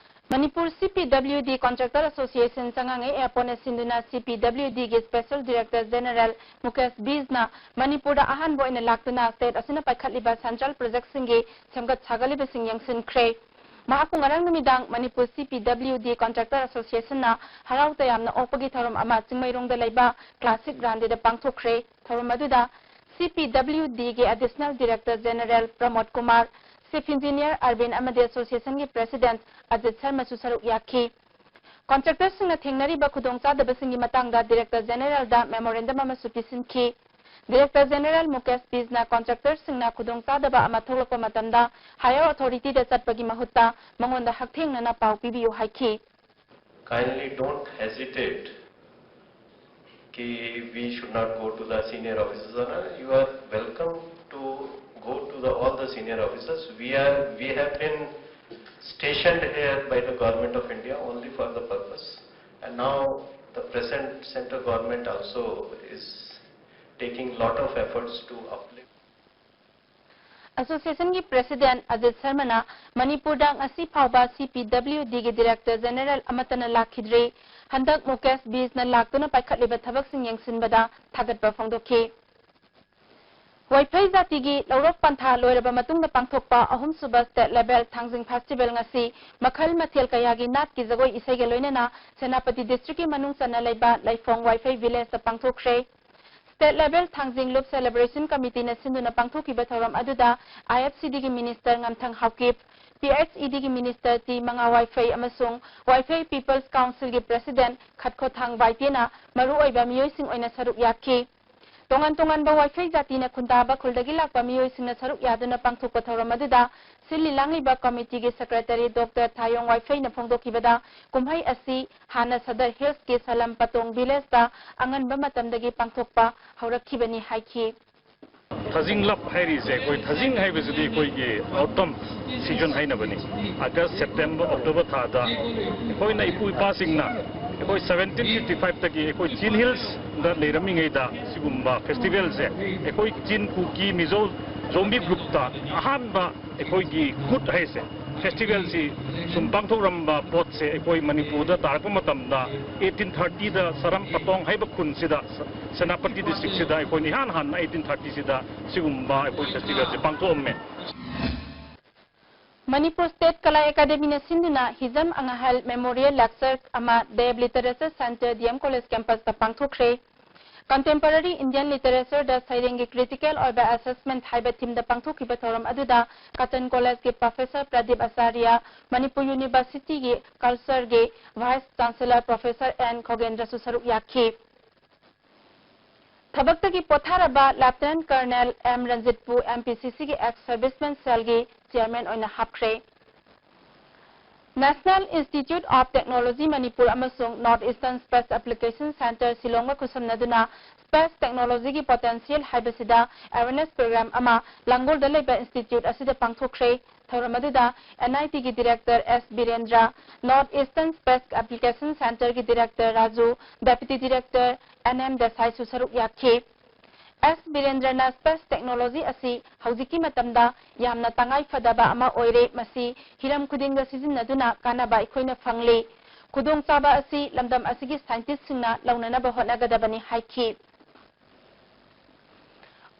Manipur C P W D Contractor Association ꯆꯉꯥꯡꯉꯩ ꯑꯦꯌꯥꯔꯄꯣꯔꯠꯅ ꯁꯤꯟꯗꯨꯅ C P W D ꯒꯤ Special Director General ꯃꯨꯀꯦꯁ ꯕꯤꯖꯅ ꯃꯅꯤꯄꯨꯔꯗ ꯑꯍꯥꯟꯕ ꯑꯣꯏꯅ ꯂꯥꯛꯇꯨꯅ state ꯑꯁꯤꯅ ꯄꯥꯏꯈꯠꯂꯤꯕ central projectꯁꯤꯡꯒꯤ ꯁꯦꯝꯒꯠ ꯁꯥꯒꯠꯂꯤꯕꯁꯤꯡ ꯌꯦꯡꯁꯤꯟꯈ꯭ꯔꯦ꯫ ꯃꯍꯥꯛꯄꯨ ꯉꯔꯥꯡ ꯅꯨꯃꯤꯗꯥꯡ Manipur C P W D Contractor Associationꯅ ꯍꯔꯥꯎ ꯇꯌꯥꯝꯅ ꯑꯣꯛꯄꯒꯤ ꯊꯧꯔꯝ ꯑꯃ ꯆꯤꯡꯃꯩꯔꯣꯡꯗ ꯂꯩꯕ Classic Grande ꯗ ꯄꯥꯡꯊꯣꯛꯈ꯭ꯔꯦ꯫ ꯊꯧꯔꯝ ꯑꯗꯨꯗ C P W D ꯒꯤ Additional Director General ꯄ꯭ꯔꯃꯣꯗ Kumar, Chief Engineer ꯑꯔꯕꯤꯟ ꯑꯃꯗꯤ Associationꯒꯤ President ꯑꯖꯤꯠ ꯁꯔꯃꯁꯨ ꯁꯔꯨꯛ ꯌꯥꯈꯤ꯫ Contractorꯁꯤꯡꯅ ꯊꯦꯡꯅꯔꯤꯕ ꯈꯨꯗꯣꯡꯆꯥꯗꯕꯁꯤꯡꯒꯤ ꯃꯇꯥꯡꯗ Director Generalꯗ memorandum ꯑꯃꯁꯨ ꯄꯤꯁꯤꯟꯈꯤ꯫ Director General ꯃꯨꯀꯦꯁ ꯕꯤꯖꯅ contractorꯁꯤꯡꯅ ꯈꯨꯗꯣꯡꯆꯥꯗꯕ ꯑꯃ ꯊꯣꯛꯂꯛꯄ ꯃꯇꯝꯗ higher authorityꯗ ꯆꯠꯄꯒꯤ ꯃꯍꯨꯠꯇ ꯃꯉꯣꯟꯗ ꯍꯛꯊꯦꯡꯅꯅ ꯄꯥꯎ ꯄꯤꯕꯤꯌꯨ ꯍꯥꯏꯈꯤ꯫ Kindly don't hesitate कि we should not go to the senior officers. You are welcome to go to the all the senior officers. We are we have been stationed here by the Government of India only for the purpose, and now the present central government also is taking lot of efforts to uplift. Associationꯒꯤ President Ajit ꯁꯔꯃꯅ ꯃꯅꯤꯄꯨꯔꯗ ꯉꯁꯤ ꯐꯥꯎꯕ C P W Dꯒꯤ Director General ꯑꯃꯠꯇꯅ ꯂꯥꯛꯈꯤꯗ꯭ꯔꯤ꯫ ꯍꯟꯗꯛ ꯃꯨꯀꯦꯁ ꯕꯤꯖꯅ ꯂꯥꯛꯇꯨꯅ ꯄꯥꯏꯈꯠꯂꯤꯕ ꯊꯕꯛꯁꯤꯡ ꯌꯦꯡꯁꯤꯟꯕꯗ ꯊꯥꯒꯠꯄ ꯐꯣꯡꯗꯣꯛꯈꯤ꯫ ꯋꯥꯏꯐꯩ ꯖꯥꯇꯤꯒꯤ ꯂꯧꯔꯣꯛ ꯄꯟꯊꯥ ꯂꯣꯏꯔꯕ ꯃꯇꯨꯡꯗ ꯄꯥꯡꯊꯣꯛꯄ ꯑꯍꯨꯝꯁꯨꯕ State Level ꯊꯥꯡꯖꯤꯡ Festival ꯉꯁꯤ ꯃꯈꯜ ꯃꯊꯦꯜ ꯀꯌꯥꯒꯤ ꯅꯥꯠꯀꯤ ꯖꯒꯣꯏ ꯏꯁꯩꯒ ꯂꯣꯏꯅꯅ ꯁꯦꯅꯥꯄꯇꯤ Districtꯀꯤ ꯃꯅꯨꯡ ꯆꯟꯅ ꯂꯩꯕ ꯂꯩꯐꯣꯡ ꯋꯥꯏꯐꯩ Villageꯇ ꯄꯥꯡꯊꯣꯛꯈ꯭ꯔꯦ꯫ State Level ꯊꯥꯡꯖꯤꯡ ꯂꯨꯞ Celebration Committeeꯅ ꯁꯤꯟꯗꯨꯅ ꯄꯥꯡꯊꯣꯛꯈꯤꯕ ꯊꯧꯔꯝ ꯑꯗꯨꯗ I F C Dꯒꯤ Minister ꯉꯝꯊꯪ Haokip, P H E Dꯒꯤ Minister T ꯃꯉꯥ ꯋꯥꯏꯐꯩ ꯑꯃꯁꯨꯡ ꯋꯥꯏꯐꯩ People's Councilꯒꯤ President ꯈꯠꯈꯣꯊꯥꯡ ꯕꯥꯏꯇꯦꯅ ꯃꯔꯨꯑꯣꯏꯕ ꯃꯤꯑꯣꯏꯁꯤꯡ ꯑꯣꯏꯅ ꯁꯔꯨꯛ ꯌꯥꯈꯤ꯫ ꯇꯣꯉꯥꯟ ꯇꯣꯉꯥꯟꯕ ꯋꯥꯏꯐꯩ ꯖꯥꯇꯤꯅ ꯈꯨꯟꯗꯥꯕ ꯈꯨꯜꯗꯒꯤ ꯂꯥꯛꯄ ꯃꯤꯑꯣꯏꯁꯤꯡꯅ ꯁꯔꯨꯛ ꯌꯥꯗꯨꯅ ꯄꯥꯡꯊꯣꯛꯄ ꯊꯧꯔꯝ ꯑꯗꯨꯗ ꯁꯤꯜꯂꯤ ꯂꯥꯡꯂꯤꯕ Committeeꯒꯤ Secretary Doctor ꯊꯥꯌꯣꯡ ꯋꯥꯏꯐꯩꯅ ꯐꯣꯡꯗꯣꯛꯈꯤꯕꯗ, ꯀꯨꯝꯍꯩ ꯑꯁꯤ ꯍꯥꯟꯅ Sadar Hillsꯀꯤ ꯁꯂꯝ ꯄꯇꯣꯡ Villageꯇ ꯑꯉꯟꯕ ꯃꯇꯝꯗꯒꯤ ꯄꯥꯡꯊꯣꯛꯄ ꯍꯧꯔꯛꯈꯤꯕꯅꯤ ꯍꯥꯏꯈꯤ꯫ ꯊꯥꯖꯤꯡ ꯂꯞ ꯍꯥꯏꯔꯤꯁꯦ ꯑꯩꯈꯣꯏ ꯊꯥꯖꯤꯡ ꯍꯥꯏꯕꯁꯤꯗꯤ ꯑꯩꯈꯣꯏꯒꯤ autumn season ꯍꯥꯏꯅꯕꯅꯤ꯫ August, September, October ꯊꯥꯗ ꯑꯩꯈꯣꯏꯅ ꯏꯄꯨ ꯏꯄꯥꯁꯤꯡꯅ ꯑꯩꯈꯣꯏ seventeen fifty five ꯇꯒꯤ ꯑꯩꯈꯣꯏ Chin Hillsꯗ ꯂꯩꯔꯝꯃꯤꯉꯩꯗ ꯁꯤꯒꯨꯝꯕ festivalꯁꯦ ꯑꯩꯈꯣꯏ ꯆꯤꯟ, ꯀꯨꯀꯤ, ꯃꯤꯖꯣ, ꯖꯣꯝꯕꯤ groupꯇ ꯑꯍꯥꯟꯕ ꯑꯩꯈꯣꯏꯒꯤ ꯀꯨꯠ ꯍꯥꯏꯁꯦ ꯐꯦꯁꯇꯤꯚꯦꯜꯁꯤ ꯁꯨꯝ ꯄꯥꯡꯊꯣꯛꯂꯝꯕ ꯄꯣꯠꯁꯦ ꯑꯩꯈꯣꯏ ꯃꯅꯤꯄꯨꯔꯗ ꯇꯥꯔꯛꯄ ꯃꯇꯝꯗ eighteen thirty ꯗ ꯁꯔꯝ ꯄꯇꯣꯡ ꯍꯥꯏꯕ ꯈꯨꯟꯁꯤꯗ, ꯁꯦꯅꯥꯄꯇꯤ ꯗꯤꯁꯇ꯭ꯔꯤꯛꯁꯤꯗ ꯑꯩꯈꯣꯏꯅ ꯏꯍꯥꯟ ꯍꯥꯟꯅ eighteen thirty ꯁꯤꯗ ꯁꯤꯒꯨꯝꯕ ꯑꯩꯈꯣꯏ ꯐꯦꯁꯇꯤꯚꯦꯜꯁꯦ ꯄꯥꯡꯊꯣꯛꯑꯝꯃꯦ꯫ ꯃꯅꯤꯄꯨꯔ ꯁ꯭ꯇꯦꯠ ꯀꯂꯥ ꯑꯦꯀꯥꯗꯦꯃꯤꯅ ꯁꯤꯟꯗꯨꯅ ꯍꯤꯖꯝ ꯑꯉꯥꯍꯜ ꯃꯦꯃꯣꯔꯤꯌꯦꯜ ꯂꯦꯛꯆꯔ ꯑꯃ Dev literature centre D M college ꯀꯦꯝꯄꯁꯇ ꯄꯥꯡꯊꯣꯛꯈ꯭ꯔꯦ꯫ Contemporary Indian Literature ꯗ ꯁꯩꯔꯦꯡꯒꯤ critical ꯑꯣꯏꯕ assessment ꯍꯥꯏꯕ ꯊꯤꯝꯗ ꯄꯥꯡꯊꯣꯛꯈꯤꯕ ꯊꯧꯔꯝ ꯑꯗꯨꯗ ꯀꯇꯟ ꯀꯣꯂꯦꯖꯀꯤ ꯄ꯭ꯔꯣꯐꯦꯁꯔ ꯄ꯭ꯔꯗꯤꯞ ꯑꯆꯥꯔꯌ, ꯃꯅꯤꯄꯨꯔ ꯌꯨꯅꯤꯚꯔꯁꯤꯇꯤꯒꯤ ꯀꯜꯆꯔꯒꯤ ꯚꯥꯏꯁ ꯆꯥꯟꯁꯦꯂꯔ ꯄ꯭ꯔꯣꯐꯦꯁꯔ ꯑꯦꯟ ꯈꯣꯒꯦꯟꯗ꯭ꯔꯁꯨ ꯁꯔꯨꯛ ꯌꯥꯈꯤ꯫ ꯊꯕꯛꯇꯒꯤ ꯄꯣꯊꯥꯔꯕ ꯂꯦꯐꯇꯤꯅꯦꯟꯠ ꯀꯔꯅꯦꯜ ꯑꯦꯝ ꯔꯟꯖꯤꯠꯄꯨ ꯑꯦꯝ ꯄꯤ ꯁꯤ ꯁꯤꯒꯤ ꯑꯦꯛꯁ ꯁꯔꯚꯤꯁꯃꯦꯟ ꯁꯦꯜꯒꯤ ꯆꯤꯌꯔꯃꯦꯟ ꯑꯣꯏꯅ ꯍꯥꯞꯈ꯭ꯔꯦ꯫ National Institute of Technology Manipur ꯑꯃꯁꯨꯡ North Eastern Space Application Centre ꯁꯤꯂꯣꯡꯒ ꯈꯨꯠꯁꯝꯅꯗꯨꯅ space technology ꯒꯤ potential ꯍꯥꯏꯕꯁꯤꯗ awareness program ꯑꯃ ꯂꯥꯡꯒꯣꯜꯗ ꯂꯩꯕ institute ꯑꯁꯤꯗ ꯄꯥꯡꯊꯣꯛꯈ꯭ꯔꯦ꯫ ꯊꯧꯔꯝ ꯑꯗꯨꯗ ꯑꯦꯟ ꯑꯥꯏ ꯇꯤꯒꯤ director S Birendra, North Eastern Space Application Centre ꯒꯤ director Raju, deputy director N M ꯗꯦꯁꯥꯏꯁꯨ ꯁꯔꯨꯛ ꯌꯥꯈꯤ꯫ ꯑꯦꯁ ꯕꯤꯔꯦꯟꯗ꯭ꯔꯅ space technology ꯑꯁꯤ ꯍꯧꯖꯤꯛꯀꯤ ꯃꯇꯝꯗ ꯌꯥꯝꯅ ꯇꯉꯥꯏ ꯐꯗꯕ ꯑꯃ ꯑꯣꯏꯔꯦ, ꯃꯁꯤ ꯍꯤꯔꯝ ꯈꯨꯗꯤꯡꯗ ꯁꯤꯖꯤꯟꯅꯗꯨꯅ ꯀꯥꯟꯅꯕ ꯑꯩꯈꯣꯏꯅ ꯐꯪꯂꯤ꯫ ꯈꯨꯗꯣꯡꯆꯥꯕ ꯑꯁꯤ ꯂꯝꯗꯝ ꯑꯁꯤꯒꯤ scientistꯁꯤꯡꯅ ꯂꯧꯅꯅꯕ ꯍꯣꯠꯅꯒꯗꯕꯅꯤ ꯍꯥꯏꯈꯤ꯫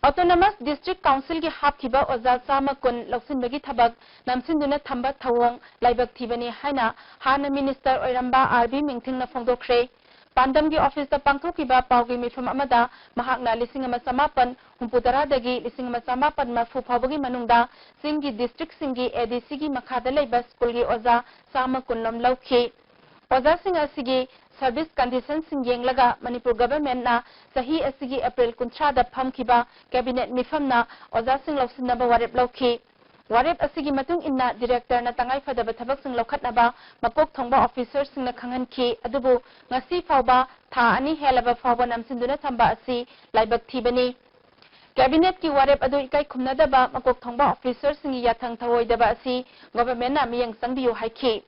Autonomous District Councilꯒꯤ ꯍꯥꯞꯈꯤꯕ ꯑꯣꯖꯥ ꯆꯥꯝꯃ ꯀꯨꯟ ꯂꯧꯁꯤꯟꯕꯒꯤ ꯊꯕꯛ ꯅꯝꯁꯤꯟꯗꯨꯅ ꯊꯝꯕ ꯊꯧꯑꯣꯡ ꯂꯥꯏꯕꯛ ꯊꯤꯕꯅꯤ ꯍꯥꯏꯅ ꯍꯥꯟꯅ minister ꯑꯣꯏꯔꯝꯕ ꯑꯥꯔ ꯕꯤ ꯃꯤꯡꯊꯤꯡꯅ ꯐꯣꯡꯗꯣꯛꯈ꯭ꯔꯦ꯫ ꯄꯥꯟꯗꯝꯒꯤ officeꯇ ꯄꯥꯡꯊꯣꯛꯈꯤꯕ ꯄꯥꯎꯒꯤ ꯃꯤꯐꯝ ꯑꯃꯗ ꯃꯍꯥꯛꯅ ꯂꯤꯁꯤꯡ ꯑꯃ ꯆꯃꯥꯄꯟ ꯍꯨꯝꯐꯨꯇꯔꯥꯗꯒꯤ ꯂꯤꯁꯤꯡ ꯑꯃ ꯆꯃꯥꯄꯟ ꯃꯔꯤꯐꯨ ꯐꯥꯎꯕꯒꯤ ꯃꯅꯨꯡꯗ ꯆꯤꯡꯒꯤ districtꯁꯤꯡꯒꯤ ꯑꯦ ꯗꯤ ꯁꯤꯒꯤ ꯃꯈꯥꯗ ꯂꯩꯕ schoolꯒꯤ ꯑꯣꯖꯥ ꯆꯥꯝꯃ ꯀꯨꯟ ꯂꯣꯝ ꯂꯧꯈꯤ꯫ ꯑꯣꯖꯥꯁꯤꯡ ꯑꯁꯤꯒꯤ service conditionꯁꯤꯡ ꯌꯦꯡꯂꯒ ꯃꯅꯤꯄꯨꯔ governmentꯅ ꯆꯍꯤ ꯑꯁꯤꯒꯤ April ꯀꯨꯟꯊ꯭ꯔꯥꯗ ꯐꯝꯈꯤꯕ cabinet ꯃꯤꯐꯝꯅ ꯑꯣꯖꯥꯁꯤꯡ ꯂꯧꯁꯤꯟꯅꯕ ꯋꯥꯔꯦꯞ ꯂꯧꯈꯤ꯫ ꯋꯥꯔꯦꯞ ꯑꯁꯤꯒꯤ ꯃꯇꯨꯡ ꯏꯟꯅ directorꯅ ꯇꯉꯥꯏ ꯐꯗꯕ ꯊꯕꯛꯁꯤꯡ ꯂꯧꯈꯠꯅꯕ ꯃꯀꯣꯛ ꯊꯣꯡꯕ officerꯁꯤꯡꯅ ꯈꯪꯍꯟꯈꯤ꯫ ꯑꯗꯨꯕꯨ ꯉꯁꯤ ꯐꯥꯎꯕ ꯊꯥ ꯑꯅꯤ ꯍꯦꯜꯂꯕ ꯐꯥꯎꯕ ꯅꯝꯁꯤꯟꯗꯨꯅ ꯊꯝꯕ ꯑꯁꯤ ꯂꯥꯏꯕꯛ ꯊꯤꯕꯅꯤ꯫ Cabinetꯀꯤ ꯋꯥꯔꯦꯞ ꯑꯗꯨ ꯏꯀꯥꯏ ꯈꯨꯝꯅꯗꯕ ꯃꯀꯣꯛ ꯊꯣꯡꯕ officerꯁꯤꯡꯒꯤ ꯌꯥꯊꯪ ꯊꯧꯑꯣꯏꯗꯕ ꯑꯁꯤ governmentꯅ ꯃꯤꯠꯌꯦꯡ ꯆꯪꯕꯤꯌꯨ ꯍꯥꯏꯈꯤ꯫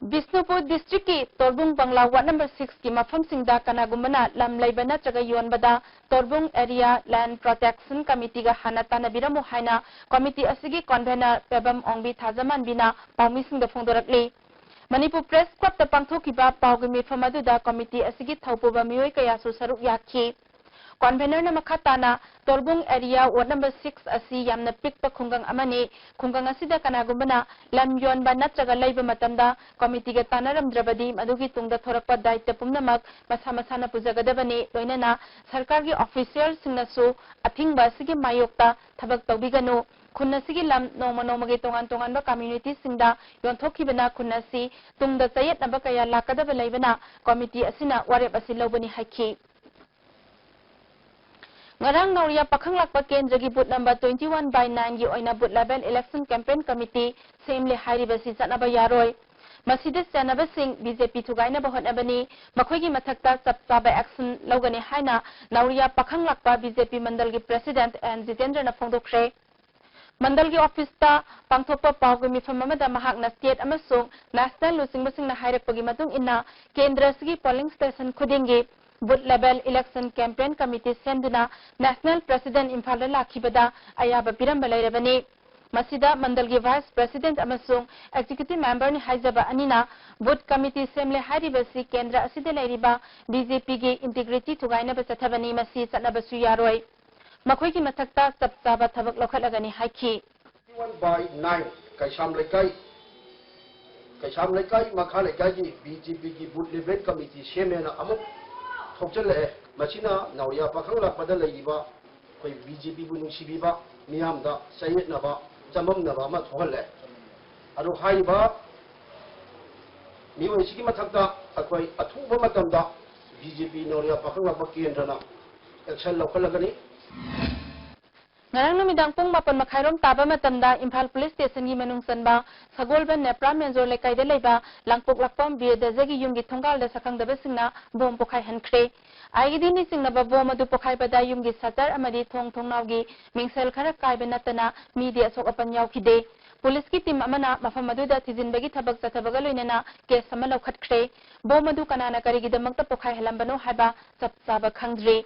ꯕꯤꯁꯅꯨꯄꯨꯔ ꯗꯤꯁꯇ꯭ꯔꯤꯛꯀꯤ ꯇꯣꯔꯕꯨꯡ ꯕꯪꯂꯥ ꯋꯥꯔꯗ ꯅꯝꯕꯔ ꯁꯤꯛꯁꯀꯤ ꯃꯐꯝꯁꯤꯡꯗ ꯀꯅꯥꯒꯨꯝꯕꯅ ꯂꯝ ꯂꯩꯕ ꯅꯠꯇ꯭ꯔꯒ ꯌꯣꯟꯕꯗ ꯇꯣꯔꯕꯨꯡ ꯑꯦꯔꯤꯌꯥ ꯂꯦꯟ ꯄ꯭ꯔꯣꯇꯦꯛꯁꯟ ꯀꯃꯤꯇꯤꯒ ꯍꯥꯟꯅ ꯇꯥꯟꯅꯕꯤꯔꯝꯃꯨ ꯍꯥꯏꯅ ꯀꯃꯤꯇꯤ ꯑꯁꯤꯒꯤ ꯀꯣꯟꯚꯦꯅꯔ ꯄꯦꯕꯝ ꯑꯣꯡꯕꯤ ꯊꯥꯖꯃꯥꯟꯕꯤꯅ ꯄꯥꯎꯃꯤꯁꯤꯡꯗ ꯐꯣꯡꯗꯣꯔꯛꯂꯤ꯫ ꯃꯅꯤꯄꯨꯔ ꯄ꯭ꯔꯦꯁ ꯀ꯭ꯂꯕꯇ ꯄꯥꯡꯊꯣꯛꯈꯤꯕ ꯄꯥꯎꯒꯤ ꯃꯤꯐꯝ ꯑꯗꯨꯗ ꯀꯃꯤꯇꯤ ꯑꯁꯤꯒꯤ ꯊꯧꯄꯨꯕ ꯃꯤꯑꯣꯏ ꯀꯌꯥꯁꯨ ꯁꯔꯨꯛ ꯌꯥꯈꯤ꯫ ꯀꯣꯟꯚꯦꯅꯔꯅ ꯃꯈꯥ ꯇꯥꯅ ꯇꯣꯔꯕꯨꯡ ꯑꯦꯔꯤꯌꯥ ꯋꯥꯔꯗ ꯅꯝꯕꯔ ꯁꯤꯛꯁ ꯑꯁꯤ ꯌꯥꯝꯅ ꯄꯤꯛꯄ ꯈꯨꯡꯒꯪ ꯑꯃꯅꯤ꯫ ꯈꯨꯡꯒꯪ ꯑꯁꯤꯗ ꯀꯅꯥꯒꯨꯝꯕꯅ ꯂꯝ ꯌꯣꯟꯕ ꯅꯠꯇ꯭ꯔꯒ ꯂꯩꯕ ꯃꯇꯝꯗ ꯀꯃꯤꯇꯤꯒ ꯇꯥꯟꯅꯔꯝꯗ꯭ꯔꯕꯗꯤ ꯃꯗꯨꯒꯤ ꯇꯨꯡꯗ ꯊꯣꯔꯛꯄ ꯗꯥꯏꯇ ꯄꯨꯝꯅꯃꯛ ꯃꯁꯥ ꯃꯁꯥꯅ ꯄꯨꯖꯒꯗꯕꯅꯤ꯫ ꯂꯣꯏꯅꯅ ꯁꯔꯀꯥꯔꯒꯤ ꯑꯣꯐꯤꯁꯤꯌꯦꯜꯁꯤꯡꯅꯁꯨ ꯑꯊꯤꯡꯕ ꯑꯁꯤꯒꯤ ꯃꯥꯌꯣꯛꯇ ꯊꯕꯛ ꯇꯧꯕꯤꯒꯅꯨ꯫ ꯈꯨꯟ ꯑꯁꯤꯒꯤ ꯂꯝ ꯅꯣꯡꯃ ꯅꯣꯡꯃꯒꯤ ꯇꯣꯉꯥꯟ ꯇꯣꯉꯥꯟꯕ ꯀꯝꯃ꯭ꯌꯨꯅꯤꯇꯤꯁꯤꯡꯗ ꯌꯣꯟꯊꯣꯛꯈꯤꯕꯅ ꯈꯨꯟ ꯑꯁꯤ ꯇꯨꯡꯗ ꯆꯌꯦꯠꯅꯕ ꯀꯌꯥ ꯂꯥꯛꯀꯗꯕ ꯂꯩꯕꯅ ꯀꯃꯤꯇꯤ ꯑꯁꯤꯅ ꯋꯥꯔꯦꯞ ꯑꯁꯤ ꯂꯧꯕꯅꯤ ꯍꯥꯏꯈꯤ꯫ ꯉꯔꯥꯡ ꯅꯧꯔꯤꯌꯥ ꯄꯥꯈꯪꯂꯥꯛꯄ ꯀꯦꯟꯗ꯭ꯔꯒꯤ booth number twenty one by nine ꯒꯤ ꯑꯣꯏꯅ booth level election campaign committee ꯁꯦꯝꯂꯦ ꯍꯥꯏꯔꯤꯕꯁꯤ ꯆꯠꯅꯕ ꯌꯥꯔꯣꯏ꯫ ꯃꯁꯤꯗ ꯆꯦꯟꯅꯕꯁꯤꯡ ꯕꯤ ꯖꯦ ꯄꯤ ꯊꯨꯒꯥꯏꯅꯕ ꯍꯣꯠꯅꯕꯅꯤ꯫ ꯃꯈꯣꯏꯒꯤ ꯃꯊꯛꯇ ꯆꯞ ꯆꯥꯕ ꯑꯦꯛꯁꯟ ꯂꯧꯒꯅꯤ ꯍꯥꯏꯅ Nauriya Pakhanglakpa B J P ꯃꯟꯗꯜꯒꯤ ꯄ꯭ꯔꯦꯁꯤꯗꯦꯟꯠ ꯑꯦꯟ ꯖꯤꯇꯦꯟꯗ꯭ꯔꯅ ꯐꯣꯡꯗꯣꯛꯈ꯭ꯔꯦ꯫ ꯃꯟꯗꯜꯒꯤ ꯑꯣꯐꯤꯁꯇ ꯄꯥꯡꯊꯣꯛꯄ ꯄꯥꯎꯒꯤ ꯃꯤꯐꯝ ꯑꯃꯗ ꯃꯍꯥꯛꯅ ꯁ꯭ꯇꯦꯠ ꯑꯃꯁꯨꯡ ꯅꯦꯁꯅꯦꯜ ꯂꯨꯆꯤꯡꯕꯁꯤꯡꯅ ꯍꯥꯏꯔꯛꯄꯒꯤ ꯃꯇꯨꯡ ꯏꯟꯅ ꯀꯦꯟꯗ꯭ꯔ ꯑꯁꯤꯒꯤ ꯄꯣꯂꯤꯡ ꯁ꯭ꯇꯦꯁꯟ ꯈꯨꯗꯤꯡꯒꯤ booth level election campaign committee ꯁꯦꯝꯗꯨꯅ ꯅꯦꯁꯅꯦꯜ ꯄ꯭ꯔꯦꯁꯤꯗꯦꯟꯠ ꯏꯝꯐꯥꯜꯗ ꯂꯥꯛꯈꯤꯕꯗ ꯑꯌꯥꯕ ꯄꯤꯔꯝꯕ ꯂꯩꯔꯕꯅꯤ꯫ ꯃꯁꯤꯗ ꯃꯟꯗꯜꯒꯤ ꯚꯥꯏꯁ ꯄ꯭ꯔꯦꯁꯤꯗꯦꯟꯠ ꯑꯃꯁꯨꯡ ꯑꯦꯛꯖꯤꯀ꯭ꯌꯨꯇꯤꯚ ꯃꯦꯝꯕꯔꯅꯤ ꯍꯥꯏꯖꯕ ꯑꯅꯤꯅ ꯕꯨꯊ ꯀꯃꯤꯇꯤ ꯁꯦꯝꯂꯦ ꯍꯥꯏꯔꯤꯕꯁꯤ ꯀꯦꯟꯗ꯭ꯔ ꯑꯁꯤꯗ ꯂꯩꯔꯤꯕ ꯕꯤ ꯖꯦ ꯄꯤꯒꯤ ꯏꯟꯇꯤꯒ꯭ꯔꯤꯇꯤ ꯊꯨꯒꯥꯏꯅꯕ ꯆꯠꯊꯕꯅꯤ꯫ ꯃꯁꯤ ꯆꯠꯅꯕꯁꯨ ꯌꯥꯔꯣꯏ꯫ ꯃꯈꯣꯏꯒꯤ ꯃꯊꯛꯇ ꯆꯞ ꯆꯥꯕ ꯊꯕꯛ ꯂꯧꯈꯠꯂꯒꯅꯤ ꯍꯥꯏꯈꯤ꯫ One by nine ꯀꯩꯁꯥꯝ ꯂꯩꯀꯥꯏ, ꯀꯩꯁꯥꯝ ꯂꯩꯀꯥꯏ ꯃꯈꯥ ꯂꯩꯀꯥꯏꯒꯤ ꯕꯤ ꯖꯦ ꯄꯤꯒꯤ ꯕꯨꯊ ꯂꯦꯚꯦꯜ ꯀꯃꯤꯇꯤ ꯁꯦꯝꯃꯦꯅ ꯑꯃꯨꯛ ꯊꯣꯛꯆꯜꯂꯛꯑꯦ꯫ ꯃꯁꯤꯅ ꯅꯧꯔꯤꯌꯥ ꯄꯥꯈꯪꯂꯥꯛꯄꯗ ꯂꯩꯔꯤꯕ ꯑꯩꯈꯣꯏ ꯕꯤ ꯖꯦ ꯄꯤꯕꯨ ꯅꯨꯡꯁꯤꯕꯤꯕ ꯃꯤꯌꯥꯝꯗ ꯆꯌꯦꯠꯅꯕ, ꯆꯃꯝꯅꯕ ꯑꯃ ꯊꯣꯛꯍꯜꯂꯦ꯫ ꯑꯗꯨ ꯍꯥꯏꯔꯤꯕ ꯃꯤꯑꯣꯏꯁꯤꯒꯤ ꯃꯊꯛꯇ ꯑꯩꯈꯣꯏ ꯑꯊꯨꯕ ꯃꯇꯝꯗ ꯕꯤ ꯖꯦ ꯄꯤ ꯅꯧꯔꯤꯌꯥ ꯄꯥꯈꯪꯂꯥꯛꯄ ꯀꯦꯟꯗ꯭ꯔꯅ ꯑꯦꯛꯁꯟ ꯂꯧꯈꯠꯂꯒꯅꯤ꯫ ꯉꯔꯥꯡ ꯅꯨꯃꯤꯗꯥꯡ ꯄꯨꯡ ꯃꯥꯄꯟ ꯃꯈꯥꯏꯔꯣꯝ ꯇꯥꯕ ꯃꯇꯝꯗ ꯏꯝꯐꯥꯜ ꯄꯨꯂꯤꯁ ꯁ꯭ꯇꯦꯁꯟꯒꯤ ꯃꯅꯨꯡ ꯆꯟꯕ ꯁꯒꯣꯜꯕꯟ ꯅꯦꯄ꯭ꯔꯥ ꯃꯦꯟꯖꯣꯔ ꯂꯩꯀꯥꯏꯗ ꯂꯩꯕ ꯂꯥꯡꯄꯣꯛꯂꯥꯛꯄꯝ ꯕꯤꯔ ꯗꯖꯒꯤ ꯌꯨꯝꯒꯤ ꯊꯣꯡꯒꯥꯜꯗ ꯁꯛꯈꯪꯗꯕꯁꯤꯡꯅ ꯕꯣꯝ ꯄꯣꯈꯥꯏꯍꯟꯈ꯭ꯔꯦ꯫ ꯑꯥꯏ ꯏ ꯗꯤꯅ ꯆꯤꯡꯅꯕ ꯕꯣꯝ ꯑꯗꯨ ꯄꯣꯈꯥꯏꯕꯗ ꯌꯨꯝꯒꯤ ꯁꯇꯔ ꯑꯃꯗꯤ ꯊꯣꯡ ꯊꯣꯡꯅꯥꯎꯒꯤ ꯃꯤꯡꯁꯦꯜ ꯈꯔ ꯀꯥꯏꯕ ꯅꯠꯇꯅ ꯃꯤꯗꯤ ꯑꯁꯣꯛ ꯑꯄꯟ ꯌꯥꯎꯈꯤꯗꯦ꯫ ꯄꯨꯂꯤꯁꯀꯤ ꯇꯤꯝ ꯑꯃꯅ ꯃꯐꯝ ꯑꯗꯨꯗ ꯊꯤꯖꯤꯟꯕꯒꯤ ꯊꯕꯛ ꯆꯠꯊꯕꯒ ꯂꯣꯏꯅꯅ ꯀꯦꯁ ꯑꯃ ꯂꯧꯈꯠꯈ꯭ꯔꯦ꯫ ꯕꯣꯝ ꯑꯗꯨ ꯀꯅꯥꯅ ꯀꯔꯤꯒꯤꯗꯃꯛꯇ ꯄꯣꯈꯥꯏꯍꯜꯂꯝꯕꯅꯣ ꯍꯥꯏꯕ ꯆꯞ ꯆꯥꯕ ꯈꯪꯗ꯭ꯔꯤ꯫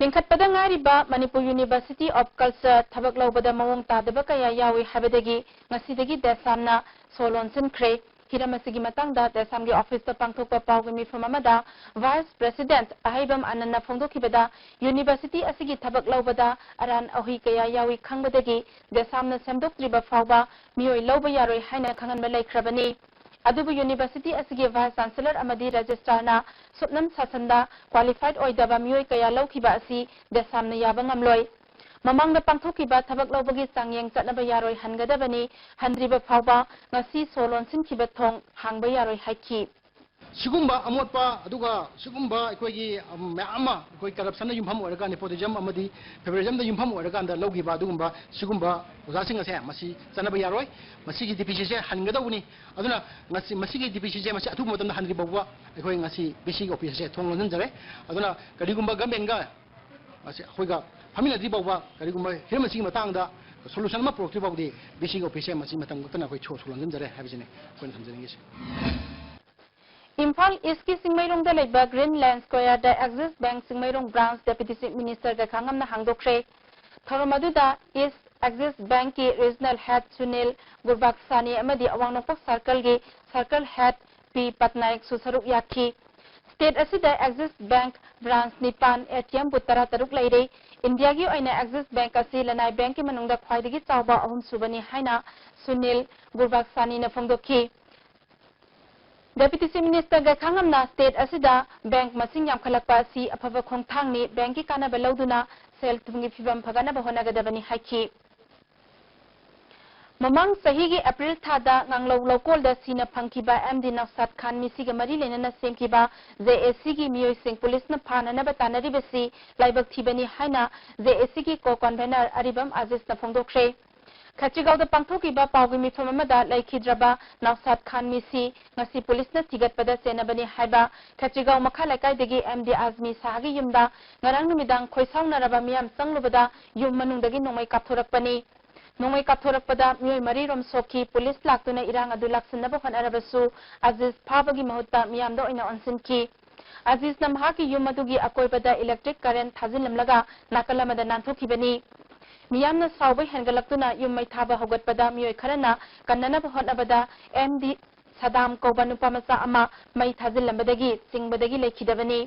ꯂꯤꯡꯈꯠꯄꯗ ꯉꯥꯏꯔꯤꯕ ꯃꯅꯤꯄꯨꯔ University of Culture ꯊꯕꯛ ꯂꯧꯕꯗ ꯃꯑꯣꯡ ꯇꯥꯗꯕ ꯀꯌꯥ ꯌꯥꯎꯏ ꯍꯥꯏꯕꯗꯒꯤ ꯉꯁꯤꯗꯒꯤ ꯗꯦꯁꯥꯝꯅ ꯁꯣ ꯂꯣꯟꯁꯤꯟꯈ꯭ꯔꯦ꯫ ꯍꯤꯔꯝ ꯑꯁꯤꯒꯤ ꯃꯇꯥꯡꯗ ꯗꯦꯁꯥꯝꯒꯤ ꯑꯣꯐꯤꯁꯇ ꯄꯥꯡꯊꯣꯛꯄ ꯄꯥꯎꯒꯤ ꯃꯤꯐꯝ ꯑꯃꯗ ꯚꯥꯏꯁ ꯄ꯭ꯔꯦꯁꯤꯗꯦꯟꯠ ꯑꯍꯩꯕꯝ ꯑꯅꯟꯅ ꯐꯣꯡꯗꯣꯛꯈꯤꯕꯗ, ꯌꯨꯅꯤꯚꯔꯁꯤꯇꯤ ꯑꯁꯤꯒꯤ ꯊꯕꯛ ꯂꯧꯕꯗ ꯑꯔꯥꯟ ꯑꯍꯨꯏ ꯀꯌꯥ ꯌꯥꯎꯏ ꯈꯪꯕꯗꯒꯤ ꯗꯦꯁꯥꯝꯅ ꯁꯦꯝꯗꯣꯛꯇ꯭ꯔꯤꯕ ꯐꯥꯎꯕ ꯃꯤꯑꯣꯏ ꯂꯧꯕ ꯌꯥꯔꯣꯏ ꯍꯥꯏꯅ ꯈꯪꯍꯟꯕ ꯂꯩꯈ꯭ꯔꯕꯅꯤ꯫ ꯑꯗꯨꯕꯨ ꯌꯨꯅꯤꯚꯔꯁꯤꯇꯤ ꯑꯁꯤꯒꯤ ꯚꯥꯏꯁ ꯆꯥꯟꯁꯦꯂꯔ ꯑꯃꯗꯤ ꯔꯦꯖꯤꯁꯇ꯭ꯔꯥꯔꯅ ꯁꯨꯞꯅꯝ ꯁꯥꯁꯟꯗ ꯀ꯭ꯋꯥꯂꯤꯐꯥꯏꯗ ꯑꯣꯏꯗꯕ ꯃꯤꯑꯣꯏ ꯀꯌꯥ ꯂꯧꯈꯤꯕ ꯑꯁꯤ ꯗꯦꯁꯥꯝꯅ ꯌꯥꯕ ꯉꯝꯂꯣꯏ꯫ ꯃꯃꯥꯡꯗ ꯄꯥꯡꯊꯣꯛꯈꯤꯕ ꯊꯕꯛ ꯂꯧꯕꯒꯤ ꯆꯥꯡꯌꯦꯡ ꯆꯠꯅꯕ ꯌꯥꯔꯣꯏ ꯍꯟꯒꯗꯕꯅꯤ, ꯍꯟꯗ꯭ꯔꯤꯕ ꯐꯥꯎꯕ ꯉꯁꯤ ꯁꯣ ꯂꯣꯟꯁꯤꯟꯈꯤꯕ ꯊꯣꯡ ꯍꯥꯡꯕ ꯌꯥꯔꯣꯏ ꯍꯥꯏꯈꯤ꯫ ꯁꯤꯒꯨꯝꯕ ꯑꯃꯣꯠꯄ, ꯑꯗꯨꯒ ꯁꯤꯒꯨꯝꯕ ꯑꯩꯈꯣꯏꯒꯤ, ꯎꯝ, ꯃꯌꯥꯝ ꯑꯃ ꯑꯩꯈꯣꯏ ꯀꯔꯞꯁꯟꯗ ꯌꯨꯝꯐꯝ ꯑꯣꯏꯔꯒ, ꯅꯦꯄꯣꯇꯤꯖꯝ ꯑꯃꯗꯤ ꯐꯦꯚꯔꯤꯖꯝꯗ ꯌꯨꯝꯐꯝ ꯑꯣꯏꯔꯀꯥꯟꯗ ꯂꯧꯈꯤꯕ ꯑꯗꯨꯒꯨꯝꯕ ꯁꯤꯒꯨꯝꯕ ꯑꯣꯖꯥꯁꯤꯡ ꯑꯁꯦ ꯃꯁꯤ ꯆꯠꯅꯕ ꯌꯥꯔꯣꯏ꯫ ꯃꯁꯤꯒꯤ ꯗꯤ ꯄꯤ ꯁꯤꯁꯦ ꯍꯟꯒꯗꯧꯕꯅꯤ꯫ ꯑꯗꯨꯅ ꯉꯁꯤ, ꯃꯁꯤꯒꯤ ꯗꯤ ꯄꯤ ꯁꯤꯁꯦ ꯃꯁꯤ ꯑꯊꯨꯕ ꯃꯇꯝꯗ ꯍꯟꯗ꯭ꯔꯤ ꯐꯥꯎꯕ ꯑꯩꯈꯣꯏ ꯉꯁꯤ ꯚꯤ ꯁꯤꯒꯤ ꯑꯣꯐꯤꯁ ꯑꯁꯦ ꯊꯣꯡ ꯂꯣꯟꯁꯤꯟꯖꯔꯦ꯫ ꯑꯗꯨꯅ ꯀꯔꯤꯒꯨꯝꯕ ꯒꯃꯦꯟꯒ ꯃꯁꯤ ꯑꯩꯈꯣꯏꯒ ꯐꯝꯃꯤꯟꯅꯗ꯭ꯔꯤ ꯐꯥꯎꯕ, ꯀꯔꯤꯒꯨꯝꯕ ꯍꯤꯔꯝ ꯑꯁꯤꯒꯤ ꯃꯇꯥꯡꯗ ꯁꯣꯂꯨꯁꯟ ꯑꯃ ꯄꯨꯔꯛꯇ꯭ꯔꯤ ꯐꯥꯎꯕꯗꯤ ꯚꯤ ꯁꯤꯒꯤ ꯑꯣꯐꯤꯁꯁꯦ ꯃꯁꯤ ꯃꯇꯝ ꯈꯛꯇꯅ ꯑꯩꯈꯣꯏ ꯁꯣ, ꯁꯣ ꯂꯣꯟꯁꯤꯟꯖꯔꯦ ꯍꯥꯏꯕꯁꯤꯅꯤ ꯑꯩꯈꯣꯏꯅ ꯊꯝꯖꯅꯤꯡꯉꯤꯁꯦ꯫ ꯏꯝꯐꯥꯜ ꯏꯁꯀꯤ ꯆꯤꯡꯃꯩꯔꯣꯡꯗ ꯂꯩꯕ ꯒ꯭ꯔꯤꯟ ꯂꯦꯟ ꯁ꯭ꯀꯣꯌꯔꯗ Axis bank Chingmeirong branch deputy chief minister ꯒꯩꯈꯥꯉꯝꯅ ꯍꯥꯡꯗꯣꯛꯈ꯭ꯔꯦ꯫ ꯊꯧꯔꯝ ꯑꯗꯨꯗ ꯏꯁ ꯑꯦꯛꯖꯤꯁ ꯕꯦꯡꯛꯀꯤ ꯔꯤꯖꯅꯦꯜ ꯍꯦꯗ ꯁꯨꯅꯤꯜ ꯒꯨꯔꯕꯥꯛꯁꯥꯅꯤ ꯑꯃꯗꯤ ꯑꯋꯥꯡ ꯅꯣꯡꯄꯣꯛ ꯁꯥꯔꯀꯜꯒꯤ ꯁꯥꯔꯀꯜ ꯍꯦꯗ ꯄꯤ ꯄꯠꯅꯥꯌꯛꯁꯨ ꯁꯔꯨꯛ ꯌꯥꯈꯤ꯫ ꯁ꯭ꯇꯦꯠ ꯑꯁꯤꯗ ꯑꯦꯛꯖꯤꯁ ꯕꯦꯡꯛ ꯕ꯭ꯔꯥꯟꯁ ꯅꯤꯄꯥꯟ, ꯑꯦ ꯇꯤ ꯑꯦꯝ ꯕꯨꯠ ꯇꯔꯥꯇꯔꯨꯛ ꯂꯩꯔꯦ꯫ ꯏꯟꯗꯤꯌꯥꯒꯤ ꯑꯣꯏꯅ ꯑꯦꯛꯖꯤꯁ ꯕꯦꯡꯛ ꯑꯁꯤ ꯂꯅꯥꯏ ꯕꯦꯡꯛꯀꯤ ꯃꯅꯨꯡꯗ ꯈ꯭ꯋꯥꯏꯗꯒꯤ ꯆꯥꯎꯕ ꯑꯍꯨꯝꯁꯨꯕꯅꯤ ꯍꯥꯏꯅ ꯁꯨꯅꯤꯜ ꯒꯨꯔꯕꯥꯛꯁꯥꯅꯤꯅ ꯐꯣꯡꯗꯣꯛꯈꯤ꯫ ꯗꯦꯄꯨꯇꯤ ꯆꯤꯐ ꯃꯤꯅꯤꯁꯇꯔ ꯒꯩꯈꯥꯉꯝꯅ ꯁ꯭ꯇꯦꯠ ꯑꯁꯤꯗ ꯕꯦꯡꯛ ꯃꯁꯤꯡ ꯌꯥꯝꯈꯠꯂꯛꯄ ꯑꯁꯤ ꯑꯐꯕ ꯈꯣꯡꯊꯥꯡꯅꯤ, ꯕꯦꯡꯛꯀꯤ ꯀꯥꯟꯅꯕ ꯂꯧꯗꯨꯅ ꯁꯦꯜ ꯊꯨꯝꯒꯤ ꯐꯤꯕꯝ ꯐꯒꯠꯅꯕ ꯍꯣꯠꯅꯒꯗꯕꯅꯤ ꯍꯥꯏꯈꯤ꯫ ꯃꯃꯥꯡ ꯆꯍꯤꯒꯤ ꯑꯦꯄ꯭ꯔꯤꯜ ꯊꯥꯗ ꯉꯥꯡꯂꯧ ꯂꯧꯀꯣꯜꯗ ꯁꯤꯅ ꯐꯪꯈꯤꯕ ꯑꯦꯝ ꯗꯤ ꯅꯧꯁꯥꯗ ꯈꯥꯟ ꯃꯤꯁꯤꯒ ꯃꯔꯤ ꯂꯩꯅꯅ ꯁꯦꯝꯈꯤꯕ ꯖꯦ ꯑꯦ ꯁꯤꯒꯤ ꯃꯤꯑꯣꯏꯁꯤꯡ ꯄꯨꯂꯤꯁꯅ ꯐꯥꯅꯅꯕ ꯇꯥꯟꯅꯔꯤꯕꯁꯤ ꯂꯥꯏꯕꯛ ꯊꯤꯕꯅꯤ ꯍꯥꯏꯅ ꯖꯦ ꯑꯦ ꯁꯤꯒꯤ ꯀꯣ ꯀꯟꯚꯦꯅꯔ ꯑꯔꯤꯕꯝ ꯑꯥꯖꯤꯖꯅ ꯐꯣꯡꯗꯣꯛꯈ꯭ꯔꯦ꯫ ꯈꯦꯇ꯭ꯔꯤꯒꯥꯎꯗ ꯄꯥꯡꯊꯣꯛꯈꯤꯕ ꯄꯥꯎꯒꯤ ꯃꯤꯐꯝ ꯑꯃꯗ ꯂꯩꯈꯤꯗ꯭ꯔꯕ ꯅꯧꯁꯥꯗ ꯈꯥꯟ ꯃꯤꯁꯤ ꯉꯁꯤ ꯄꯨꯂꯤꯁꯅ ꯊꯤꯒꯠꯄꯗ ꯆꯦꯟꯅꯕꯅꯤ ꯍꯥꯏꯕ ꯈꯦꯇ꯭ꯔꯤꯒꯥꯎ ꯃꯈꯥ ꯂꯩꯀꯥꯏꯗꯒꯤ ꯑꯦꯝ ꯗꯤ ꯑꯥꯖꯃꯤ ꯁꯥꯍꯒꯤ ꯌꯨꯝꯗ ꯉꯔꯥꯡ ꯅꯨꯃꯤꯗꯥꯡ ꯈꯣꯏꯁꯥꯎꯅꯔꯕ ꯃꯤꯌꯥꯝ ꯆꯪꯂꯨꯕꯗ ꯌꯨꯝ ꯃꯅꯨꯡꯗꯒꯤ ꯅꯣꯡꯃꯩ ꯀꯥꯞꯊꯣꯔꯛꯄꯅꯤ꯫ ꯅꯣꯡꯃꯩ ꯀꯥꯞꯊꯣꯔꯛꯄꯗ ꯃꯤꯑꯣꯏ ꯃꯔꯤ ꯔꯣꯝ ꯁꯣꯛꯈꯤ꯫ ꯄꯨꯂꯤꯁ ꯂꯥꯛꯇꯨꯅ ꯏꯔꯥꯡ ꯑꯗꯨ ꯂꯥꯛꯁꯤꯟꯅꯕ ꯍꯣꯠꯅꯔꯕꯁꯨ ꯑꯖꯤꯖ ꯐꯥꯕꯒꯤ ꯃꯍꯨꯠꯇ ꯃꯤꯌꯥꯝꯗ ꯑꯣꯏꯅ ꯑꯣꯟꯁꯤꯟꯈꯤ꯫ ꯑꯖꯤꯖꯅ ꯃꯍꯥꯛꯀꯤ ꯌꯨꯝ ꯑꯗꯨꯒꯤ ꯑꯀꯣꯏꯕꯗ electric current ꯊꯥꯖꯤꯜꯂꯝꯂꯒ ꯅꯥꯀꯜ ꯑꯃꯗ ꯅꯥꯟꯊꯣꯛꯈꯤꯕꯅꯤ꯫ ꯃꯤꯌꯥꯝꯅ ꯁꯥꯎꯕ ꯍꯦꯟꯒꯠꯂꯛꯇꯨꯅ ꯌꯨꯝ ꯃꯩ ꯊꯥꯕ ꯍꯧꯒꯠꯄꯗ ꯃꯤꯑꯣꯏ ꯈꯔꯅ ꯀꯟꯅꯅꯕ ꯍꯣꯠꯅꯕꯗ ꯑꯦꯝ ꯗꯤ ꯁꯗꯥꯝ ꯀꯧꯕ ꯅꯨꯄꯥ ꯃꯆꯥ ꯑꯃ ꯃꯩ ꯊꯥꯖꯤꯜꯂꯝꯕꯗꯒꯤ ꯆꯤꯡꯕꯗꯒꯤ ꯂꯩꯈꯤꯗꯕꯅꯤ꯫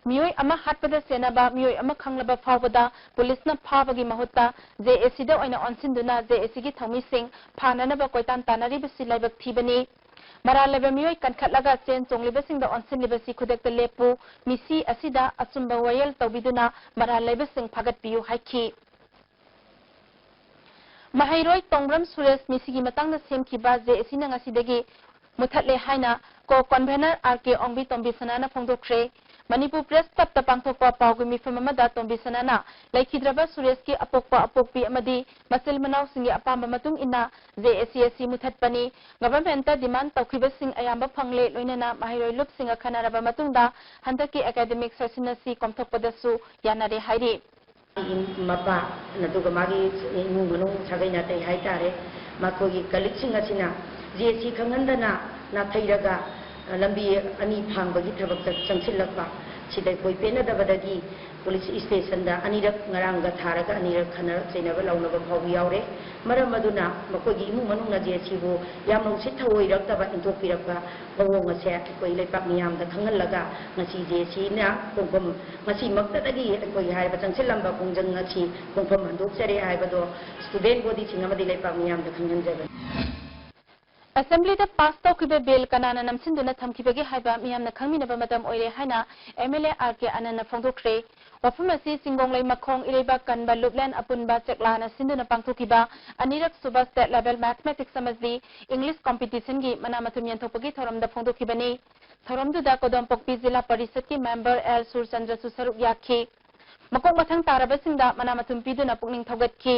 ꯃꯤꯑꯣꯏ ꯑꯃ ꯍꯥꯠꯄꯗ ꯆꯦꯟꯅꯕ ꯃꯤꯑꯣꯏ ꯑꯃ ꯈꯪꯂꯕ ꯐꯥꯎꯕꯗ ꯄꯨꯂꯤꯁꯅ ꯐꯥꯕꯒꯤ ꯃꯍꯨꯠꯇ ꯖꯦ ꯑꯦ ꯁꯤꯗ ꯑꯣꯏꯅ ꯑꯣꯟꯁꯤꯟꯗꯨꯅ ꯖꯦ ꯑꯦ ꯁꯤꯒꯤ ꯊꯧꯃꯤꯁꯤꯡ ꯐꯥꯅꯅꯕ ꯀꯣꯏꯇꯥꯟ ꯇꯥꯟꯅꯔꯤꯕꯁꯤ ꯂꯥꯏꯕꯛ ꯊꯤꯕꯅꯤ꯫ ꯃꯔꯥꯜ ꯂꯩꯕ ꯃꯤꯑꯣꯏ ꯀꯟꯈꯠꯂꯒ ꯆꯦꯟ ꯆꯣꯡꯂꯤꯕꯁꯤꯡꯗ ꯑꯣꯟꯁꯤꯜꯂꯤꯕꯁꯤ ꯈꯨꯗꯛꯇ ꯂꯦꯞꯄꯨ, ꯃꯤꯁꯤ ꯑꯁꯤꯗ ꯑꯆꯨꯝꯕ ꯋꯥꯌꯦꯜ ꯇꯧꯕꯤꯗꯨꯅ ꯃꯔꯥꯜ ꯂꯩꯕꯁꯤꯡ ꯐꯥꯒꯠꯄꯤꯌꯨ ꯍꯥꯏꯈꯤ꯫ ꯃꯍꯩꯔꯣꯏ ꯇꯣꯡꯕ꯭ꯔꯝ ꯁꯨꯔꯦꯁ ꯃꯤꯁꯤꯒꯤ ꯃꯇꯥꯡꯗ ꯁꯦꯝꯈꯤꯕ ꯖꯦ ꯑꯦ ꯁꯤꯅ ꯉꯁꯤꯗꯒꯤ ꯃꯨꯊꯠꯂꯦ ꯍꯥꯏꯅ ꯀꯣ ꯀꯣꯟꯚꯦꯅꯔ ꯑꯥꯔ ꯀꯦ ꯑꯣꯡꯕꯤ ꯇꯣꯝꯕꯤꯁꯅꯥꯅ ꯐꯣꯡꯗꯣꯛꯈ꯭ꯔꯦ꯫ ꯃꯅꯤꯄꯨꯔ ꯄ꯭ꯔꯦꯁ ꯀ꯭ꯂꯕꯇ ꯄꯥꯡꯊꯣꯛꯄ ꯄꯥꯎꯒꯤ ꯃꯤꯐꯝ ꯑꯃꯗ ꯇꯣꯝꯕꯤꯁꯅꯥꯅ ꯂꯩꯈꯤꯗ꯭ꯔꯕ ꯁꯨꯔꯦꯁꯀꯤ ꯑꯄꯣꯛꯄ ꯑꯄꯣꯛꯄꯤ ꯑꯃꯗꯤ ꯃꯆꯤꯜ ꯃꯅꯥꯎꯁꯤꯡꯒꯤ ꯑꯄꯥꯝꯕ ꯃꯇꯨꯡ ꯏꯟꯅ ꯖꯦ ꯑꯦ ꯁꯤ ꯑꯁꯤ ꯃꯨꯊꯠꯄꯅꯤ꯫ ꯒꯚꯔꯟꯃꯦꯟꯠꯇ ꯗꯤꯃꯥꯟ ꯇꯧꯈꯤꯕꯁꯤꯡ ꯑꯌꯥꯝꯕ ꯐꯪꯂꯦ, ꯂꯣꯏꯅꯅ ꯃꯍꯩꯔꯣꯏ ꯂꯨꯞꯁꯤꯡꯒ ꯈꯟꯅꯔꯕ ꯃꯇꯨꯡꯗ ꯍꯟꯗꯛꯀꯤ ꯑꯦꯀꯥꯗꯃꯤꯛ ꯁꯦꯁꯟ ꯑꯁꯤ ꯀꯣꯝꯊꯣꯛꯄꯗꯁꯨ ꯌꯥꯅꯔꯦ ꯍꯥꯏꯔꯤ꯫ ꯃꯄꯥ ꯑꯗꯨꯒ ꯃꯥꯒꯤ ꯏꯃꯨꯡ ꯃꯅꯨꯡ ꯁꯥꯒꯩ ꯅꯥꯇꯩ ꯍꯥꯏꯇꯥꯔꯦ, ꯃꯈꯣꯏꯒꯤ ꯀꯂꯤꯛꯁꯤꯡ ꯑꯁꯤꯅ ꯖꯦ ꯑꯦ ꯁꯤ ꯈꯪꯍꯟꯗꯅ ꯅꯥꯊꯩꯔꯒ ꯂꯝꯕꯤ ꯑꯅꯤ ꯐꯥꯡꯕꯒꯤ ꯊꯕꯛꯇ ꯆꯪꯁꯤꯜꯂꯛꯄ ꯁꯤꯗ ꯑꯩꯈꯣꯏ ꯄꯦꯟꯅꯗꯕꯗꯒꯤ ꯄꯨꯂꯤꯁ ꯏꯁꯇꯦꯁꯟꯗ ꯑꯅꯤꯔꯛ ꯉꯔꯥꯡꯒ ꯊꯥꯔꯒ ꯑꯅꯤꯔꯛ ꯈꯠꯅ ꯆꯩꯅꯕ ꯂꯧꯅꯕ ꯐꯥꯎꯕ ꯌꯥꯎꯔꯦ꯫ ꯃꯔꯝ ꯑꯗꯨꯅ ꯃꯈꯣꯏꯒꯤ ꯏꯃꯨꯡ ꯃꯅꯨꯡꯅ ꯖꯦ ꯑꯦ ꯁꯤꯕꯨ ꯌꯥꯝꯅ ꯎꯁꯤꯠ ꯊꯑꯣꯏꯔꯛꯇꯕ ꯏꯟꯊꯣꯛꯄꯤꯔꯛꯄ ꯃꯑꯣꯡ ꯑꯁꯦ ꯑꯩꯈꯣꯏ ꯂꯩꯄꯥꯛ ꯃꯤꯌꯥꯝꯗ ꯈꯪꯍꯜꯂꯒ ꯉꯁꯤ ꯖꯦ ꯑꯦ ꯁꯤꯅ ꯈꯣꯡꯐꯝ ꯉꯁꯤꯃꯛꯇꯗꯒꯤ ꯑꯩꯈꯣꯏ ꯍꯥꯏꯔꯤꯕ ꯆꯪꯁꯤꯜꯂꯝꯕ ꯈꯣꯡꯖꯪ ꯑꯁꯤ ꯈꯣꯡꯐꯝ ꯍꯟꯗꯣꯛꯆꯔꯦ ꯍꯥꯏꯕꯗꯣ ꯁ꯭ꯇꯨꯗꯦꯟꯠ ꯕꯣꯗꯤꯁꯤꯡ ꯑꯃꯗꯤ ꯂꯩꯄꯥꯛ ꯃꯤꯌꯥꯝꯗ ꯈꯪꯍꯟꯖꯕꯅꯤ꯫ ꯑꯦꯁꯦꯝꯕ꯭ꯂꯤꯗ ꯄꯥꯁ ꯇꯧꯈꯤꯕ ꯕꯤꯜ ꯀꯅꯥꯅ ꯅꯝꯁꯤꯟꯗꯨꯅ ꯊꯝꯈꯤꯕꯒꯦ ꯍꯥꯏꯕ ꯃꯤꯌꯥꯝꯅ ꯈꯪꯃꯤꯟꯅꯕ ꯃꯇꯝ ꯑꯣꯏꯔꯦ ꯍꯥꯏꯅ ꯑꯦꯝ ꯑꯦꯜ ꯑꯦ ꯑꯥꯔ ꯀꯦ ꯑꯅꯟꯅ ꯐꯣꯡꯗꯣꯛꯈ꯭ꯔꯦ꯫ ꯋꯥꯐꯝ ꯑꯁꯤ ꯆꯤꯡꯒꯣꯡꯂꯩ ꯃꯈꯣꯡ ꯏꯔꯩꯕꯥꯛ ꯀꯟꯕ ꯂꯨꯞꯂꯦꯟ ꯑꯄꯨꯟꯕ ꯆꯦꯛꯂꯥꯅ ꯁꯤꯟꯗꯨꯅ ꯄꯥꯡꯊꯣꯛꯈꯤꯕ ꯑꯅꯤꯔꯛ ꯁꯨꯕ ꯁ꯭ꯇꯦꯠ ꯂꯦꯚꯦꯜ ꯃꯦꯊꯃꯦꯇꯤꯛꯁ ꯑꯃꯗꯤ ꯏꯪꯂꯤꯁ ꯀꯝꯄꯤꯇꯤꯁꯟꯒꯤ ꯃꯅꯥ ꯃꯊꯨꯝ ꯌꯦꯟꯊꯣꯛꯄꯒꯤ ꯊꯧꯔꯝꯗ ꯐꯣꯡꯗꯣꯛꯈꯤꯕꯅꯤ꯫ ꯊꯧꯔꯝꯗꯨꯗ ꯀꯣꯗꯣꯝꯄꯣꯛꯄꯤ ꯖꯤꯂꯥ ꯄꯔꯤꯁꯠꯀꯤ ꯃꯦꯝꯕꯔ ꯑꯦꯜ ꯁꯨꯔꯆꯟꯗ꯭ꯔꯁꯨ ꯁꯔꯨꯛ ꯌꯥꯈꯤ꯫ ꯃꯀꯣꯛ ꯃꯊꯪ ꯇꯥꯔꯕꯁꯤꯡꯗ ꯃꯅꯥ ꯃꯊꯨꯝ ꯄꯤꯗꯨꯅ ꯄꯨꯛꯅꯤꯡ ꯊꯧꯒꯠꯈꯤ꯫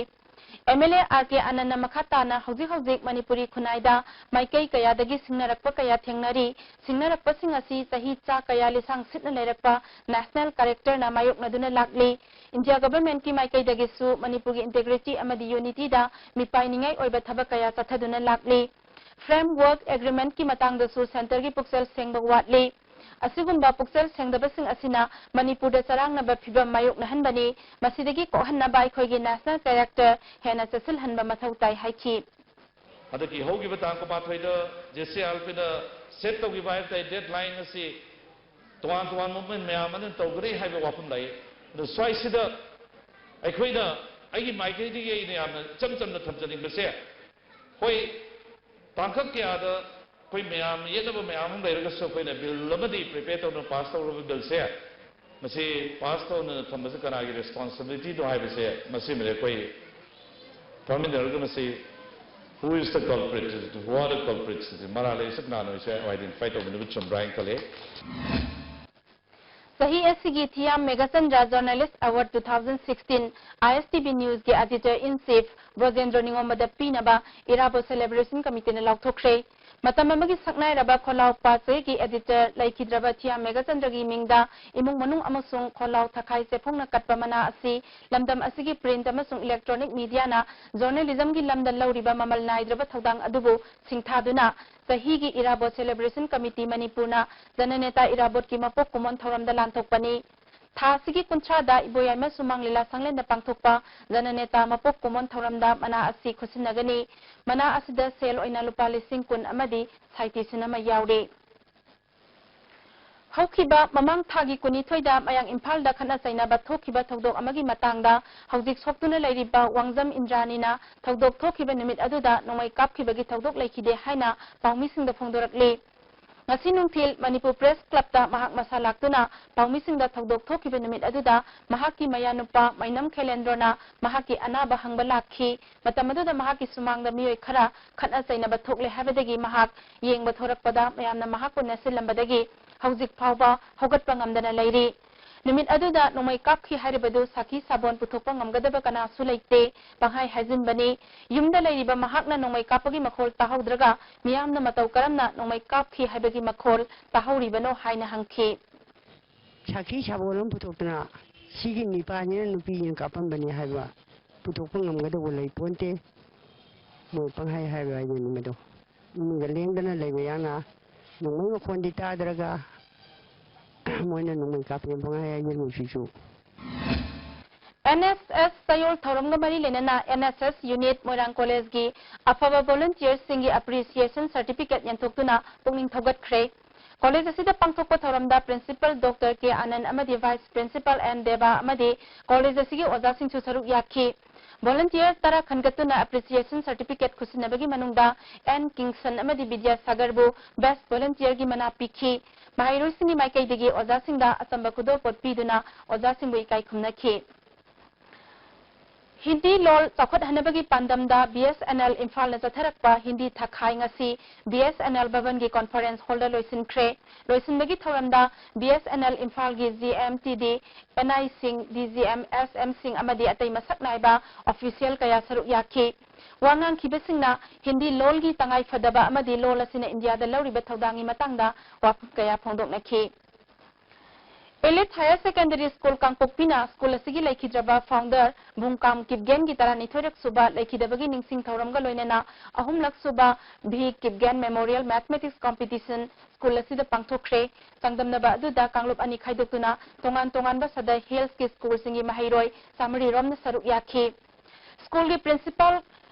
ꯑꯦꯝ ꯑꯦꯜ ꯑꯦ ꯑꯥꯔ ꯀꯦ ꯑꯥꯅꯟꯗꯅ ꯃꯈꯥ ꯇꯥꯅ ꯍꯧꯖꯤꯛ ꯍꯧꯖꯤꯛ ꯃꯅꯤꯄꯨꯔꯤ ꯈꯨꯟꯅꯥꯏꯗ ꯃꯥꯏꯀꯩ ꯀꯌꯥꯗꯒꯤ ꯁꯤꯡꯅꯔꯛꯄ ꯀꯌꯥ ꯊꯦꯡꯅꯔꯤ꯫ ꯁꯤꯡꯅꯔꯛꯄꯁꯤꯡ ꯑꯁꯤ ꯆꯍꯤ ꯆꯥ ꯀꯌꯥ ꯂꯤꯁꯥꯡ ꯁꯤꯠꯅ ꯂꯩꯔꯛꯄ ꯅꯦꯁꯅꯦꯜ ꯀꯦꯔꯦꯛꯇꯔꯅ ꯃꯥꯌꯣꯛꯅꯗꯨꯅ ꯂꯥꯛꯂꯤ꯫ ꯏꯟꯗꯤꯌꯥ ꯒꯚꯔꯟꯃꯦꯟꯠꯀꯤ ꯃꯥꯏꯀꯩꯗꯒꯤꯁꯨ ꯃꯅꯤꯄꯨꯔꯒꯤ ꯏꯟꯇꯦꯒ꯭ꯔꯤꯇꯤ ꯑꯃꯗꯤ ꯌꯨꯅꯤꯇꯤꯗ ꯃꯤꯄꯥꯏꯅꯤꯡꯉꯥꯏ ꯑꯣꯏꯕ ꯊꯕꯛ ꯀꯌꯥ ꯆꯠꯊꯗꯨꯅ ꯂꯥꯛꯂꯤ꯫ ꯐ꯭ꯔꯦꯝꯋꯔꯛ ꯑꯦꯒ꯭ꯔꯤꯃꯦꯟꯠꯀꯤ ꯃꯇꯥꯡꯗꯁꯨ ꯁꯦꯟꯇꯔꯒꯤ ꯄꯨꯛꯆꯦꯜ ꯁꯦꯡꯕ ꯋꯥꯠꯂꯤ꯫ ꯑꯁꯤꯒꯨꯝꯕ ꯄꯨꯛꯆꯦꯜ ꯁꯦꯡꯗꯕꯁꯤꯡ ꯑꯁꯤꯅ ꯃꯅꯤꯄꯨꯔꯗ ꯆꯔꯥꯡꯅꯕ ꯐꯤꯚꯝ ꯃꯥꯌꯣꯛꯅꯍꯟꯕꯅꯤ꯫ ꯃꯁꯤꯗꯒꯤ ꯀꯣꯛꯍꯟꯅꯕ ꯑꯩꯈꯣꯏꯒꯤ ꯅꯦꯁꯅꯦꯜ ꯀꯦꯔꯦꯛꯇꯔ ꯍꯦꯟꯅ ꯆꯦꯠꯁꯤꯜꯍꯟꯕ ꯃꯊꯧ ꯇꯥꯏ ꯍꯥꯏꯈꯤ꯫ ꯍꯟꯗꯛꯀꯤ ꯍꯧꯈꯤꯕ ꯇꯥꯡ ꯀꯨꯟꯃꯥꯊꯣꯏꯗ ꯖꯦ ꯁꯤ ꯑꯥꯔ ꯄꯤꯅ ꯁꯦꯠ ꯇꯧꯈꯤꯕ ꯍꯥꯏꯕ ꯇꯥꯏ ꯗꯦꯠ ꯂꯥꯏꯟ ꯑꯁꯤ ꯇꯣꯉꯥꯟ ꯇꯣꯉꯥꯟꯕ ꯃꯣꯚꯃꯦꯟꯠ ꯃꯌꯥꯝ ꯑꯃꯅ ꯇꯧꯒꯅꯤ ꯍꯥꯏꯕ ꯋꯥꯐꯝ ꯂꯥꯛꯏ꯫ ꯑꯗꯣ ꯁ꯭ꯋꯥꯏꯁꯤꯗ ꯑꯩꯈꯣꯏꯅ, ꯑꯩꯒꯤ ꯃꯥꯏꯀꯩꯗꯒꯤ ꯑꯩꯅ ꯌꯥꯝꯅ ꯏꯆꯝ ꯆꯝꯅ ꯊꯝꯖꯅꯤꯡꯕꯁꯦ, ꯍꯣꯏ, ꯇꯥꯡꯀꯛ ꯀꯌꯥꯗ ꯑꯩꯈꯣꯏ ꯃꯌꯥꯝ ꯌꯦꯠꯅꯕ ꯃꯌꯥꯝ ꯑꯃ ꯂꯩꯔꯒꯁꯨ ꯑꯩꯈꯣꯏꯅ ꯕꯤꯜ ꯑꯃꯗꯤ ꯄ꯭ꯔꯤꯄꯦꯌꯔ ꯇꯧꯅ ꯄꯥꯁ ꯇꯧꯔꯕ ꯕꯤꯜꯁꯦ, ꯃꯁꯤ ꯄꯥꯁ ꯇꯧꯅ ꯊꯝꯕꯁꯤ ꯀꯅꯥꯒꯤ ꯔꯦꯁꯄꯣꯟꯁꯤꯕꯤꯂꯤꯇꯤꯅꯣ ꯍꯥꯏꯕꯁꯦ, ꯃꯁꯤꯃꯗꯤ ꯑꯩꯈꯣꯏ ꯐꯝꯃꯤꯟꯅꯔꯒ ꯃꯁꯤ who is the culprit, who are the culprits, ꯃꯔꯥꯜ ꯂꯩꯔꯤꯁꯦ ꯀꯅꯥꯅꯣ ꯍꯥꯏꯁꯦ ꯑꯥꯏꯗꯦꯟꯇꯤꯐꯥꯏ ꯇꯧꯕꯤꯅꯕ ꯆꯨꯝꯕ꯭ꯔꯥ ꯍꯥꯏꯅ ꯈꯜꯂꯤ꯫ ꯆꯍꯤ ꯑꯁꯤꯒꯤ Thiyam Meghachandra journalist award two thousand sixteen I S T V ꯅ꯭ꯌꯨꯁꯀꯤ ꯑꯦꯗꯤꯇꯔ ꯏꯟ ꯆꯤꯐ ꯕ꯭ꯔꯣꯖꯦꯟꯗ꯭ꯔ ꯅꯤꯉꯣꯝꯕꯗ ꯄꯤꯅꯕ ꯏꯔꯥꯕꯣꯠ ꯁꯦꯂꯦꯕ꯭ꯔꯦꯁꯟ ꯀꯃꯤꯇꯤꯅ ꯂꯥꯎꯊꯣꯛꯈ꯭ꯔꯦ꯫ ꯃꯇꯝ ꯑꯃꯒꯤ ꯁꯛꯅꯥꯏꯔꯕ ꯈꯣꯜꯂꯥꯎ ꯄꯥꯆꯦꯒꯤ ꯑꯦꯗꯤꯇꯔ ꯂꯩꯈꯤꯗ꯭ꯔꯕ ꯊꯤꯌꯥꯝ ꯃꯦꯘꯆꯟꯗ꯭ꯔꯒꯤ ꯃꯤꯡꯗ ꯏꯃꯨꯡ ꯃꯅꯨꯡ ꯑꯃꯁꯨꯡ ꯈꯣꯜꯂꯥꯎ ꯊꯈꯥꯏ ꯆꯦꯐꯣꯡꯅ ꯀꯠꯄ ꯃꯅꯥ ꯑꯁꯤ ꯂꯝꯗꯝ ꯑꯁꯤꯒꯤ ꯄ꯭ꯔꯤꯟꯠ ꯑꯃꯁꯨꯡ ꯏꯂꯦꯛꯇ꯭ꯔꯣꯅꯤꯛ ꯃꯤꯗꯤꯌꯥꯅ ꯖꯔꯅꯦꯂꯤꯖꯝꯒꯤ ꯂꯝꯗ ꯂꯧꯔꯤꯕ ꯃꯃꯜ ꯅꯥꯏꯗ꯭ꯔꯕ ꯊꯧꯗꯥꯡ ꯑꯗꯨꯕꯨ ꯁꯤꯡꯊꯥꯗꯨꯅ ꯆꯍꯤꯒꯤ ꯏꯔꯥꯕꯣꯠ ꯁꯦꯂꯦꯕ꯭ꯔꯦꯁꯟ ꯀꯃꯤꯇꯤ ꯃꯅꯤꯄꯨꯔꯅ ꯖꯅꯅꯦꯇꯥ ꯏꯔꯥꯕꯣꯠꯀꯤ ꯃꯄꯣꯛ ꯀꯨꯝꯑꯣꯟ ꯊꯧꯔꯝꯗ ꯂꯥꯟꯊꯣꯛꯄꯅꯤ꯫ ꯊꯥ ꯑꯁꯤꯒꯤ ꯀꯨꯟꯊ꯭ꯔꯥꯗ ꯏꯕꯣꯌꯥꯏꯃ ꯁꯨꯃꯥꯡ ꯂꯤꯂꯥ ꯁꯪꯂꯦꯟꯗ ꯄꯥꯡꯊꯣꯛꯄ ꯖꯅꯅꯦꯇꯥ ꯃꯄꯣꯛ ꯀꯨꯝꯑꯣꯟ ꯊꯧꯔꯝꯗ ꯃꯅꯥ ꯑꯁꯤ ꯈꯨꯠꯁꯤꯟꯅꯒꯅꯤ꯫ ꯃꯅꯥ ꯑꯁꯤꯗ ꯁꯦꯜ ꯑꯣꯏꯅ ꯂꯨꯄꯥ ꯂꯤꯁꯤꯡ ꯀꯨꯟ ꯑꯃꯗꯤ citation ꯑꯃ ꯌꯥꯎꯔꯤ꯫ ꯍꯧꯈꯤꯕ ꯃꯃꯥꯡ ꯊꯥꯒꯤ ꯀꯨꯟꯅꯤꯊꯣꯏꯗ ꯃꯌꯥꯡ ꯏꯝꯐꯥꯜꯗ ꯈꯠꯅ ꯆꯩꯅꯕ ꯊꯣꯛꯈꯤꯕ ꯊꯧꯗꯣꯛ ꯑꯃꯒꯤ ꯃꯇꯥꯡꯗ ꯍꯧꯖꯤꯛ ꯁꯣꯛꯇꯨꯅ ꯂꯩꯔꯤꯕ ꯋꯥꯡꯖꯝ ꯏꯟꯗ꯭ꯔꯥꯅꯤꯅ ꯊꯧꯗꯣꯛ ꯊꯣꯛꯈꯤꯕ ꯅꯨꯃꯤꯠ ꯑꯗꯨꯗ ꯅꯣꯡꯃꯩ ꯀꯥꯞꯈꯤꯕꯒꯤ ꯊꯧꯗꯣꯛ ꯂꯩꯈꯤꯗꯦ ꯍꯥꯏꯅ ꯄꯥꯎꯃꯤꯁꯤꯡꯗ ꯐꯣꯡꯗꯣꯔꯛꯂꯤ꯫ ꯉꯁꯤ ꯅꯨꯡꯊꯤꯜ ꯃꯅꯤꯄꯨꯔ ꯄ꯭ꯔꯦꯁ ꯀ꯭ꯂꯕꯇ ꯃꯍꯥꯛ ꯃꯁꯥ ꯂꯥꯛꯇꯨꯅ ꯄꯥꯎꯃꯤꯁꯤꯡꯗ ꯊꯧꯗꯣꯛ ꯊꯣꯛꯈꯤꯕ ꯅꯨꯃꯤꯠ ꯑꯗꯨꯗ ꯃꯍꯥꯛꯀꯤ ꯃꯌꯥꯅꯨꯄꯥ ꯃꯩꯅꯝ ꯈꯦꯂꯦꯟꯗ꯭ꯔꯣꯅ ꯃꯍꯥꯛꯀꯤ ꯑꯅꯥꯕ ꯍꯪꯕ ꯂꯥꯛꯈꯤ꯫ ꯃꯇꯝ ꯑꯗꯨꯗ ꯃꯍꯥꯛꯀꯤ ꯁꯨꯃꯥꯡꯗ ꯃꯤꯑꯣꯏ ꯈꯔ ꯈꯠꯅ ꯆꯩꯅꯕ ꯊꯣꯛꯂꯦ ꯍꯥꯏꯕꯗꯒꯤ ꯃꯍꯥꯛ ꯌꯦꯡꯕ ꯊꯣꯔꯛꯄꯗ ꯃꯌꯥꯝꯅ ꯃꯍꯥꯛꯄꯨ ꯅꯦꯠꯁꯤꯜꯂꯝꯕꯗꯒꯤ ꯍꯧꯖꯤꯛ ꯐꯥꯎꯕ ꯍꯧꯒꯠꯄ ꯉꯝꯗꯅ ꯂꯩꯔꯤ꯫ ꯅꯨꯃꯤꯠ ꯑꯗꯨꯗ ꯅꯣꯡꯃꯩ ꯀꯥꯞꯈꯤ ꯍꯥꯏꯔꯤꯕꯗꯨ ꯁꯥꯈꯤ ꯁꯥꯕꯣꯟ ꯄꯨꯊꯣꯛꯄ ꯉꯝꯒꯗꯕ ꯀꯅꯥꯁꯨ ꯂꯩꯇꯦ, ꯄꯪꯍꯥꯏ ꯍꯥꯏꯖꯤꯟꯕꯅꯤ꯫ ꯌꯨꯝꯗ ꯂꯩꯔꯤꯕ ꯃꯍꯥꯛꯅ ꯅꯣꯡꯃꯩ ꯀꯥꯞꯄꯒꯤ ꯃꯈꯣꯜ ꯇꯥꯍꯧꯗ꯭ꯔꯒ ꯃꯤꯌꯥꯝꯅ ꯃꯇꯧ ꯀꯔꯝꯅ ꯅꯣꯡꯃꯩ ꯀꯥꯞꯈꯤ ꯍꯥꯏꯕꯒꯤ ꯃꯈꯣꯜ ꯇꯥꯍꯧꯔꯤꯕꯅꯣ ꯍꯥꯏꯅ ꯍꯪꯈꯤ꯫ ꯁꯥꯈꯤ ꯁꯥꯕꯣꯟ ꯑꯃ ꯄꯨꯊꯣꯛꯇꯅ ꯁꯤꯒꯤ ꯅꯤꯄꯥꯅꯤꯅ ꯅꯨꯄꯤꯁꯤꯅ ꯀꯥꯞꯄꯝꯕꯅꯤ ꯍꯥꯏꯕ ꯄꯨꯊꯣꯛꯄ ꯉꯝꯒꯗꯧꯕ ꯂꯩ ꯄꯣꯟꯇꯦ꯫ ꯃꯣꯏ ꯄꯪꯍꯥꯏ ꯍꯥꯏꯕ ꯍꯥꯏꯗꯨꯅꯤ ꯃꯗꯣ꯫ ꯏꯃꯨꯡꯗ ꯂꯦꯡꯗꯅ ꯂꯩꯕ ꯌꯥꯅ ꯅꯣꯡꯃꯩ ꯃꯈꯣꯟꯗꯤ ꯇꯥꯗ꯭ꯔꯒ ꯃꯣꯏꯅ ꯅꯣꯡꯃꯩ ꯀꯥꯞꯄꯦꯅ ꯄꯪꯍꯥꯏ ꯍꯥꯏꯖꯤꯜꯂꯨꯁꯤꯁꯨ꯫ ꯑꯦꯟ ꯑꯦꯁ ꯑꯦꯁ ꯆꯌꯣꯜ ꯊꯧꯔꯝꯒ ꯃꯔꯤ ꯂꯩꯅꯅ ꯑꯦꯟ ꯑꯦꯁ ꯑꯦꯁ ꯌꯨꯅꯤꯠ ꯃꯣꯏꯔꯥꯡ ꯀꯣꯂꯦꯖꯒꯤ ꯑꯐꯕ ꯚꯣꯂꯨꯟꯇꯤꯌꯔꯁꯤꯡꯒꯤ ꯑꯦꯄ꯭ꯔꯤꯁꯤꯌꯦꯁꯟ ꯁꯥꯔꯇꯤꯐꯤꯀꯦꯠ ꯌꯦꯟꯊꯣꯛꯇꯨꯅ ꯄꯨꯛꯅꯤꯡ ꯊꯧꯒꯠꯈ꯭ꯔꯦ꯫ ꯀꯣꯂꯦꯖ ꯑꯁꯤꯗ ꯄꯥꯡꯊꯣꯛꯄ ꯊꯧꯔꯝꯗ ꯄ꯭ꯔꯤꯟꯁꯤꯄꯜ ꯗꯣꯛꯇꯔ ꯀꯦ ꯑꯥꯅꯟꯗ ꯑꯃꯗꯤ ꯚꯥꯏꯁ ꯄ꯭ꯔꯤꯟꯁꯤꯄꯜ ꯑꯦꯟ ꯗꯦꯕꯥ ꯑꯃꯗꯤ ꯀꯣꯂꯦꯖ ꯑꯁꯤꯒꯤ ꯑꯣꯖꯥꯁꯤꯡꯁꯨ ꯁꯔꯨꯛ ꯌꯥꯈꯤ꯫ ꯚꯣꯂꯨꯟꯇꯤꯌꯔ ꯇꯔꯥ ꯈꯟꯒꯠꯇꯨꯅ ꯑꯦꯄ꯭ꯔꯤꯁꯤꯌꯦꯁꯟ ꯁꯥꯔꯇꯤꯐꯤꯀꯦꯠ ꯈꯨꯠꯁꯤꯟꯅꯕꯒꯤ ꯃꯅꯨꯡꯗ ꯑꯦꯟ ꯀꯤꯡꯁꯟ ꯑꯃꯗꯤ ꯕꯤꯗ꯭ꯌꯥꯁꯥꯒꯔꯕꯨ ꯕꯦꯁ ꯚꯣꯂꯨꯟꯇꯤꯌꯔꯒꯤ ꯃꯅꯥ ꯄꯤꯈꯤ꯫ ꯃꯍꯩꯔꯣꯏꯁꯤꯡꯒꯤ ꯃꯥꯏꯀꯩꯗꯒꯤ ꯑꯣꯖꯥꯁꯤꯡꯗ ꯑꯆꯝꯕ ꯈꯨꯗꯣꯜꯄꯣꯠ ꯄꯤꯗꯨꯅ ꯑꯣꯖꯥꯁꯤꯡꯕꯨ ꯏꯀꯥꯏ ꯈꯨꯝꯅꯈꯤ꯫ ꯍꯤꯟꯗꯤ ꯂꯣꯜ ꯆꯥꯎꯈꯠꯍꯟꯅꯕꯒꯤ ꯄꯥꯟꯗꯝꯗ ꯕꯤ ꯑꯦꯁ ꯑꯦꯟ ꯑꯦꯜ ꯏꯝꯐꯥꯜꯅ ꯆꯠꯊꯔꯛꯄ ꯍꯤꯟꯗꯤ ꯊꯥꯈꯥꯏ ꯉꯁꯤ ꯕꯤ ꯑꯦꯁ ꯑꯦꯟ ꯑꯦꯜ ꯚꯕꯟꯒꯤ ꯀꯣꯟꯐꯔꯦꯟꯁ ꯍꯣꯜꯗ ꯂꯣꯏꯁꯤꯟꯈ꯭ꯔꯦ꯫ ꯂꯣꯏꯁꯤꯟꯕꯒꯤ ꯊꯧꯔꯝꯗ ꯕꯤ ꯑꯦꯁ ꯑꯦꯟ ꯑꯦꯜ ꯏꯝꯐꯥꯜꯒꯤ G M T D, N ꯑꯥꯏꯁꯤꯡ, ꯗꯤ ꯖꯤ ꯑꯦꯝ, ꯑꯦꯁ ꯑꯦꯝꯁꯤꯡ ꯑꯃꯗꯤ ꯑꯇꯩ ꯃꯁꯛ ꯅꯥꯏꯕ ꯑꯣꯐꯤꯁꯤꯌꯦꯜ ꯀꯌꯥ ꯁꯔꯨꯛ ꯌꯥꯈꯤ꯫ ꯋꯥ ꯉꯥꯡꯈꯤꯕꯁꯤꯡꯅ ꯍꯤꯟꯗꯤ ꯂꯣꯜꯒꯤ ꯇꯉꯥꯏ ꯐꯗꯕ ꯑꯃꯗꯤ ꯂꯣꯜ ꯑꯁꯤꯅ ꯏꯟꯗꯤꯌꯥꯗ ꯂꯧꯔꯤꯕ ꯊꯧꯗꯥꯡꯒꯤ ꯃꯇꯥꯡꯗ ꯋꯥꯐꯝ ꯀꯌꯥ ꯐꯣꯡꯗꯣꯛꯅꯈꯤ꯫ Elite Higher Secondary School ꯀꯥꯡꯄꯣꯛꯄꯤꯅ ꯁ꯭ꯀꯨꯜ ꯑꯁꯤꯒꯤ ꯂꯩꯈꯤꯗ꯭ꯔꯕ ꯐꯥꯎꯟꯗꯔ ꯚꯨꯡꯀꯥꯝ ꯀꯤꯞꯒꯦꯟꯒꯤ ꯇꯔꯥꯅꯤꯊꯣꯏꯔꯛ ꯁꯨꯕ ꯂꯩꯈꯤꯗꯕꯒꯤ ꯅꯤꯡꯁꯤꯡ ꯊꯧꯔꯝꯒ ꯂꯣꯏꯅꯅ ꯑꯍꯨꯝꯂꯛ ꯁꯨꯕ V Kipgen memorial mathematics competition school ꯑꯁꯤꯗ ꯄꯥꯡꯊꯣꯛꯈ꯭ꯔꯦ꯫ ꯆꯥꯡꯗꯝꯅꯕ ꯑꯗꯨꯗ ꯀꯥꯡꯂꯨꯞ ꯑꯅꯤ ꯈꯥꯏꯗꯣꯛꯇꯨꯅ ꯇꯣꯉꯥꯟ ꯇꯣꯉꯥꯟꯕ ꯁꯗꯔ ꯍꯤꯜꯁꯀꯤ ꯁ꯭ꯀꯨꯜꯁꯤꯡꯒꯤ ꯃꯍꯩꯔꯣꯏ ꯆꯥꯃꯔꯤ ꯔꯣꯝꯅ ꯁꯔꯨꯛ ꯌꯥꯈꯤ꯫ ꯁ꯭ꯀꯨꯜꯒꯤ ꯄ꯭ꯔꯤꯟꯁꯤꯄꯥꯜ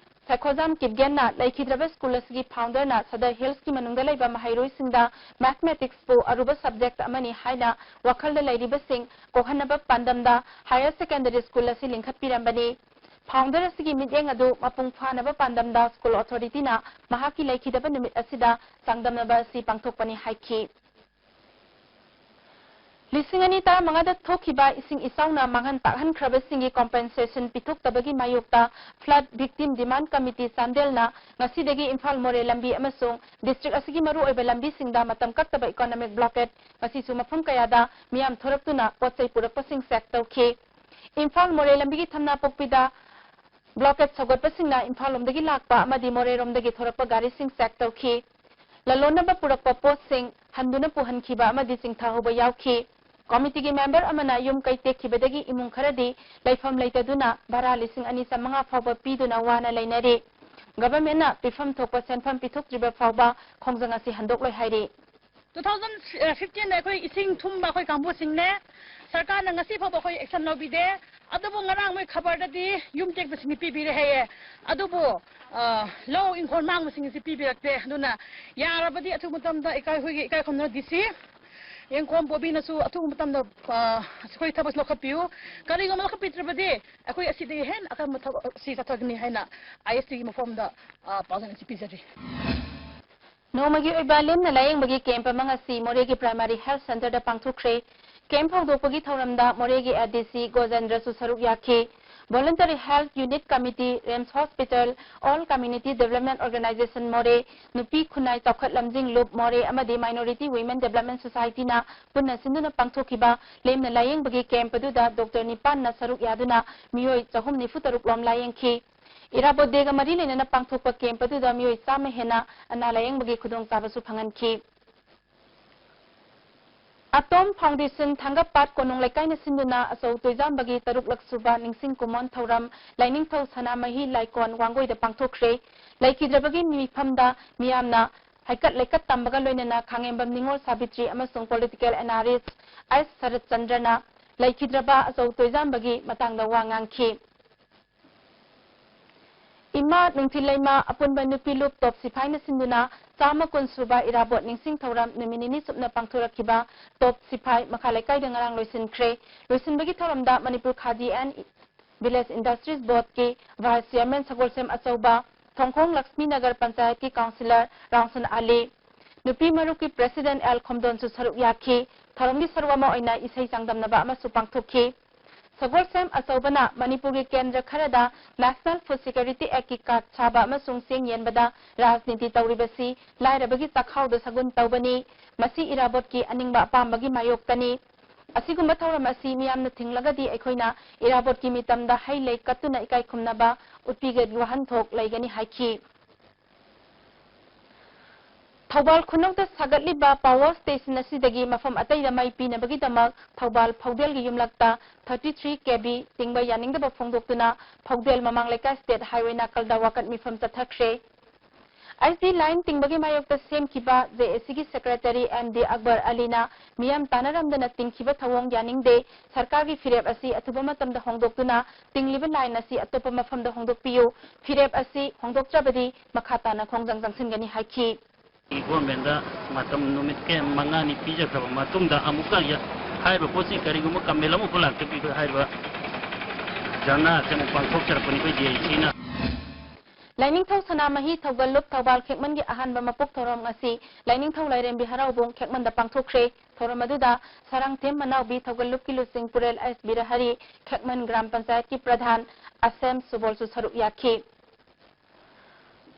ꯁꯦꯈꯣꯖꯥꯝ ꯀꯤꯞꯒꯦꯟꯅ ꯂꯩꯈꯤꯗ꯭ꯔꯕ ꯁ꯭ꯀꯨꯜ ꯑꯁꯤꯒꯤ ꯐꯥꯎꯟꯗꯔꯅ ꯁꯗꯔ ꯍꯤꯜꯁꯀꯤ ꯃꯅꯨꯡꯗ ꯂꯩꯕ ꯃꯍꯩꯔꯣꯏꯁꯤꯡꯗ ꯃꯦꯊꯃꯦꯇꯤꯛꯁꯄꯨ ꯑꯔꯨꯕ ꯁꯕꯖꯦꯛꯇ ꯑꯃꯅꯤ ꯍꯥꯏꯅ ꯋꯥꯈꯜꯗ ꯂꯩꯔꯤꯕꯁꯤꯡ ꯀꯣꯛꯍꯟꯅꯕ ꯄꯥꯟꯗꯝꯗ ꯍꯥꯌꯔ ꯁꯦꯀꯦꯟꯗꯔꯤ ꯁ꯭ꯀꯨꯜ ꯑꯁꯤ ꯂꯤꯡꯈꯠꯄꯤꯔꯝꯕꯅꯤ꯫ ꯐꯥꯎꯟꯗꯔ ꯑꯁꯤꯒꯤ ꯃꯤꯠꯌꯦꯡ ꯑꯗꯨ ꯃꯄꯨꯡ ꯐꯥꯅꯕ ꯄꯥꯟꯗꯝꯗ ꯁ꯭ꯀꯨꯜ ꯑꯣꯊꯣꯔꯤꯇꯤꯅ ꯃꯍꯥꯛꯀꯤ ꯂꯩꯈꯤꯗꯕ ꯅꯨꯃꯤꯠ ꯑꯁꯤꯗ ꯆꯥꯡꯗꯝꯅꯕ ꯑꯁꯤ ꯄꯥꯡꯊꯣꯛꯄꯅꯤ ꯍꯥꯏꯈꯤ꯫ ꯂꯤꯁꯤꯡ ꯑꯅꯤ ꯇꯔꯥꯃꯉꯥꯗ ꯊꯣꯛꯈꯤꯕ ꯏꯁꯤꯡ ꯏꯆꯥꯎꯅ ꯃꯥꯡꯍꯟ ꯇꯥꯛꯍꯟꯈ꯭ꯔꯕꯁꯤꯡꯒꯤ compensation ꯄꯤꯊꯣꯛꯇꯕꯒꯤ ꯃꯥꯌꯣꯛꯇ Flood Victim Demand Committee ꯆꯥꯟꯗꯦꯜꯅ ꯉꯁꯤꯗꯒꯤ ꯏꯝꯐꯥꯜ ꯃꯣꯔꯦ ꯂꯝꯕꯤ ꯑꯃꯁꯨꯡ district ꯑꯁꯤꯒꯤ ꯃꯔꯨꯑꯣꯏꯕ ꯂꯝꯕꯤꯁꯤꯡꯗ ꯃꯇꯝ ꯀꯛꯇꯕ economic blockade ꯉꯁꯤꯁꯨ ꯃꯐꯝ ꯀꯌꯥꯗ ꯃꯤꯌꯥꯝ ꯊꯣꯔꯛꯇꯨꯅ ꯄꯣꯠ ꯆꯩ ꯄꯨꯔꯛꯄꯁꯤꯡ check ꯇꯧꯈꯤ꯫ ꯏꯝꯐꯥꯜ ꯃꯣꯔꯦ ꯂꯝꯕꯤꯒꯤ ꯊꯝꯅꯥꯄꯣꯛꯄꯤꯗ blockade ꯁꯧꯒꯠꯄꯁꯤꯡꯅ ꯏꯝꯐꯥꯜ ꯂꯣꯝꯗꯒꯤ ꯂꯥꯛꯄ ꯑꯃꯗꯤ ꯃꯣꯔꯦꯔꯣꯝꯗꯒꯤ ꯊꯣꯔꯛꯄ ꯒꯥꯔꯤꯁꯤꯡ check ꯇꯧꯈꯤ꯫ ꯂꯂꯣꯟꯅꯕ ꯄꯨꯔꯛꯄ ꯄꯣꯠꯁꯤꯡ ꯍꯟꯗꯨꯅ ꯄꯨꯍꯟꯈꯤꯕ ꯑꯃꯗꯤ ꯆꯤꯡꯊꯍꯧꯕ ꯌꯥꯎꯈꯤ꯫ Committeeꯒꯤ member ꯑꯃꯅ ꯌꯨꯝ ꯀꯩ ꯇꯦꯛꯈꯤꯕꯗꯒꯤ ꯏꯃꯨꯡ ꯈꯔꯗꯤ ꯂꯩꯐꯝ ꯂꯩꯇꯗꯨꯅ ꯚꯔꯥ ꯂꯤꯁꯤꯡ ꯑꯅꯤ ꯆꯥꯃꯉꯥ ꯐꯥꯎꯕ ꯄꯤꯗꯨꯅ ꯋꯥꯅ ꯂꯩꯅꯔꯤ꯫ Governmentꯅ ꯄꯤꯐꯝ ꯊꯣꯛꯄ ꯁꯦꯟꯐꯝ ꯄꯤꯊꯣꯛꯇ꯭ꯔꯤꯕ ꯐꯥꯎꯕ ꯈꯣꯡꯖꯪ ꯑꯁꯤ ꯍꯟꯗꯣꯛꯂꯣꯏ ꯍꯥꯏꯔꯤ꯫ Two thousand fifteenꯗ ꯑꯩꯈꯣꯏ ꯏꯁꯤꯡ ꯊꯨꯝꯕ ꯑꯩꯈꯣꯏ ꯀꯥꯡꯕꯨꯁꯤꯡꯅꯦ꯫ ꯁꯔꯀꯥꯔꯅ ꯉꯁꯤ ꯐꯥꯎꯕ ꯑꯩꯈꯣꯏ action ꯂꯧꯕꯤꯗꯦ꯫ ꯑꯗꯨꯕꯨ ꯉꯔꯥꯡ ꯃꯣꯏ ꯈꯕꯔꯗꯗꯤ ꯌꯨꯝ ꯇꯦꯛꯄꯁꯤꯡꯗꯤ ꯄꯤꯕꯤꯔꯦ ꯍꯥꯏꯌꯦ꯫ ꯑꯗꯨꯕꯨ, ꯑ, ꯂꯧ ꯏꯪꯈꯣꯜ ꯃꯥꯡꯕꯁꯤꯡꯁꯤ ꯄꯤꯕꯤꯔꯛꯇꯦ꯫ ꯑꯗꯨꯅ ꯌꯥꯔꯕꯗꯤ ꯑꯊꯨꯕ ꯃꯇꯝꯗ ꯏꯀꯥꯏ ꯑꯩꯈꯣꯏꯒꯤ ꯏꯀꯥꯏ ꯈꯨꯝꯅꯕ DC, ꯌꯦꯡꯈꯣꯝ ꯕꯣꯕꯤꯅꯁꯨ ꯑꯊꯨꯕ ꯃꯇꯝꯗ, ꯑ, ꯑꯩꯈꯣꯏ ꯊꯕꯛ ꯂꯧꯈꯠꯄꯤꯌꯨ꯫ ꯀꯔꯤꯒꯨꯝꯕ ꯂꯧꯈꯠꯄꯤꯗ꯭ꯔꯕꯗꯤ ꯑꯩꯈꯣꯏ ꯑꯁꯤꯗꯒꯤ ꯍꯦꯟꯅ ꯑꯀꯟꯕ ꯊꯕꯛ ꯑꯁꯤ ꯆꯠꯊꯒꯅꯤ ꯍꯥꯏꯅ ISTꯒꯤ ꯃꯐꯝꯗ, ꯑ, ꯄꯥꯎꯖꯦꯜ ꯑꯁꯤ ꯄꯤꯖꯔꯤ꯫ ꯅꯣꯡꯃꯒꯤ ꯑꯣꯏꯕ ꯂꯦꯝꯅ ꯂꯥꯌꯦꯡꯕꯒꯤ camp ꯑꯃ ꯉꯁꯤ ꯃꯣꯔꯦꯒꯤ Primary Health Centreꯗ ꯄꯥꯡꯊꯣꯛꯈ꯭ꯔꯦ꯫ Camp ꯍꯧꯗꯣꯛꯄꯒꯤ ꯊꯧꯔꯝꯗ ꯃꯣꯔꯦꯒꯤ ADC ꯒꯣꯖꯦꯟꯗ꯭ꯔꯁꯨ ꯁꯔꯨꯛ ꯌꯥꯈꯤ꯫ Voluntary Health Unit Committee, RIMS Hospital, All Community Development Organisation ꯃꯣꯔꯦ, ꯅꯨꯄꯤ ꯈꯨꯟꯅꯥꯏ ꯆꯥꯎꯈꯠ ꯂꯝꯖꯤꯡ ꯂꯨꯞ ꯃꯣꯔꯦ ꯑꯃꯗꯤ Minority Women Development Societyꯅ ꯄꯨꯟꯅ ꯁꯤꯟꯗꯨꯅ ꯄꯥꯡꯊꯣꯛꯈꯤꯕ ꯂꯦꯝꯅ ꯂꯥꯌꯦꯡꯕꯒꯤ camp ꯑꯗꯨꯗ doctor ꯅꯤꯄꯥꯟꯅ ꯁꯔꯨꯛ ꯌꯥꯗꯨꯅ ꯃꯤꯑꯣꯏ ꯆꯍꯨꯝ ꯅꯤꯐꯨ ꯇꯔꯨꯛ ꯂꯣꯝ ꯂꯥꯌꯦꯡꯈꯤ꯫ ꯏꯔꯥꯕꯣꯠ Dayꯒ ꯃꯔꯤ ꯂꯩꯅꯅ ꯄꯥꯡꯊꯣꯛꯄ camp ꯑꯗꯨꯗ ꯃꯤꯑꯣꯏ ꯆꯥꯝꯃ ꯍꯦꯟꯅ ꯑꯅꯥ ꯂꯥꯌꯦꯡꯕꯒꯤ ꯈꯨꯗꯣꯡꯆꯥꯕꯁꯨ ꯐꯪꯍꯟꯈꯤ꯫ ꯑꯇꯣꯝ Foundation ꯊꯥꯡꯒꯄꯥꯠ ꯀꯣꯅꯨꯡ ꯂꯩꯀꯥꯏꯅ ꯁꯤꯟꯗꯨꯅ ꯑꯆꯧ ꯇꯣꯏꯖꯥꯝꯕꯒꯤ ꯇꯔꯨꯛꯂꯛ ꯁꯨꯕ ꯅꯤꯡꯁꯤꯡ ꯀꯨꯝꯑꯣꯟ ꯊꯧꯔꯝ ꯂꯥꯏꯅꯤꯡꯊꯧ ꯁꯅꯥꯃꯍꯤ ꯂꯥꯏꯀꯣꯟ ꯋꯥꯡꯒꯣꯏꯗ ꯄꯥꯡꯊꯣꯛꯈ꯭ꯔꯦ꯫ ꯂꯩꯈꯤꯗ꯭ꯔꯕꯒꯤ ꯃꯤꯐꯝꯗ ꯃꯤꯌꯥꯝꯅ ꯍꯩꯀꯠ ꯂꯩꯀꯠ ꯇꯝꯕꯒ ꯂꯣꯏꯅꯅ ꯈꯥꯉꯦꯝꯕꯝ ꯅꯤꯉꯣꯜ ꯁꯥꯕꯤꯇ꯭ꯔꯤ ꯑꯃꯁꯨꯡ political analyst ꯑꯦꯁ ꯁꯔꯠꯆꯟꯗ꯭ꯔꯅ ꯂꯩꯈꯤꯗ꯭ꯔꯕ ꯑꯆꯧ ꯇꯣꯏꯖꯥꯝꯕꯒꯤ ꯃꯇꯥꯡꯗ ꯋꯥ ꯉꯥꯡꯈꯤ꯫ ꯏꯃꯥ ꯅꯨꯡꯊꯤꯜ ꯂꯩꯃ ꯑꯄꯨꯟꯕ ꯅꯨꯄꯤ ꯂꯨꯞ ꯇꯣꯞ ꯁꯤꯐꯥꯏꯅ ꯁꯤꯟꯗꯨꯅ ꯆꯥꯝꯃ ꯀꯨꯟ ꯁꯨꯕ ꯏꯔꯥꯕꯣꯠ ꯅꯤꯡꯁꯤꯡ ꯊꯧꯔꯝ ꯅꯨꯃꯤꯠ ꯅꯤꯅꯤ ꯆꯨꯞꯅ ꯄꯥꯡꯊꯣꯔꯛꯈꯤꯕ ꯇꯣꯞ ꯁꯤꯐꯥꯏ ꯃꯈꯥ ꯂꯩꯀꯥꯏꯗ ꯉꯔꯥꯡ ꯂꯣꯏꯁꯤꯟꯈ꯭ꯔꯦ꯫ ꯂꯣꯏꯁꯤꯟꯕꯒꯤ ꯊꯧꯔꯝꯗ Manipur Khadi and Village Industries Boardꯀꯤ Vice Chairman ꯁꯒꯣꯜꯁꯦꯝ ꯑꯆꯧꯕ, ꯊꯣꯡꯈꯣꯡ ꯂꯛꯁꯃꯤ ꯅꯒꯔ ꯄꯟꯆꯥꯌꯠꯀꯤ Councillor ꯔꯥꯎꯁꯟ ꯑꯂꯤ, ꯅꯨꯄꯤ ꯃꯔꯨꯞꯀꯤ President ꯑꯦꯜ ꯈꯣꯝꯗꯣꯟꯁꯨ ꯁꯔꯨꯛ ꯌꯥꯈꯤ꯫ ꯊꯧꯔꯝꯒꯤ ꯁꯔꯨꯛ ꯑꯃ ꯑꯣꯏꯅ ꯏꯁꯩ ꯆꯥꯡꯗꯝꯅꯕ ꯑꯃꯁꯨ ꯄꯥꯡꯊꯣꯛꯈꯤ꯫ ꯁꯒꯣꯜꯁꯦꯝ ꯑꯆꯧꯕꯅ ꯃꯅꯤꯄꯨꯔꯒꯤ ꯀꯦꯟꯗ꯭ꯔ ꯈꯔꯗ National Food Security Actꯀꯤ card ꯁꯥꯕ ꯑꯃꯁꯨꯡ ꯆꯦꯡ ꯌꯦꯟꯕꯗ ꯔꯥꯖꯅꯤꯇꯤ ꯇꯧꯔꯤꯕꯁꯤ ꯂꯥꯏꯔꯕꯒꯤ ꯆꯥꯛꯈꯥꯎꯗ ꯁꯒꯨꯟ ꯇꯧꯕꯅꯤ꯫ ꯃꯁꯤ ꯏꯔꯥꯕꯣꯠꯀꯤ ꯑꯅꯤꯡꯕ ꯑꯄꯥꯝꯕꯒꯤ ꯃꯥꯌꯣꯛꯇꯅꯤ꯫ ꯑꯁꯤꯒꯨꯝꯕ ꯊꯧꯔꯝ ꯑꯁꯤ ꯃꯤꯌꯥꯝꯅ ꯊꯤꯡꯂꯒꯗꯤ ꯑꯩꯈꯣꯏꯅ ꯏꯔꯥꯕꯣꯠꯀꯤ ꯃꯤꯇꯝꯗ ꯍꯩ ꯂꯩ ꯀꯠꯇꯨꯅ ꯏꯀꯥꯏ ꯈꯨꯝꯅꯕ ꯎꯠꯄꯤꯒꯅꯤ ꯋꯥꯍꯟꯊꯣꯛ ꯂꯩꯒꯅꯤ ꯍꯥꯏꯈꯤ꯫ ꯊꯧꯕꯥꯜ ꯈꯨꯅꯧꯗ ꯁꯥꯒꯠꯂꯤꯕ power station ꯑꯁꯤꯗꯒꯤ ꯃꯐꯝ ꯑꯇꯩꯗ ꯃꯩ ꯄꯤꯅꯕꯒꯤꯗꯃꯛ Thoubal ꯐꯧꯗꯦꯜꯒꯤ ꯌꯨꯝꯂꯛꯇ thirty three K V ꯆꯤꯡꯕ ꯌꯥꯅꯤꯡꯗꯕ ꯐꯣꯡꯗꯣꯛꯇꯨꯅ ꯐꯧꯗꯦꯜ ꯃꯃꯥꯡ ꯂꯩꯀꯥꯏ state highway ꯅꯥꯀꯜꯗ ꯋꯥꯀꯠ ꯃꯤꯐꯝ ꯆꯠꯊꯈ꯭ꯔꯦ꯫ ꯑꯩꯆ ꯗꯤ line ꯇꯤꯡꯕꯒꯤ ꯃꯥꯌꯣꯛꯇ ꯁꯦꯝꯈꯤꯕ J A Cꯒꯤ secretary M D Akbar ꯑꯂꯤꯅ ꯃꯤꯌꯥꯝ ꯇꯥꯟꯅꯔꯝꯗꯅ ꯇꯤꯡꯈꯤꯕ ꯊꯧꯑꯣꯡ ꯌꯥꯅꯤꯡꯗꯦ, ꯁꯔꯀꯥꯔꯒꯤ ꯐꯤꯔꯦꯞ ꯑꯁꯤ ꯑꯊꯨꯕ ꯃꯇꯝꯗ ꯍꯣꯡꯗꯣꯛꯇꯨꯅ ꯇꯤꯡꯂꯤꯕ line ꯑꯁꯤ ꯑꯇꯣꯞꯄ ꯃꯐꯝꯗ ꯍꯣꯡꯗꯣꯛꯄꯤꯌꯨ, ꯐꯤꯔꯦꯞ ꯑꯁꯤ ꯍꯣꯡꯗꯣꯛꯇ꯭ꯔꯕꯗꯤ ꯃꯈꯥ ꯇꯥꯅ ꯈꯣꯡꯖꯪ ꯆꯪꯁꯤꯟꯒꯅꯤ ꯍꯥꯏꯈꯤ꯫ Governmentꯗ ꯃꯇꯝ ꯅꯨꯃꯤꯠ ꯀꯌꯥ, ꯃꯉꯥꯅꯤ ꯄꯤꯖꯈ꯭ꯔꯕ ꯃꯇꯨꯡꯗ ꯑꯃꯨꯛꯀ ꯌ-, ꯍꯥꯏꯔꯤꯕ ꯄꯣꯠꯁꯤ ꯀꯔꯤꯒꯨꯝꯕ ꯀꯝꯄ꯭ꯂꯦꯟ ꯑꯃꯐꯥꯎ ꯂꯥꯛꯇꯕꯤꯗ ꯍꯥꯏꯔꯤꯕ ꯙꯔꯅꯥ ꯑꯁꯤ ꯑꯃꯨꯛ ꯄꯥꯡꯊꯣꯛꯆꯔꯛꯄꯅꯤ ꯑꯩꯈꯣꯏ J A Cꯅ꯫ ꯂꯥꯏꯅꯤꯡꯊꯧ ꯁꯅꯥꯃꯍꯤ ꯊꯧꯒꯜꯂꯨꯞ ꯊꯧꯕꯥꯜ ꯈꯦꯛꯃꯟꯒꯤ ꯑꯍꯥꯟꯕ ꯃꯄꯣꯛ ꯊꯧꯔꯝ ꯉꯁꯤ ꯂꯥꯏꯅꯤꯡꯊꯧ ꯂꯥꯏꯔꯦꯝꯕꯤ ꯍꯔꯥꯎꯕꯨꯡ ꯈꯦꯛꯃꯟꯗ ꯄꯥꯡꯊꯣꯛꯈ꯭ꯔꯦ꯫ ꯊꯧꯔꯝ ꯑꯗꯨꯗ ꯁꯔꯥꯡꯊꯦꯝ ꯃꯅꯥꯎꯕꯤ ꯊꯧꯒꯜꯂꯨꯞꯀꯤ ꯂꯨꯆꯤꯡ ꯄꯨꯔꯦꯜ ꯑꯦꯁ ꯕꯤꯔꯍꯔꯤ, ꯈꯦꯛꯃꯟ ꯒ꯭ꯔꯥꯝ ꯄꯟꯆꯥꯌꯠꯀꯤ ꯄ꯭ꯔꯙꯥꯟ ꯑꯁꯦꯝ ꯁꯨꯕꯣꯜꯁꯨ ꯁꯔꯨꯛ ꯌꯥꯈꯤ꯫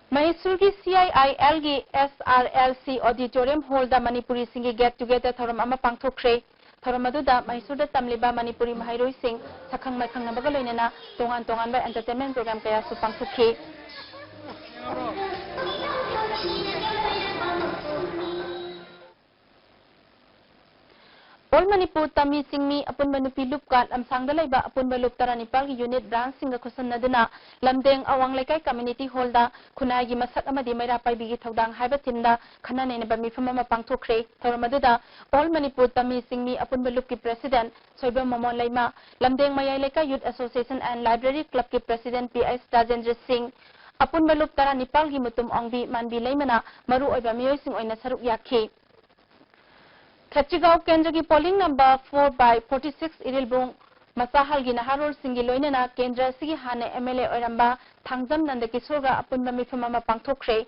ꯃꯍꯦꯁꯨꯔꯒꯤ C I I Lꯒꯤ S R L C auditorium hallꯗ ꯃꯅꯤꯄꯨꯔꯤꯁꯤꯡꯒꯤ get together ꯊꯧꯔꯝ ꯑꯃ ꯄꯥꯡꯊꯣꯛꯈ꯭ꯔꯦ꯫ ꯊꯧꯔꯝ ꯑꯗꯨꯗ ꯃꯍꯦꯁꯨꯔꯗ ꯇꯝꯂꯤꯕ ꯃꯅꯤꯄꯨꯔꯤ ꯃꯍꯩꯔꯣꯏꯁꯤꯡ ꯁꯛꯈꯪ ꯃꯥꯏꯈꯪꯅꯕꯒ ꯂꯣꯏꯅꯅ ꯇꯣꯉꯥꯟ ꯇꯣꯉꯥꯟꯕ entertainment program ꯀꯌꯥꯁꯨ ꯄꯥꯡꯊꯣꯛꯈꯤ꯫ All ꯃꯅꯤꯄꯨꯔ ꯇꯝꯃꯤ ꯆꯤꯡꯃꯤ ꯑꯄꯨꯟꯕ ꯅꯨꯄꯤ ꯂꯨꯞꯀ ꯂꯝꯁꯥꯡꯗ ꯂꯩꯕ ꯑꯄꯨꯟꯕ ꯂꯨꯞ ꯇꯔꯥꯅꯤꯄꯥꯜꯒꯤ unit branchꯁꯤꯡꯒ ꯈꯨꯠꯁꯝꯅꯗꯨꯅ ꯂꯝꯗꯦꯡ ꯑꯋꯥꯡ ꯂꯩꯀꯥꯏ community hallꯗ ꯈꯨꯟꯅꯥꯏꯒꯤ ꯃꯁꯛ ꯑꯃꯗꯤ ꯃꯩꯔꯥ ꯄꯥꯏꯕꯤꯒꯤ ꯊꯧꯗꯥꯡ ꯍꯥꯏꯕ themeꯗ ꯈꯟꯅ ꯅꯩꯅꯕ ꯃꯤꯐꯝ ꯑꯃ ꯄꯥꯡꯊꯣꯛꯈ꯭ꯔꯦ꯫ ꯊꯧꯔꯝ ꯑꯗꯨꯗ All ꯃꯅꯤꯄꯨꯔ ꯇꯝꯃꯤ ꯆꯤꯡꯃꯤ ꯑꯄꯨꯟꯕ ꯂꯨꯞꯀꯤ president ꯁꯣꯏꯕꯝ ꯃꯃꯣꯟ ꯂꯩꯃ, ꯂꯝꯗꯦꯡ ꯃꯌꯥꯏ ꯂꯩꯀꯥꯏ youth association and library clubꯀꯤ president P S Rajendra ꯁꯤꯡ, ꯑꯄꯨꯟꯕ ꯂꯨꯞ ꯇꯔꯥꯅꯤꯄꯥꯜꯒꯤ ꯃꯨꯇꯨꯝ ꯑꯣꯡꯕꯤ ꯃꯥꯟꯕꯤ ꯂꯩꯃꯅ ꯃꯔꯨꯑꯣꯏꯕ ꯃꯤꯑꯣꯏꯁꯤꯡ ꯑꯣꯏꯅ ꯁꯔꯨꯛ ꯌꯥꯈꯤ꯫ ꯈꯦꯇ꯭ꯔꯤꯒꯥꯎ ꯀꯦꯟꯗ꯭ꯔꯒꯤ polling number four by forty six Irilbung ꯃꯆꯥꯍꯜꯒꯤ ꯅꯍꯥꯔꯣꯜꯁꯤꯡꯒꯤ ꯂꯣꯏꯅꯅ ꯀꯦꯟꯗ꯭ꯔ ꯑꯁꯤꯒꯤ ꯍꯥꯟꯅ M L A ꯑꯣꯏꯔꯝꯕ ꯊꯥꯡꯖꯝ ꯅꯟꯗꯀꯤꯁꯣꯔꯒ ꯑꯄꯨꯟꯕ ꯃꯤꯐꯝ ꯑꯃ ꯄꯥꯡꯊꯣꯛꯈ꯭ꯔꯦ꯫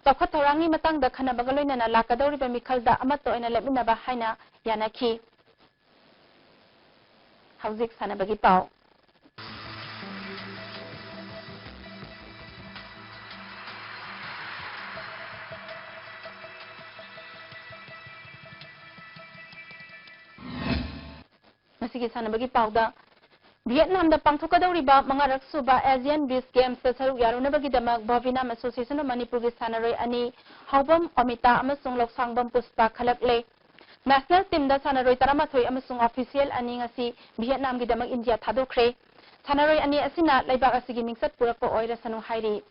ꯆꯥꯎꯈꯠ ꯊꯧꯔꯥꯡꯒꯤ ꯃꯇꯥꯡꯗ ꯈꯟꯅꯕꯒ ꯂꯣꯏꯅꯅ ꯂꯥꯛꯀꯗꯧꯔꯤꯕ ꯃꯤꯈꯜꯗ ꯑꯃꯠꯇ ꯑꯣꯏꯅ ꯂꯦꯞꯃꯤꯟꯅꯕ ꯍꯥꯏꯅ ꯌꯥꯅꯈꯤ꯫ ꯍꯧꯖꯤꯛ ꯁꯥꯟꯅꯕꯒꯤ ꯄꯥꯎ꯫ ꯉꯁꯤꯒꯤ ꯁꯥꯟꯅꯕꯒꯤ ꯄꯥꯎꯗ, ꯚꯤꯌꯦꯠꯅꯥꯝꯗ ꯄꯥꯡꯊꯣꯛꯀꯗꯧꯔꯤꯕ ꯃꯉꯥꯔꯛ ꯁꯨꯕ Asian Beach Gamesꯇ ꯁꯔꯨꯛ ꯌꯥꯔꯨꯅꯕꯒꯤꯗꯃꯛ Bovinam Association of ꯃꯅꯤꯄꯨꯔꯒꯤ ꯁꯥꯟꯅꯔꯣꯏ ꯑꯅꯤ, ꯍꯥꯎꯕꯝ ꯑꯣꯃꯤꯇꯥ ꯑꯃꯁꯨꯡ ꯂꯧꯁꯥꯡꯕꯝ ꯄꯨꯁꯄꯥ ꯈꯜꯂꯛꯂꯦ꯫ National teamꯗ ꯁꯥꯟꯅꯔꯣꯏ ꯇꯔꯥꯃꯥꯊꯣꯏ ꯑꯃꯁꯨꯡ official ꯑꯅꯤ ꯉꯁꯤ ꯚꯤꯌꯦꯠꯅꯥꯝꯒꯤꯗꯃꯛ ꯏꯟꯗꯤꯌꯥ ꯊꯥꯗꯣꯛꯈ꯭ꯔꯦ꯫ ꯁꯥꯟꯅꯔꯣꯏ ꯑꯅꯤ ꯑꯁꯤꯅ ꯂꯩꯕꯥꯛ ꯑꯁꯤꯒꯤ ꯃꯤꯡꯆꯠ ꯄꯨꯔꯛꯄ ꯑꯣꯏꯔꯁꯅꯨ ꯍꯥꯏꯔꯤ꯫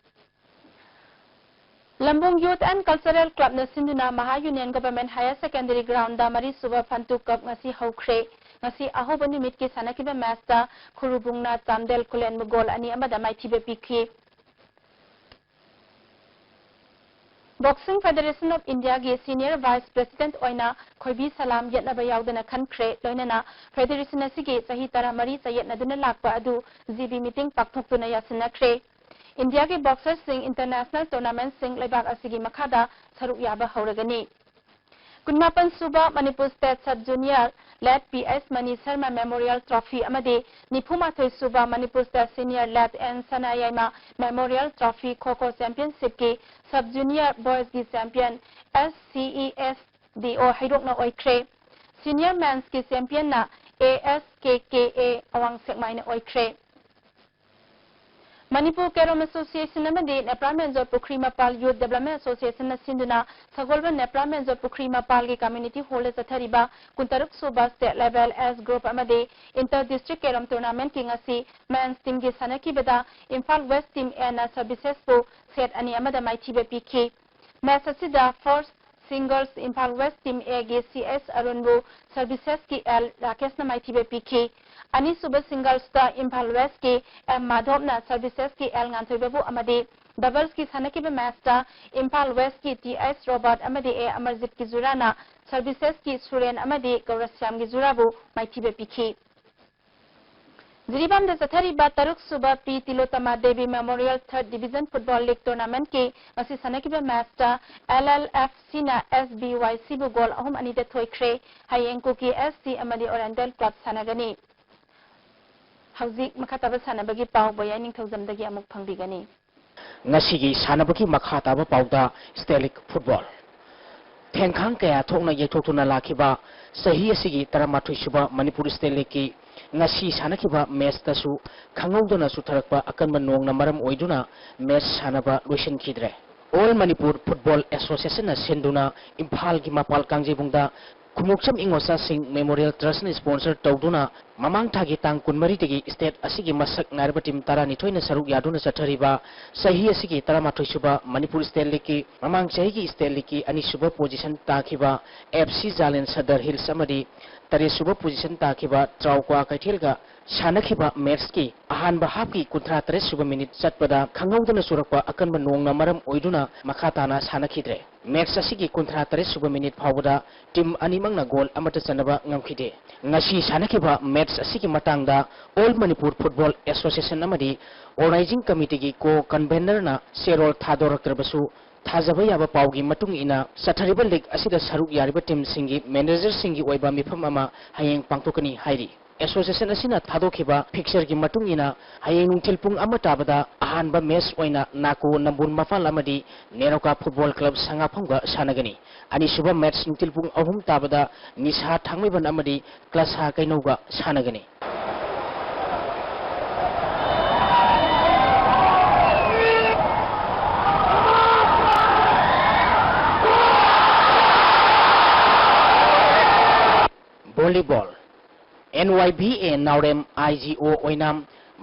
ꯂꯝꯕꯨꯡ Youth and Cultural Clubꯅ ꯁꯤꯟꯗꯨꯅ Maha Union Government Higher Secondary Groundꯗ ꯃꯔꯤꯁꯨꯕ Phantu Cup ꯉꯁꯤ ꯍꯧꯈ꯭ꯔꯦ꯫ ꯉꯁꯤ ꯑꯍꯧꯕ ꯅꯨꯃꯤꯠꯀꯤ ꯁꯥꯟꯅꯈꯤꯕ matchꯇ ꯈꯨꯔꯨꯕꯨꯡꯅ ꯆꯥꯝꯗꯦꯜ ꯈꯨꯂꯦꯟꯕꯨ goal ꯑꯅꯤ ꯑꯃꯗ ꯃꯥꯏꯊꯤꯕ ꯄꯤꯈꯤ꯫ Boxing Federation of Indiaꯒꯤ Senior Vice President ꯑꯣꯏꯅ ꯈꯣꯏꯕꯤ ꯁꯂꯥꯝ ꯌꯦꯠꯅꯕ ꯌꯥꯎꯗꯅ ꯈꯟꯈ꯭ꯔꯦ꯫ ꯂꯣꯏꯅꯅ federation ꯑꯁꯤꯒꯤ ꯆꯍꯤ ꯇꯔꯥꯃꯔꯤ ꯆꯌꯦꯠꯅꯗꯨꯅ ꯂꯥꯛꯄ ꯑꯗꯨ GB meeting ꯄꯥꯡꯊꯣꯛꯇꯨꯅ ꯌꯥꯁꯤꯟꯅꯈ꯭ꯔꯦ꯫ ꯏꯟꯗꯤꯌꯥꯒꯤ boxerꯁꯤꯡ international tournamentꯁꯤꯡ ꯂꯩꯕꯥꯛ ꯑꯁꯤꯒꯤ ꯃꯈꯥꯗ ꯁꯔꯨꯛ ꯌꯥꯕ ꯍꯧꯔꯒꯅꯤ꯫ ꯀꯨꯟꯃꯥꯄꯟ ꯁꯨꯕ Manipur State Sub Junior Lat P S Mani Sharma Memorial Trophy ꯑꯃꯗꯤ ꯅꯤꯐꯨꯃꯥꯊꯣꯏ ꯁꯨꯕ Manipur State Senior Lat N ꯁꯅꯥꯌꯥꯏꯃ Memorial Trophy Kho Kho Championshipꯀꯤ Sub Junior Boysꯀꯤ champion SCESDO ꯍꯩꯔꯣꯛꯅ ꯑꯣꯏꯈ꯭ꯔꯦ꯫ Senior Mensꯀꯤ championꯅ ASKKA ꯑꯋꯥꯡ ꯁꯦꯛꯃꯥꯏꯅ ꯑꯣꯏꯈ꯭ꯔꯦ꯫ ꯃꯅꯤꯄꯨꯔ Carrom Association ꯑꯃꯗꯤ ꯅꯦꯄ꯭ꯔꯥ ꯃꯦꯟꯖꯣꯔ ꯄꯨꯈ꯭ꯔꯤ ꯃꯄꯥꯜ Youth Development Associationꯅ ꯁꯤꯟꯗꯨꯅ ꯁꯒꯣꯜꯕꯟ ꯅꯦꯄ꯭ꯔꯥ ꯃꯦꯟꯖꯣꯔ ꯄꯨꯈ꯭ꯔꯤ ꯃꯄꯥꯜꯒꯤ community hallꯗ ꯆꯠꯊꯔꯤꯕ ꯀꯨꯟꯇꯔꯨꯛ ꯁꯨꯕ state level S group ꯑꯃꯗꯤ inter district carrom tournamentꯀꯤ ꯉꯁꯤ men's teamꯒꯤ ꯁꯥꯟꯅꯈꯤꯕꯗ Imphal West team Aꯅ Servicesꯄꯨ set ꯑꯅꯤ ꯑꯃꯗ ꯃꯥꯏꯊꯤꯕ ꯄꯤꯈꯤ꯫ Match ꯑꯁꯤꯗ first singles Imphal West team Aꯒꯤ C S ꯑꯔꯨꯟꯕꯨ Servicesꯀꯤ L ꯔꯥꯀꯦꯁꯅ ꯃꯥꯏꯊꯤꯕ ꯄꯤꯈꯤ꯫ ꯑꯅꯤꯁꯨꯕ singlesꯇ ꯏꯝꯐꯥꯜ Westꯀꯤ ꯑꯦꯝ ꯃꯥꯙꯣꯞꯅ Servicesꯀꯤ ꯑꯦꯜ ꯉꯥꯟꯊꯣꯏꯕꯕꯨ ꯑꯃꯗꯤ doublesꯀꯤ ꯁꯥꯟꯅꯈꯤꯕ matchꯇ ꯏꯝꯐꯥꯜ Westꯀꯤ ꯇꯤ ꯑꯦꯁ ꯔꯣꯕꯥꯔꯠ ꯑꯃꯗꯤ ꯑꯦ ꯑꯃꯔꯖꯤꯠꯀꯤ ꯖꯨꯔꯥꯅ Servicesꯀꯤ ꯁꯨꯔꯦꯟ ꯑꯃꯗꯤ ꯒꯧꯔꯁ꯭ꯌꯥꯝꯒꯤ ꯖꯨꯔꯥꯕꯨ ꯃꯥꯏꯊꯤꯕ ꯄꯤꯈꯤ꯫ ꯖꯤꯔꯤꯕꯥꯝꯗ ꯆꯠꯊꯔꯤꯕ ꯇꯔꯨꯛ ꯁꯨꯕ P Tilottama Devi memorial third division football league ꯇꯣꯔꯅꯥꯃꯦꯟꯠꯀꯤ ꯉꯁꯤ ꯁꯥꯟꯅꯈꯤꯕ ꯃꯦꯆꯇ ꯑꯦꯜ ꯑꯦꯜ ꯑꯦꯐ ꯁꯤꯅ ꯑꯦꯁ ꯕꯤ ꯋꯥꯏ ꯁꯤꯕꯨ ꯒꯣꯜ ꯑꯍꯨꯝ ꯑꯅꯤꯗ ꯊꯣꯏꯈ꯭ꯔꯦ꯫ ꯍꯌꯦꯡ ꯀꯨꯀꯤ ꯑꯦꯐ ꯁꯤ ꯑꯃꯗꯤ ꯑꯣꯔꯦꯟꯇꯦꯜ ꯀ꯭ꯂꯕ ꯁꯥꯟꯅꯒꯅꯤ꯫ ꯍꯧꯖꯤꯛ ꯃꯈꯥ ꯇꯥꯕ ꯁꯥꯟꯅꯕꯒꯤ ꯄꯥꯎ ꯕꯣꯌꯥꯏ ꯅꯤꯡꯊꯧꯖꯝꯗꯒꯤ ꯑꯃꯨꯛ ꯐꯪꯕꯤꯒꯅꯤ꯫ ꯉꯁꯤꯒꯤ ꯁꯥꯟꯅꯕꯒꯤ ꯃꯈꯥ ꯇꯥꯕ ꯄꯥꯎꯗ ꯁ꯭ꯇꯦꯠ ꯂꯤꯒ ꯐꯨꯠꯕꯣꯜ꯫ ꯊꯦꯡꯈꯥꯡ ꯀꯌꯥ ꯊꯣꯛꯅ ꯌꯩꯊꯣꯛꯇꯨꯅ ꯂꯥꯛꯈꯤꯕ ꯆꯍꯤ ꯑꯁꯤꯒꯤ ꯇꯔꯥꯃꯥꯊꯣꯏ ꯁꯨꯕ ꯃꯅꯤꯄꯨꯔ ꯁ꯭ꯇꯦꯠ ꯂꯤꯒꯀꯤ ꯉꯁꯤ ꯁꯥꯟꯅꯈꯤꯕ ꯃꯦꯆꯇꯁꯨ ꯈꯪꯍꯧꯗꯅ ꯆꯨꯊꯔꯛꯄ ꯑꯀꯟꯕ ꯅꯣꯡꯅ ꯃꯔꯝ ꯑꯣꯏꯗꯨꯅ ꯃꯦꯆ ꯁꯥꯟꯅꯕ ꯂꯣꯏꯁꯤꯟꯈꯤꯗ꯭ꯔꯦ꯫ ꯑꯣꯜ ꯃꯅꯤꯄꯨꯔ ꯐꯨꯠꯕꯣꯜ ꯑꯦꯁꯣꯁꯤꯌꯦꯁꯟꯅ ꯁꯤꯟꯗꯨꯅ ꯏꯝꯐꯥꯜꯒꯤ ꯃꯄꯥꯜ ꯀꯥꯡꯖꯩꯕꯨꯡꯗ ꯈꯨꯃꯨꯛꯆꯝ ꯏꯉꯣꯆꯥꯁꯤꯡ ꯃꯦꯃꯣꯔꯤꯌꯦꯜ ꯇ꯭ꯔꯁꯅ ꯁ꯭ꯄꯣꯟꯁꯔ ꯇꯧꯗꯨꯅ ꯃꯃꯥꯡ ꯊꯥꯒꯤ ꯇꯥꯡ ꯀꯨꯟꯃꯔꯤꯗꯒꯤ ꯁ꯭ꯇꯦꯠ ꯑꯁꯤꯒꯤ ꯃꯁꯛ ꯅꯥꯏꯔꯕ ꯇꯤꯝ ꯇꯔꯥꯅꯤꯊꯣꯏꯅ ꯁꯔꯨꯛ ꯌꯥꯗꯨꯅ ꯆꯠꯊꯔꯤꯕ ꯆꯍꯤ ꯑꯁꯤꯒꯤ ꯇꯔꯥꯃꯥꯊꯣꯏ ꯁꯨꯕ ꯃꯅꯤꯄꯨꯔ ꯁ꯭ꯇꯦꯠ ꯂꯤꯒꯀꯤ ꯃꯃꯥꯡ ꯆꯍꯤꯒꯤ ꯁ꯭ꯇꯦꯠ ꯂꯤꯒꯀꯤ ꯑꯅꯤꯁꯨꯕ ꯄꯣꯖꯤꯁꯟ ꯇꯥꯈꯤꯕ ꯑꯦꯐ ꯁꯤ ꯖꯥꯂꯦꯟ ꯁꯗꯔ ꯍꯤꯜꯁ ꯑꯃꯗꯤ ꯇꯔꯦꯠ ꯁꯨꯕ ꯄꯣꯖꯤꯁꯟ ꯇꯥꯈꯤꯕ ꯇ꯭ꯔꯥꯎꯀ꯭ꯋꯥ ꯀꯩꯊꯦꯜꯒ ꯁꯥꯟꯅꯈꯤꯕ ꯃꯦꯆꯀꯤ ꯑꯍꯥꯟꯕ ꯍꯥꯞꯀꯤ ꯀꯨꯟꯊ꯭ꯔꯥ ꯇꯔꯦꯠ ꯁꯨꯕ ꯃꯤꯅꯤꯠ ꯆꯠꯄꯗ ꯈꯪꯍꯧꯗꯅ ꯆꯨꯔꯛꯄ ꯑꯀꯟꯕ ꯅꯣꯡꯅ ꯃꯔꯝ ꯑꯣꯏꯗꯨꯅ ꯃꯈꯥ ꯇꯥꯅ ꯁꯥꯟꯅꯈꯤꯗ꯭ꯔꯦ꯫ ꯃꯦꯆ ꯑꯁꯤꯒꯤ ꯀꯨꯟꯊ꯭ꯔꯥ ꯇꯔꯦꯠ ꯁꯨꯕ ꯃꯤꯅꯤꯠ ꯐꯥꯎꯕꯗ ꯇꯤꯝ ꯑꯅꯤꯃꯛꯅ ꯒꯣꯜ ꯑꯃꯠꯇ ꯆꯟꯅꯕ ꯉꯝꯈꯤꯗꯦ꯫ ꯉꯁꯤ ꯁꯥꯟꯅꯈꯤꯕ ꯃꯦꯆ ꯑꯁꯤꯒꯤ ꯃꯇꯥꯡꯗ ꯑꯣꯜ ꯃꯅꯤꯄꯨꯔ ꯐꯨꯠꯕꯣꯜ ꯑꯦꯁꯣꯁꯤꯌꯦꯁꯟ ꯑꯃꯗꯤ ꯑꯣꯔꯒꯅꯥꯏꯖꯤꯡ ꯀꯃꯤꯇꯤꯒꯤ ꯀꯣ ꯀꯟꯚꯦꯅꯔꯅ ꯆꯦꯔꯣꯜ ꯊꯥꯗꯣꯔꯛꯇ꯭ꯔꯕꯁꯨ, ꯊꯥꯖꯕ ꯌꯥꯕ ꯄꯥꯎꯒꯤ ꯃꯇꯨꯡ ꯏꯟꯅ, ꯆꯠꯊꯔꯤꯕ ꯂꯤꯒ ꯑꯁꯤꯗ ꯁꯔꯨꯛ ꯌꯥꯔꯤꯕ ꯇꯤꯝꯁꯤꯡꯒꯤ ꯃꯦꯅꯦꯖꯔꯁꯤꯡꯒꯤ ꯑꯣꯏꯕ ꯃꯤꯐꯝ ꯑꯃ ꯍꯌꯦꯡ ꯄꯥꯡꯊꯣꯛꯀꯅꯤ ꯍꯥꯏꯔꯤ꯫ ꯑꯦꯁꯣꯁꯤꯌꯦꯁꯟ ꯑꯁꯤꯅ ꯊꯥꯗꯣꯛꯈꯤꯕ ꯐꯤꯛꯆꯔꯒꯤ ꯃꯇꯨꯡ ꯏꯟꯅ, ꯍꯌꯦꯡ ꯅꯨꯡꯊꯤꯜ ꯄꯨꯡ ꯑꯃ ꯇꯥꯕꯗ ꯑꯍꯥꯟꯕ ꯃꯦꯆ ꯑꯣꯏꯅ ꯅꯥꯀꯣ ꯅꯝꯕꯨꯜ ꯃꯄꯥꯜ ꯑꯃꯗꯤ ꯅꯦꯔꯣꯀꯥ ꯐꯨꯠꯕꯣꯜ ꯀ꯭ꯂꯕ ꯁꯉꯥꯐꯝꯒ ꯁꯥꯟꯅꯒꯅꯤ꯫ ꯑꯅꯤꯁꯨꯕ ꯃꯦꯆ ꯅꯨꯡꯊꯤꯜ ꯄꯨꯡ ꯑꯍꯨꯝ ꯇꯥꯕꯗ ꯅꯤꯁꯥ ꯊꯥꯡꯃꯩꯕꯟ ꯑꯃꯗꯤ ꯀ꯭ꯂꯁꯥ ꯀꯩꯅꯧꯒ ꯁꯥꯟꯅꯒꯅꯤ꯫ Volleyball. N Y V A ꯅꯥꯎꯔꯦꯝ, ꯑꯥꯏ ꯖꯤ ꯑꯣ ꯑꯣꯏꯅꯥꯝ,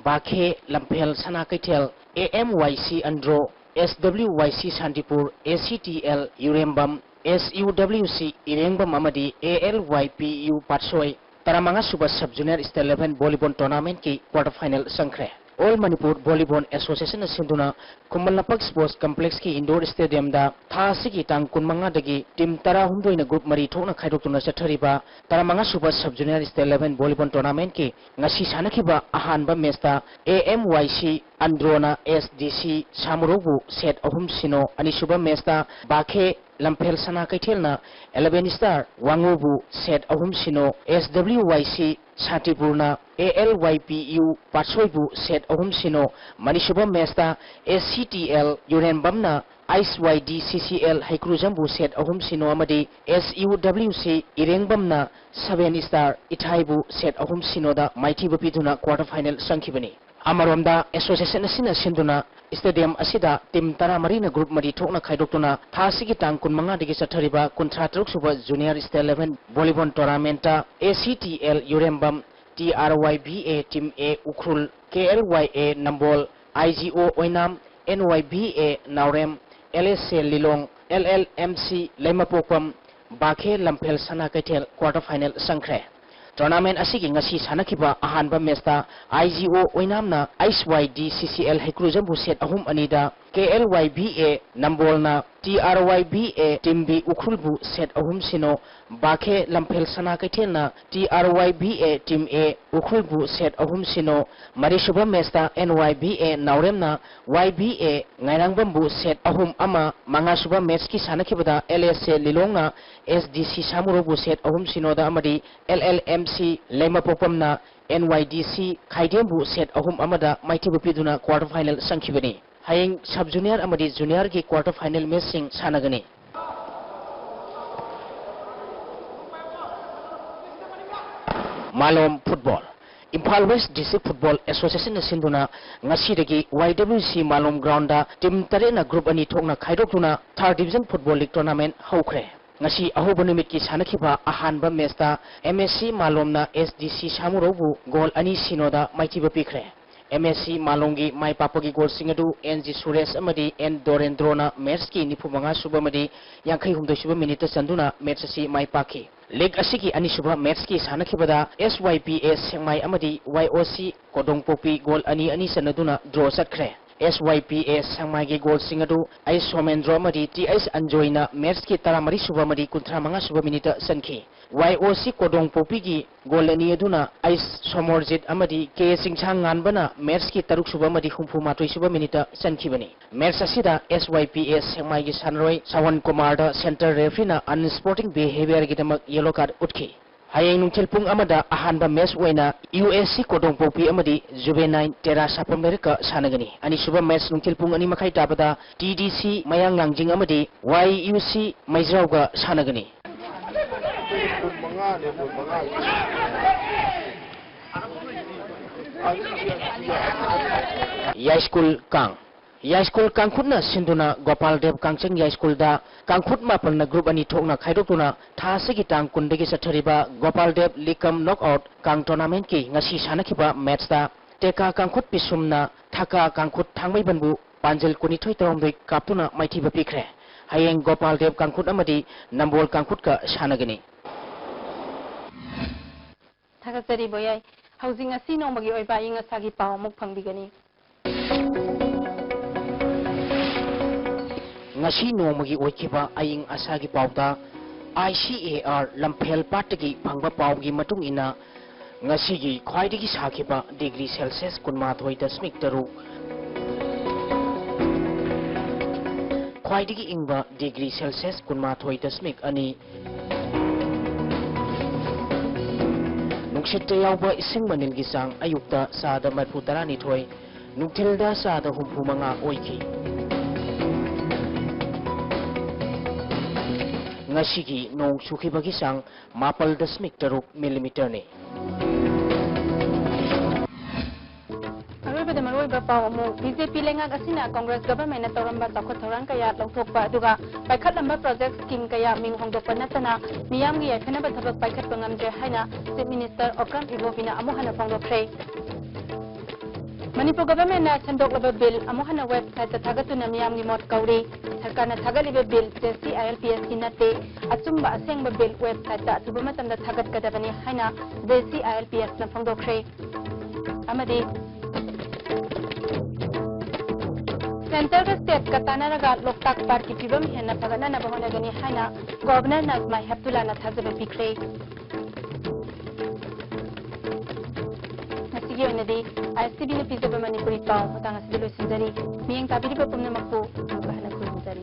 ꯕꯥꯈꯦ, ꯂꯝꯐꯦꯜ, ꯁꯅꯥ ꯀꯩꯊꯦꯜ, ꯑꯦ ꯑꯦꯝ ꯋꯥꯏ ꯁꯤ ꯑꯟꯗ꯭ꯔꯣ, ꯑꯦꯁ ꯗꯕ꯭ꯂꯤꯎ ꯋꯥꯏ ꯁꯤ Shantipur, A C T L Yurembam, S U W C Irengbam ꯑꯃꯗꯤ A L Y P U Patsoi ꯇꯔꯥꯃꯉꯥ ꯁꯨꯕ sub junior state level volleyball ꯇꯣꯔꯅꯥꯃꯦꯟꯠꯀꯤ ꯀ꯭ꯋꯥꯔꯇꯔ ꯐꯥꯏꯅꯦꯜ ꯆꯪꯈ꯭ꯔꯦ꯫ All Manipur Volleyball Association ꯅ ꯁꯤꯟꯗꯨꯅ ꯈꯨꯃꯟ ꯂꯝꯄꯥꯛ Sports Complex ꯀꯤ Indoor Stadium ꯗ ꯊꯥ ꯑꯁꯤꯒꯤ ꯇꯥꯡ ꯀꯨꯟꯃꯉꯥꯗꯒꯤ team ꯇꯔꯥꯍꯨꯝꯗꯣꯏꯅ group ꯃꯔꯤ ꯊꯣꯛꯅ ꯈꯥꯏꯗꯣꯛꯇꯨꯅ ꯆꯠꯊꯔꯤꯕ ꯇꯔꯥꯃꯉꯥ ꯁꯨꯕ Sub Junior State Level Volleyball Tournament ꯀꯤ ꯉꯁꯤ ꯁꯥꯟꯅꯈꯤꯕ ꯑꯍꯥꯟꯕ match ꯇ A M Y C Andro ꯅ S D C ꯁꯥꯃꯨꯔꯧꯕꯨ set ꯑꯍꯨꯝ ꯁꯤꯅꯣ, ꯑꯅꯤꯁꯨꯕ match ꯇ ꯕꯥꯈꯦ ꯂꯝꯐꯦꯜ ꯁꯅꯥ ꯀꯩꯊꯦꯜꯅ Eleven Star ꯋꯥꯉꯨꯕꯨ set ꯑꯍꯨꯝ ꯁꯤꯅꯣ, S W Y C ꯁꯥꯟꯇꯤꯄꯨꯔꯅ A L Y P U ꯄꯥꯠꯁꯣꯏꯕꯨ set ꯑꯍꯨꯝ ꯁꯤꯅꯣ, ꯃꯔꯤꯁꯨꯕ match ꯇ S C T L ꯌꯨꯔꯦꯝꯕꯝꯅ Ice Y D C C L ꯍꯩꯀ꯭ꯔꯨꯖꯝꯕꯨ set ꯑꯍꯨꯝ ꯁꯤꯅꯣ ꯑꯃꯗꯤ S U W C ꯏꯔꯦꯡꯕꯝꯅ Seven Star ꯏꯊꯥꯏꯕꯨ set ꯑꯍꯨꯝ ꯁꯤꯅꯣꯗ ꯃꯥꯏꯊꯤꯕ ꯄꯤꯗꯨꯅ quarter final ꯆꯪꯈꯤꯕꯅꯤ꯫ ꯑꯃꯔꯣꯝꯗ, association ꯑꯁꯤꯅ ꯁꯤꯟꯗꯨꯅ stadium ꯑꯁꯤꯗ team ꯇꯔꯥꯃꯔꯤꯅ group ꯃꯔꯤ ꯊꯣꯛꯅ ꯈꯥꯏꯗꯣꯛꯇꯨꯅ ꯊꯥ ꯑꯁꯤꯒꯤ ꯇꯥꯡ ꯀꯨꯟꯃꯉꯥꯗꯒꯤ ꯆꯠꯊꯔꯤꯕ ꯀꯨꯟꯊ꯭ꯔꯥ ꯇꯔꯨꯛ ꯁꯨꯕ Junior State Level Volleyball Tournament ꯇ A C T L ꯌꯨꯔꯦꯝꯕꯝ, T R Y B A Team A Ukhrul, K L Y A Nambol, I G O Oinam, N Y B A Naorem, L S A Lilong, L L M C ꯂꯩꯃꯄꯣꯛꯄꯝ, ꯕꯥꯈꯦ ꯂꯝꯐꯦꯜ ꯁꯅꯥ ꯀꯩꯊꯦꯜ quarter final ꯆꯪꯈ꯭ꯔꯦ꯫ Tournament ꯑꯁꯤꯒꯤ ꯉꯁꯤ ꯁꯥꯟꯅꯈꯤꯕ ꯑꯍꯥꯟꯕ match ꯇ I G O ꯑꯣꯏꯅꯥꯝꯅ Ice Y D C C L ꯍꯩꯀ꯭ꯔꯨꯖꯝꯕꯨ set ꯑꯍꯨꯝ ꯑꯅꯤꯗ, K L Y B A ꯅꯝꯕꯣꯜꯅ T R Y B A Team B ꯎꯈ꯭ꯔꯨꯜꯕꯨ set ꯑꯍꯨꯝ ꯁꯤꯅꯣ, ꯕꯥꯈꯦ ꯂꯝꯐꯦꯜ ꯁꯅꯥ ꯀꯩꯊꯦꯜꯅ T R Y B A Team A ꯎꯈ꯭ꯔꯨꯜꯕꯨ set ꯑꯍꯨꯝ ꯁꯤꯅꯣ, ꯃꯔꯤꯁꯨꯕ match ꯇ N Y B A ꯅꯥꯎꯔꯦꯝꯅ Y B A ꯉꯥꯏꯔꯥꯡꯕꯝꯕꯨ set ꯑꯍꯨꯝ ꯑꯃ, ꯃꯉꯥꯁꯨꯕ match ꯀꯤ ꯁꯥꯟꯅꯈꯤꯕꯗ L S A ꯂꯤꯂꯣꯡꯅ S D C ꯁꯥꯃꯨꯔꯧꯕꯨ set ꯑꯍꯨꯝ ꯁꯤꯅꯣꯗ ꯑꯃꯗꯤ L L M C ꯂꯩꯃꯄꯣꯛꯄꯝꯅ N Y D C ꯈꯥꯏꯗꯦꯝꯕꯨ set ꯑꯍꯨꯝ ꯑꯃꯗ ꯃꯥꯏꯊꯤꯕ ꯄꯤꯗꯨꯅ quarter final ꯆꯪꯈꯤꯕꯅꯤ꯫ ꯍꯌꯦꯡ Sub Junior ꯑꯃꯗꯤ Junior ꯒꯤ quarter final match ꯁꯤꯡ ꯁꯥꯟꯅꯒꯅꯤ꯫ Malom football. Imphal West District Football Association ꯅ ꯁꯤꯟꯗꯨꯅ ꯉꯁꯤꯗꯒꯤ Y W C ꯃꯥꯂꯣꯝ ground ꯗ team ꯇꯔꯦꯠꯅ group ꯑꯅꯤ ꯊꯣꯛꯅ ꯈꯥꯏꯗꯣꯛꯇꯨꯅ Third Division Football League Tournament ꯍꯧꯈ꯭ꯔꯦ꯫ ꯉꯁꯤ ꯑꯍꯧꯕ ꯅꯨꯃꯤꯠꯀꯤ ꯁꯥꯟꯅꯈꯤꯕ ꯑꯍꯥꯟꯕ match ꯇ M S C ꯃꯥꯂꯣꯝꯅ S D C ꯁꯥꯃꯨꯔꯧꯕꯨ goal ꯑꯅꯤ ꯁꯤꯅꯣꯗ ꯃꯥꯏꯊꯤꯕ ꯄꯤꯈ꯭ꯔꯦ꯫ ꯑꯦꯝ ꯑꯦꯁ ꯁꯤ ꯃꯥꯂꯣꯝꯒꯤ ꯃꯥꯏ ꯄꯥꯛꯄꯒꯤ ꯒꯣꯜꯁꯤꯡ ꯑꯗꯨ ꯑꯦꯟ ꯖꯤ ꯁꯨꯔꯦꯁ ꯑꯃꯗꯤ ꯑꯦꯟ ꯗꯣꯔꯦꯟꯗ꯭ꯔꯣꯅ ꯃꯦꯠꯁꯀꯤ ꯅꯤꯐꯨ ꯃꯉꯥ ꯁꯨꯕ ꯑꯃꯗꯤ ꯌꯥꯡꯈꯩ ꯍꯨꯝꯗꯣꯏ ꯁꯨꯕ ꯃꯤꯅꯤꯠꯇ ꯆꯟꯗꯨꯅ ꯃꯦꯠꯁ ꯑꯁꯤ ꯃꯥꯏ ꯄꯥꯛꯈꯤ꯫ ꯂꯤꯒ ꯑꯁꯤꯒꯤ ꯑꯅꯤꯁꯨꯕ ꯃꯦꯠꯁꯀꯤ ꯁꯥꯟꯅꯈꯤꯕꯗ ꯑꯦꯁ ꯋꯥꯏ ꯄꯤ ꯑꯦꯁ ꯁꯦꯛꯃꯥꯏ ꯑꯃꯗꯤ ꯋꯥꯏ ꯑꯣ ꯁꯤ ꯀꯣꯗꯣꯡꯄꯣꯛꯄꯤ ꯒꯣꯜ ꯑꯅꯤ ꯑꯅꯤ ꯆꯟꯅꯗꯨꯅ ꯗ꯭ꯔꯣ ꯆꯠꯈ꯭ꯔꯦ꯫ ꯑꯦꯁ ꯋꯥꯏ ꯄꯤ ꯑꯦꯁ ꯁꯦꯛꯃꯥꯏꯒꯤ ꯒꯣꯜꯁꯤꯡ ꯑꯗꯨ ꯑꯩ ꯁꯣꯃꯦꯟꯗ꯭ꯔꯣ ꯑꯃꯗꯤ ꯇꯤ ꯑꯩꯆ ꯑꯟꯖꯣꯏꯅ ꯃꯦꯠꯁꯀꯤ ꯇꯔꯥꯃꯔꯤ ꯁꯨꯕ ꯑꯃꯗꯤ ꯀꯨꯟꯊ꯭ꯔꯥ ꯃꯉꯥ ꯁꯨꯕ ꯃꯤꯅꯤꯠꯇ ꯆꯟꯈꯤ꯫ ꯋꯥꯏ ꯑꯣ ꯁꯤ ꯀꯣꯗꯣꯡꯄꯣꯛꯄꯤꯒꯤ ꯒꯣꯜ ꯑꯅꯤ ꯑꯗꯨꯅ ꯑꯩꯆ ꯁꯣꯃꯣꯔꯖꯤꯠ ꯑꯃꯗꯤ ꯀꯦ ꯆꯤꯡꯁꯥꯡꯉꯥꯟꯕꯅ ꯃꯦꯠꯁꯀꯤ ꯇꯔꯨꯛ ꯁꯨꯕ ꯑꯃꯗꯤ ꯍꯨꯝꯐꯨ ꯃꯥꯊꯣꯏ ꯁꯨꯕ ꯃꯤꯅꯤꯠꯇ ꯆꯟꯈꯤꯕꯅꯤ꯫ ꯃꯦꯠꯁ ꯑꯁꯤꯗ ꯑꯦꯁ ꯋꯥꯏ ꯄꯤ ꯑꯦꯁ ꯁꯦꯛꯃꯥꯏꯒꯤ ꯁꯥꯟꯅꯔꯣꯏ ꯁꯥꯋꯟ ꯀꯨꯃꯥꯔꯗ ꯁꯦꯟꯇꯔ ꯔꯦꯐ꯭ꯔꯤꯅ unsporting behaviourꯒꯤꯗꯃꯛ ꯌꯦꯂꯣ ꯀꯥꯔꯗ ꯎꯠꯈꯤ꯫ ꯍꯌꯦꯡ ꯅꯨꯡꯊꯤꯜ ꯄꯨꯡ ꯑꯃꯗ ꯑꯍꯥꯟꯕ ꯃꯦꯠꯁ ꯑꯣꯏꯅ ꯌꯨ ꯑꯦꯁ ꯁꯤ ꯀꯣꯗꯣꯡꯄꯣꯛꯄꯤ ꯑꯃꯗꯤ ꯖꯨꯕꯦꯅꯥꯏꯟ ꯇꯦꯔꯥ ꯁꯥꯄꯝ ꯂꯩꯔꯛꯀ ꯁꯥꯟꯅꯒꯅꯤ꯫ ꯑꯅꯤꯁꯨꯕ ꯃꯦꯠꯁ ꯅꯨꯡꯊꯤꯜ ꯄꯨꯡ ꯑꯅꯤ ꯃꯈꯥꯏ ꯇꯥꯕꯗ ꯇꯤ ꯗꯤ ꯁꯤ ꯃꯌꯥꯡ ꯂꯥꯡꯖꯤꯡ ꯑꯃꯗꯤ ꯋꯥꯏ ꯌꯨ ꯁꯤ ꯃꯩꯖ꯭ꯔꯥꯎꯒ ꯁꯥꯟꯅꯒꯅꯤ꯫ ꯌꯥꯏꯁ꯭ꯀꯨꯜ ꯀꯥꯡ꯫ ꯌꯥꯏꯁ꯭ꯀꯨꯜ ꯀꯥꯡꯈꯨꯠꯅ ꯁꯤꯟꯗꯨꯅ ꯒꯣꯄꯥꯜ ꯗꯦꯕ ꯀꯥꯡꯆꯪ ꯌꯥꯏꯁ꯭ꯀꯨꯜꯗ ꯀꯥꯡꯈꯨꯠ ꯃꯥꯄꯜꯅ ꯒ꯭ꯔꯨꯞ ꯑꯅꯤ ꯊꯣꯛꯅ ꯈꯥꯏꯗꯣꯛꯇꯨꯅ ꯊꯥ ꯑꯁꯤꯒꯤ ꯇꯥꯡ ꯀꯨꯟꯗꯒꯤ ꯆꯠꯊꯔꯤꯕ ꯒꯣꯄꯥꯜ ꯗꯦꯕ ꯂꯤꯒ ꯀꯝ ꯅꯣꯛ ꯑꯥꯎꯠ ꯀꯥꯡ ꯇꯣꯔꯅꯥꯃꯦꯟꯠꯀꯤ ꯉꯁꯤ ꯁꯥꯟꯅꯈꯤꯕ ꯃꯦꯠꯁꯇ ꯇꯦꯀꯥ ꯀꯥꯡꯈꯨꯠ ꯄꯤꯁꯨꯝꯅ ꯊꯥꯀꯥ ꯀꯥꯡꯈꯨꯠ ꯊꯥꯡꯃꯩꯕꯟꯕꯨ ꯄꯥꯟꯖꯜ ꯀꯨꯟꯅꯤꯊꯣꯏ ꯇꯔꯥꯍꯨꯝꯗꯣꯏ ꯀꯥꯞꯇꯨꯅ ꯃꯥꯏꯊꯤꯕ ꯄꯤꯈ꯭ꯔꯦ꯫ ꯍꯌꯦꯡ ꯒꯣꯄꯥꯜ ꯗꯦꯕ ꯀꯥꯡꯈꯨꯠ ꯑꯃꯗꯤ ꯅꯝꯕꯣꯜ ꯀꯥꯡꯈꯨꯠꯀ ꯁꯥꯟꯅꯒꯅꯤ꯫ ꯊꯥꯒꯠꯆꯔꯤ ꯕꯣꯌꯥꯏ꯫ ꯍꯧꯖꯤꯛ ꯉꯁꯤ ꯅꯣꯡꯃꯒꯤ ꯑꯣꯏꯕ ꯑꯏꯪ ꯑꯁꯥꯒꯤ ꯄꯥꯎ ꯑꯃꯨꯛ ꯐꯪꯕꯤꯒꯅꯤ꯫ ꯉꯁꯤ ꯅꯣꯡꯃꯒꯤ ꯑꯣꯏꯈꯤꯕ ꯑꯏꯪ ꯑꯁꯥꯒꯤ ꯄꯥꯎꯗ, ꯑꯥꯏ ꯁꯤ ꯑꯦ ꯑꯥꯔ ꯂꯝꯐꯦꯜ ꯄꯥꯠꯇꯒꯤ ꯐꯪꯕ ꯄꯥꯎꯒꯤ ꯃꯇꯨꯡ ꯏꯟꯅ, ꯉꯁꯤꯒꯤ ꯈ꯭ꯋꯥꯏꯗꯒꯤ ꯁꯥꯈꯤꯕ ꯗꯤꯒ꯭ꯔꯤ ꯁꯦꯜꯁꯤꯌꯁ ꯀꯨꯟꯃꯥꯊꯣꯏ ꯗꯁꯃꯤꯛ ꯇꯔꯨꯛ, ꯈ꯭ꯋꯥꯏꯗꯒꯤ ꯏꯪꯕ ꯗꯤꯒ꯭ꯔꯤ ꯁꯦꯜꯁꯤꯌꯁ ꯀꯨꯟꯃꯥꯊꯣꯏ ꯗꯁꯃꯤꯛ ꯑꯅꯤ, ꯅꯨꯡꯁꯤꯠꯇ ꯌꯥꯎꯕ ꯏꯁꯤꯡ ꯃꯅꯤꯜꯒꯤ ꯆꯥꯡ ꯑꯌꯨꯛꯇ ꯆꯥꯗ ꯃꯔꯤꯐꯨ ꯇꯔꯥꯅꯤꯊꯣꯏ, ꯅꯨꯡꯊꯤꯜꯗ ꯆꯥꯗ ꯍꯨꯝꯐꯨ ꯃꯉꯥ ꯑꯣꯏꯈꯤ꯫ ꯉꯁꯤꯒꯤ ꯅꯣꯡ ꯆꯨꯈꯤꯕꯒꯤ ꯆꯥꯡ ꯃꯥꯄꯜ ꯗꯁꯃꯤꯛ ꯇꯔꯨꯛ ꯃꯤꯂꯤꯃꯤꯇꯔꯅꯤ꯫ ꯑꯔꯣꯏꯕꯗ ꯃꯔꯨꯑꯣꯏꯕ ꯄꯥꯎ ꯑꯃꯨꯛ, ꯕꯤ ꯖꯦ ꯄꯤ ꯂꯩꯉꯥꯛ ꯑꯁꯤꯅ ꯀꯪꯒ꯭ꯔꯦꯁ ꯒꯚꯔꯟꯃꯦꯟꯠꯅ ꯇꯧꯔꯝꯕ ꯆꯥꯎꯈꯠ ꯊꯧꯔꯥꯡ ꯀꯌꯥ ꯂꯧꯊꯣꯛꯄ ꯑꯗꯨꯒ ꯄꯥꯏꯈꯠꯂꯝꯕ ꯄ꯭ꯔꯣꯖꯦꯛꯠ ꯁ꯭ꯀꯤꯝ ꯀꯌꯥ ꯃꯤꯡ ꯍꯣꯡꯗꯣꯛꯄ ꯅꯠꯇꯅ ꯃꯤꯌꯥꯝꯒꯤ ꯌꯥꯏꯐꯅꯕ ꯊꯕꯛ ꯄꯥꯏꯈꯠꯄ ꯉꯝꯗ꯭ꯔꯦ ꯍꯥꯏꯅ ꯆꯤꯐ ꯃꯤꯅꯤꯁꯇꯔ ꯑꯣꯀ꯭ꯔꯝ ꯏꯕꯣꯕꯤꯅ ꯑꯃꯨꯛ ꯍꯟꯅ ꯐꯣꯡꯗꯣꯛꯈ꯭ꯔꯦ꯫ ꯃꯅꯤꯄꯨꯔ ꯒꯚꯔꯟꯃꯦꯟꯠꯅ ꯁꯦꯝꯗꯣꯛꯂꯕ ꯕꯤꯜ ꯑꯃꯨꯛ ꯍꯟꯅ ꯋꯦꯕꯁꯥꯏꯠꯇ ꯊꯥꯒꯠꯇꯨꯅ ꯃꯤꯌꯥꯝꯒꯤ ꯃꯣꯠ ꯀꯧꯔꯤ꯫ ꯁꯔꯀꯥꯔꯅ ꯊꯥꯒꯠꯂꯤꯕ bill J C I L P ꯑꯦꯁꯀꯤ ꯅꯠꯇꯦ꯫ ꯑꯆꯨꯝꯕ ꯑꯁꯦꯡꯕ ꯕꯤꯜ ꯋꯦꯕꯁꯥꯏꯠꯇ ꯑꯊꯨꯕ ꯃꯇꯝꯗ ꯊꯥꯒꯠꯀꯗꯕꯅꯤ ꯍꯥꯏꯅ J C I L P ꯑꯦꯁꯅ ꯐꯣꯡꯗꯣꯛꯈ꯭ꯔꯦ꯫ ꯑꯃꯗꯤ ꯁꯦꯟꯇꯔꯒ ꯁ꯭ꯇꯦꯠꯀ ꯇꯥꯟꯅꯔꯒ ꯂꯣꯛꯇꯥꯛ ꯄꯥꯠꯀꯤ ꯐꯤꯕꯝ ꯍꯦꯟꯅ ꯐꯒꯠꯅꯅꯕ ꯍꯣꯠꯅꯒꯅꯤ ꯍꯥꯏꯅ ꯒꯣꯚꯔꯅꯔ ꯅꯖꯃꯥ ꯍꯦꯞꯇꯨꯂꯥꯅ ꯊꯥꯖꯕ ꯄꯤꯈ꯭ꯔꯦ꯫ ꯉꯁꯤꯒꯤ ꯑꯣꯏꯅꯗꯤ ꯑꯥꯏ ꯑꯦꯁ ꯇꯤ ꯚꯤꯅ ꯄꯤꯖꯕ ꯃꯅꯤꯄꯨꯔꯤ ꯄꯥꯎ ꯃꯇꯥꯡ ꯑꯁꯤꯗ ꯂꯣꯏꯁꯤꯟꯖꯔꯤ꯫ ꯃꯤꯠꯌꯦꯡ ꯇꯥꯕꯤꯔꯤꯕ ꯄꯨꯝꯅꯃꯛꯄꯨ ꯑꯃꯨꯛꯀ ꯍꯟꯅ ꯈꯨꯔꯨꯝꯖꯔꯤ꯫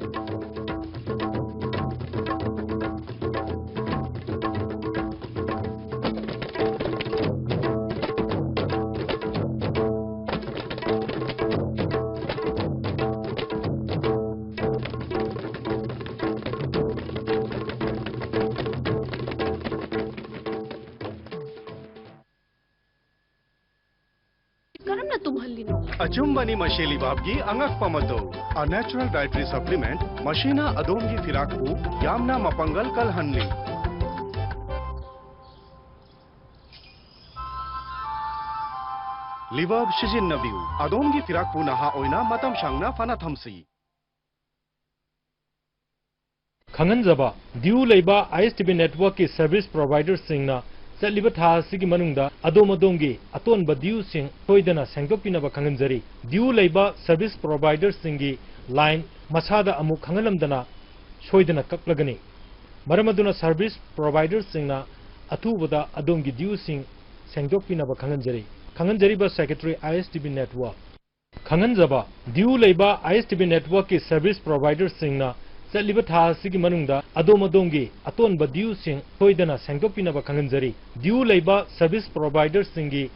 ꯀꯔꯝꯅ ꯇꯨꯝꯍꯜꯂꯤꯅꯣ? ꯑꯆꯨꯝꯕꯅꯤ ꯃꯁꯤ ꯂꯤꯕꯥꯞꯀꯤ ꯑꯉꯛꯄ ꯃꯇꯧ꯫ A natural dietary supplement, ꯃꯁꯤꯅ ꯑꯗꯣꯝꯒꯤ ꯐꯤꯔꯥꯛꯄꯨ ꯌꯥꯝꯅ ꯃꯄꯥꯡꯒꯜ ꯀꯜꯍꯜꯂꯤ꯫ ꯂꯤꯕꯥꯞ ꯁꯤꯖꯤꯟꯅꯕꯤꯌꯨ, ꯑꯗꯣꯝꯒꯤ ꯐꯤꯔꯥꯛꯄꯨ ꯅꯍꯥ ꯑꯣꯏꯅ ꯃꯇꯝ ꯁꯥꯡꯅ ꯐꯅ ꯊꯝꯁꯤ꯫ ꯈꯪꯍꯟꯖꯕ, ꯗ꯭ꯌꯨ ꯂꯩꯕ ꯑꯥꯏ ꯑꯦꯁ ꯇꯤ ꯚꯤ ꯅꯦꯠꯋꯥꯔꯛꯀꯤ ꯁꯔꯚꯤꯁ ꯄ꯭ꯔꯣꯚꯥꯏꯗꯔꯁꯤꯡꯅ ꯆꯠꯂꯤꯕ ꯊꯥ ꯑꯁꯤꯒꯤ ꯃꯅꯨꯡꯗ ꯑꯗꯣꯝ ꯑꯗꯣꯝꯒꯤ ꯑꯇꯣꯟꯕ ꯗ꯭ꯌꯨꯁꯤꯡ ꯁꯣꯏꯗꯅ ꯁꯦꯡꯗꯣꯛꯄꯤꯅꯕ ꯈꯪꯍꯟꯖꯔꯤ꯫ ꯗ꯭ꯌꯨ ꯂꯩꯕ ꯁꯔꯚꯤꯁ ꯄ꯭ꯔꯣꯚꯥꯏꯗꯔꯁꯤꯡꯒꯤ ꯂꯥꯏꯟ ꯃꯁꯥꯗ ꯑꯃꯨꯛ ꯈꯪꯍꯜꯂꯝꯗꯅ ꯁꯣꯏꯗꯅ ꯀꯛꯂꯒꯅꯤ꯫ ꯃꯔꯝ ꯑꯗꯨꯅ ꯁꯔꯚꯤꯁ ꯄ꯭ꯔꯣꯚꯥꯏꯗꯔꯁꯤꯡꯅ ꯑꯊꯨꯕꯗ ꯑꯗꯣꯝꯒꯤ ꯗ꯭ꯌꯨꯁꯤꯡ ꯁꯦꯡꯗꯣꯛꯄꯤꯅꯕ ꯈꯪꯍꯟꯖꯔꯤ꯫ ꯈꯪꯍꯟꯖꯔꯤꯕ ꯁꯦꯀ꯭ꯔꯦꯇꯔꯤ, ꯑꯥꯏ ꯑꯦꯁ ꯇꯤ ꯚꯤ ꯅꯦꯠꯋꯥꯔꯛ꯫ ꯈꯪꯍꯟꯖꯕ, ꯗ꯭ꯌꯨ ꯂꯩꯕ ꯑꯥꯏ ꯑꯦꯁ ꯇꯤ ꯚꯤ ꯅꯦꯠꯋꯥꯔꯛꯀꯤ ꯁꯔꯚꯤꯁ ꯄ꯭ꯔꯣꯚꯥꯏꯗꯔꯁꯤꯡꯅ ꯆꯠꯂꯤꯕ ꯊꯥ ꯑꯁꯤꯒꯤ ꯃꯅꯨꯡꯗ ꯑꯗꯣꯝ ꯑꯗꯣꯝꯒꯤ ꯑꯇꯣꯟꯕ ꯗ꯭ꯌꯨꯁꯤꯡ ꯁꯣꯏꯗꯅ ꯁꯦꯡꯗꯣꯛꯄꯤꯅꯕ ꯈꯪꯍꯟꯖꯔꯤ꯫ ꯗ꯭ꯌꯨ ꯂꯩꯕ ꯁꯔꯚꯤꯁ ꯄ꯭ꯔꯣꯚꯥꯏꯗꯔꯁꯤꯡꯒꯤ